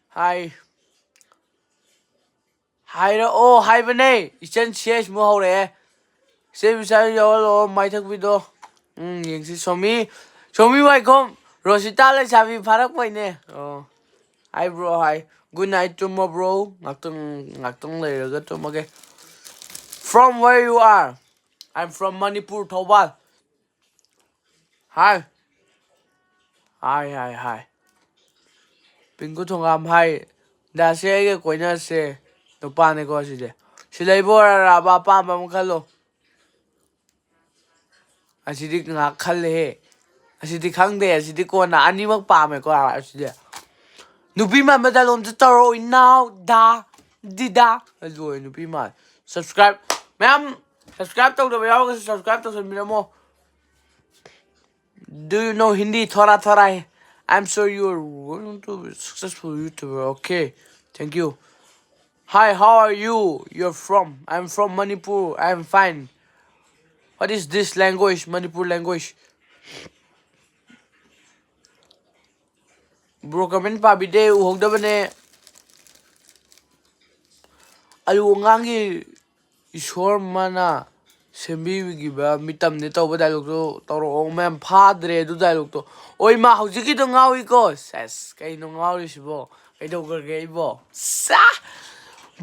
ꯍꯥꯏ꯫ ꯍꯥꯏꯔꯛꯑꯣ ꯍꯥꯏꯕꯅꯦ꯫ ꯏꯆꯟ ꯁꯤ ꯑꯩꯁ ꯃꯨꯛ ꯍꯧꯔꯛꯑꯦ꯫ ꯏꯆꯦ ꯕꯤꯆꯥꯔ ꯌꯥꯎꯍꯜꯂꯛꯑꯣ ꯃꯥꯏꯊꯛꯄꯤꯗꯣ꯫ ꯎꯝ, ꯌꯦꯡꯁꯤ꯫ ꯁꯣꯃꯤ, ꯁꯣꯃꯤ ꯋꯥꯏꯈꯣꯝ, ꯔꯣꯁꯤꯇꯥ ꯂꯩꯁꯥꯕꯤ ꯐꯥꯔꯛꯄꯩꯅꯦ꯫ ꯑꯣ꯫ Hi, bro, hi. Good night, ꯇꯨꯝꯃꯣ, bro꯫ ꯉꯥꯛꯇꯪ, ꯉꯥꯛꯇꯪ ꯂꯩꯔꯒ ꯇꯨꯝꯃꯒꯦ꯫ From where you are? I'm from Manipur, Thoubal. Hi꯫ Hi, hi, hi꯫ ꯄꯤꯡꯀꯨ ꯊꯣꯡꯒꯥꯝ, hi꯫ ꯗꯥꯁꯦ ꯑꯩꯒ ꯀꯣꯏꯅꯁꯦ꯫ ꯅꯨꯄꯥꯅꯤꯀꯣ ꯁꯤꯗꯤ꯫ ꯁꯤꯂꯩꯕꯨ ꯑꯣꯏꯔꯕ ꯑꯄꯥꯝꯕ ꯑꯃ ꯈꯜꯂꯣ꯫ ꯑꯁꯤꯗꯤ ꯉꯥꯏꯍꯥꯛ ꯈꯜꯂꯦꯍꯦ꯫ ꯑꯁꯤꯗꯤ ꯈꯪꯗꯦ꯫ ꯑꯁꯤꯗꯤ ꯀꯣꯟꯅ ꯑꯅꯤꯃꯛ ꯄꯥꯝꯃꯦꯀꯣ꯫ ꯑꯁꯤꯗꯤ ꯅꯨꯄꯤ ꯃꯥꯟꯕ dialogueꯇ ꯇꯧꯔꯛꯑꯣ ꯏꯅꯥꯎ꯫ ꯗꯥ, ꯗꯤꯗꯥ꯫ ꯑꯗꯨ ꯑꯣꯏ ꯅꯨꯄꯤ ꯃꯥꯜꯂꯦ꯫ Subscribe ꯃꯌꯥꯝ, subscribe ꯇꯧꯗꯕ ꯌꯥꯎꯔꯒꯁꯨ subscribe ꯇꯧꯁꯟꯕꯤꯔꯝꯃꯣ꯫ Do you know Hindi? थोड़ा थोड़ा है। I'm sure you're going to be successful YouTuber. Okay, thank you. Hi, how are you? You're from? I'm from Manipur. I'm fine. What is this language? Manipur language. Bro, comment ꯄꯥꯕꯤꯗꯦ, ꯎꯍꯧꯗꯕꯅꯦ꯫ ꯑꯂꯨ ꯑꯉꯥꯡꯒꯤ ꯏꯁꯣꯔ ꯃꯥꯅ ꯁꯦꯝꯕꯤꯈꯤꯕ ꯃꯤꯇꯝꯅꯦ ꯇꯧꯕ dialogue ꯇꯣ ꯇꯧꯔꯛꯑꯣ ꯃꯌꯥꯝ꯫ ꯐꯥꯗ꯭ꯔꯦ ꯑꯗꯨ dialogue ꯇꯣ꯫ ꯑꯣꯏ ꯃꯥ, ꯍꯧꯖꯤꯛꯀꯤꯗꯣ ꯉꯥꯎꯏꯀꯣ꯫ ꯁꯦꯁ, ꯀꯩꯅꯣ ꯉꯥꯎꯔꯤꯁꯤꯕꯣ? ꯀꯩꯗꯧꯈ꯭ꯔꯒꯦ ꯑꯩꯕꯣ? ꯁꯥ!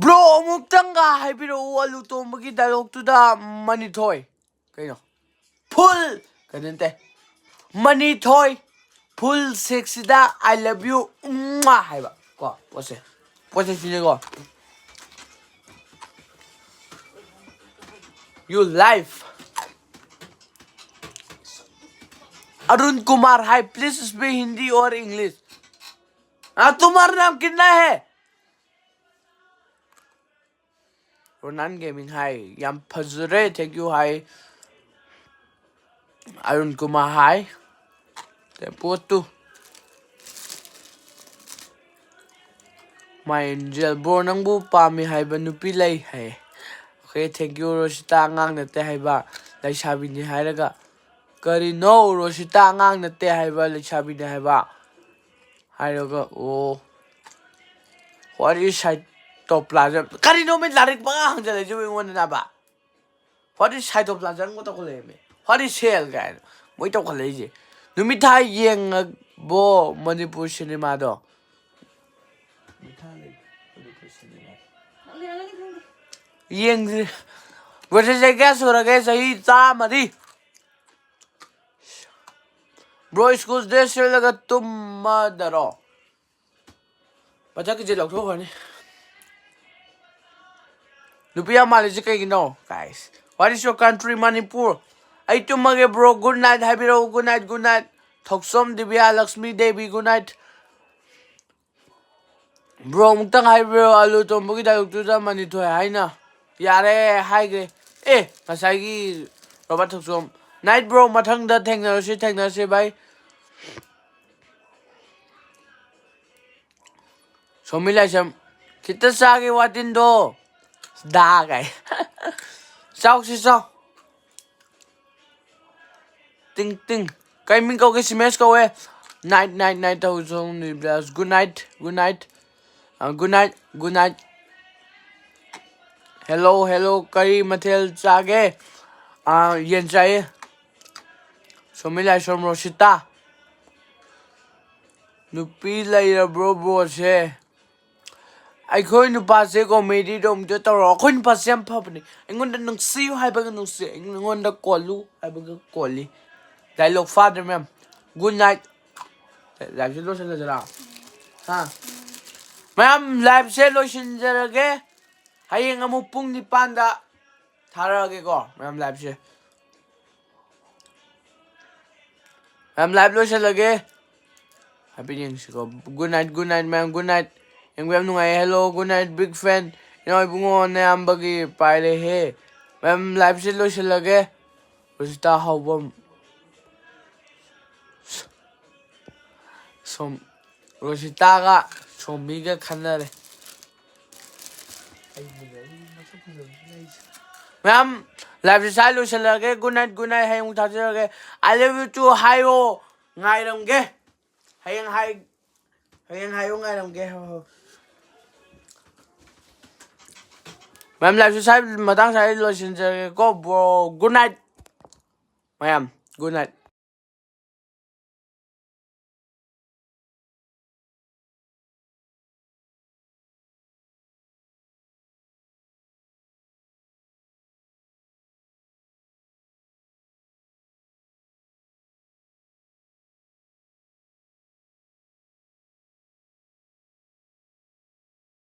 Bro, ꯑꯃꯨꯛꯇꯪꯒ ꯍꯥꯏꯕꯤꯔꯛꯎ ꯑꯂꯨ ꯇꯣꯝꯕꯒꯤ dialogue ꯇꯨꯗ, ꯃꯅꯤꯊꯣꯏ꯫ ꯀꯩꯅꯣ? Full! ꯀꯩꯅꯣ ꯅꯠꯇꯦ꯫ ꯃꯅꯤꯊꯣꯏ꯫ Full six ꯁꯤꯗ "I love you" ꯍꯥꯏꯕ꯫ ꯀꯣ, ꯄꯣꯠꯁꯦ꯫ ꯄꯣꯠꯁꯦ ꯁꯤꯅꯦꯀꯣ꯫ You life. Arun Kumar, hi, please speak Hindi or English. हाँ, तुम्हारा नाम कितना है? Ronan Gaming, hi, ꯌꯥꯝ ꯐꯖꯔꯦ, thank you, hi. Arun Kumar, hi. Tempo two. My Angel, bro, ꯅꯪꯕꯨ ꯄꯥꯝꯃꯤ ꯍꯥꯏꯕ ꯅꯨꯄꯤ ꯂꯩ ꯍꯥꯏ꯫ Okay, thank you, ꯔꯣꯁꯤꯇꯥ, ꯑꯉꯥꯡ ꯅꯠꯇꯦ ꯍꯥꯏꯕ, ꯂꯩꯁꯥꯕꯤꯅꯤ ꯍꯥꯏꯔꯒ꯫ ꯀꯔꯤꯅꯣ, ꯔꯣꯁꯤꯇꯥ ꯑꯉꯥꯡ ꯅꯠꯇꯦ ꯍꯥꯏꯕ, ꯂꯩꯁꯥꯕꯤꯅꯤ ꯍꯥꯏꯕ? ꯍꯥꯏꯔꯒ, ꯑꯣ, what is cytoplasm? ꯀꯔꯤꯅꯣ ꯃꯤ ꯂꯥꯏꯔꯤꯛ ꯄꯉꯥ ꯍꯪꯖꯜꯂꯛꯏꯁꯤꯕꯨ ꯑꯩꯉꯣꯟꯗ, ꯅꯥꯕ? What is cytoplasm ꯇꯧꯈꯠꯂꯛꯑꯦꯃꯤ? What is cell ꯀꯥꯏꯅ ꯃꯣꯏ ꯇꯧꯈꯠꯂꯛꯏꯁꯦ? ꯅꯨꯃꯤꯠ ꯊꯥ ꯌꯦꯡꯉꯕꯣ ꯃꯅꯤꯄꯨꯔ ꯁꯤꯅꯦꯃꯥꯗꯣ? ꯌꯦꯡꯗ꯭ꯔꯤ꯫ ꯕ꯭ꯔꯣꯁꯦ, ꯆꯍꯤ ꯀꯌꯥ ꯁꯨꯔꯒꯦ? ꯆꯍꯤ ꯇꯔꯥꯃꯔꯤ꯫ Bro, school dress ꯁꯦꯠꯂꯒ ꯇꯨꯝꯃꯗꯔꯣ? ꯃꯊꯛꯀꯤꯁꯦ ꯂꯧꯊꯣꯛꯈ꯭ꯔꯅꯤ꯫ ꯅꯨꯄꯤ ꯌꯥꯝ ꯃꯥꯜꯂꯤꯁꯦ ꯀꯩꯒꯤꯅꯣ? Guys, what is your country? Manipur. ꯑꯩ ꯇꯨꯝꯃꯒꯦ bro, good night ꯍꯥꯏꯕꯤꯔꯛꯎ, good night, good night꯫ ꯊꯧꯁꯣꯝ ꯗꯤꯕꯤꯌꯥ Lakshmi Devi, good night꯫ Bro, ꯑꯃꯨꯛꯇꯪ ꯍꯥꯏꯕꯤꯔꯣ, ꯑꯂꯨ ꯇꯣꯝꯕꯒꯤ dialogue ꯇꯨꯗ ꯃꯅꯤꯊꯣꯏ ꯍꯥꯏꯅ꯫ ꯌꯥꯔꯦ, ꯍꯥꯏꯈ꯭ꯔꯦ꯫ ꯑꯦ, ꯉꯁꯥꯏꯒꯤ ꯔꯣꯕꯥꯔꯠ ꯊꯧꯆꯣꯝ꯫ Night bro, ꯃꯊꯪꯗ ꯊꯦꯡꯅꯔꯁꯤ, ꯊꯦꯡꯅꯔꯁꯤ ꯚꯥꯏ꯫ ꯁꯣꯃꯤ ꯂꯥꯏꯁ꯭ꯔꯝ, ꯈꯤꯇ ꯆꯥꯒꯦ ꯋꯥꯇꯤꯟꯗꯣ꯫ ꯗꯥ ꯀꯥꯏ꯫ ꯆꯥꯎꯁꯤ ꯆꯥꯎ꯫ ꯇꯤꯡ ꯇꯤꯡ꯫ ꯀꯩ ꯃꯤꯡ ꯀꯧꯒꯦ? ꯁꯤꯃꯦꯁ ꯀꯧꯋꯦ꯫ Night night night ꯇꯧꯁꯣꯡ ꯅꯤꯕ꯭ꯂꯥꯁ꯫ Good night, good night꯫ ꯑ, good night, good night꯫ Hello hello꯫ ꯀꯔꯤ ꯃꯊꯦꯜ ꯆꯥꯒꯦ? ꯑ, ꯌꯦꯟ ꯆꯥꯏꯌꯦ꯫ ꯁꯣꯃꯤ ꯂꯥꯏꯁ꯭ꯔꯝ ꯔꯣꯁꯤꯇꯥ꯫ ꯅꯨꯄꯤ ꯂꯩꯔꯕ꯭ꯔꯣ ꯕ꯭ꯔꯣꯁꯦ? ꯑꯩꯈꯣꯏ ꯅꯨꯄꯥꯁꯦ ꯀꯣꯃꯦꯗꯤꯗꯣ ꯑꯝꯇ ꯇꯧꯔꯣ꯫ ꯑꯩꯈꯣꯏ ꯅꯨꯄꯥꯁꯦ ꯌꯥꯝ ꯐꯕꯅꯦ꯫ ꯑꯩꯉꯣꯟꯗ ꯅꯨꯡꯁꯤꯌꯨ ꯍꯥꯏꯕꯒ ꯅꯨꯡꯁꯤ, ꯑꯩꯉꯣꯟꯗ ꯀꯣꯜꯂꯨ ꯍꯥꯏꯕꯒ ꯀꯣꯜꯂꯤ꯫ ꯗꯥꯏꯂꯣꯛ ꯐꯥꯗ꯭ꯔꯦ ꯃꯌꯥꯝ꯫ Good night꯫ ꯂꯥꯏꯐꯁꯦ ꯂꯣꯏꯁꯤꯜꯂꯁꯤꯔꯥ? ꯍꯥ? ꯃꯌꯥꯝ, ꯂꯥꯏꯐꯁꯦ ꯂꯣꯏꯁꯤꯟꯖꯔꯒꯦ꯫ ꯍꯌꯦꯡ ꯑꯃꯨꯛ ꯄꯨꯡ ꯅꯤꯄꯥꯟꯗ ꯊꯥꯔꯛꯑꯒꯦꯀꯣ ꯃꯌꯥꯝ, ꯂꯥꯏꯐꯁꯦ꯫ ꯃꯌꯥꯝ, ꯂꯥꯏꯐ ꯂꯣꯏꯁꯤꯜꯂꯒꯦ꯫ ꯍꯥꯏꯐꯦꯠ ꯌꯦꯡꯁꯤꯀꯣ꯫ Good night, good night ꯃꯌꯥꯝ, good night꯫ ꯌꯦꯡꯕ ꯌꯥꯝ ꯅꯨꯡꯉꯥꯏꯌꯦ꯫ Hello, good night, big fan꯫ ꯏꯅꯥꯎ ꯏꯕꯨꯡꯉꯣ ꯅꯌꯥꯝꯕꯒꯤ ꯄꯥꯏꯔꯦꯍꯦ꯫ ꯃꯌꯥꯝ, ꯂꯥꯏꯐꯁꯦ ꯂꯣꯏꯁꯤꯜꯂꯒꯦ꯫ ꯔꯣꯁꯤꯇꯥ ꯍꯥꯎꯕꯝ꯫ ꯁꯣꯝ-, ꯔꯣꯁꯤꯇꯥꯒ ꯁꯣꯝꯕꯤꯒ ꯈꯟꯅꯔꯦ꯫ ꯃꯌꯥꯝ, ꯂꯥꯏꯐꯁꯦ ꯁ꯭ꯋꯥꯏ ꯂꯣꯏꯁꯤꯜꯂꯒꯦ꯫ Good night, good night꯫ ꯍꯌꯦꯡ ꯑꯃꯨꯛ ꯊꯥꯖꯔꯒꯦ꯫ I love you too ꯍꯥꯏꯌꯣ꯫ ꯉꯥꯏꯔꯝꯒꯦ꯫ ꯍꯌꯦꯡ ꯍꯥꯏ-, ꯍꯌꯦꯡ ꯍꯥꯏꯌꯣ, ꯉꯥꯏꯔꯝꯒꯦ꯫ ꯍꯣꯏ, ꯍꯣꯏ꯫ ꯃꯌꯥꯝ, ꯂꯥꯏꯐꯁꯦ ꯁ꯭ꯋꯥꯏ ꯃꯇꯥꯡ ꯁ꯭ꯋꯥꯏ ꯂꯣꯏꯁꯤꯟꯖꯔꯒꯦꯀꯣ, bro꯫ Good night꯫ ꯃꯌꯥꯝ, good night꯫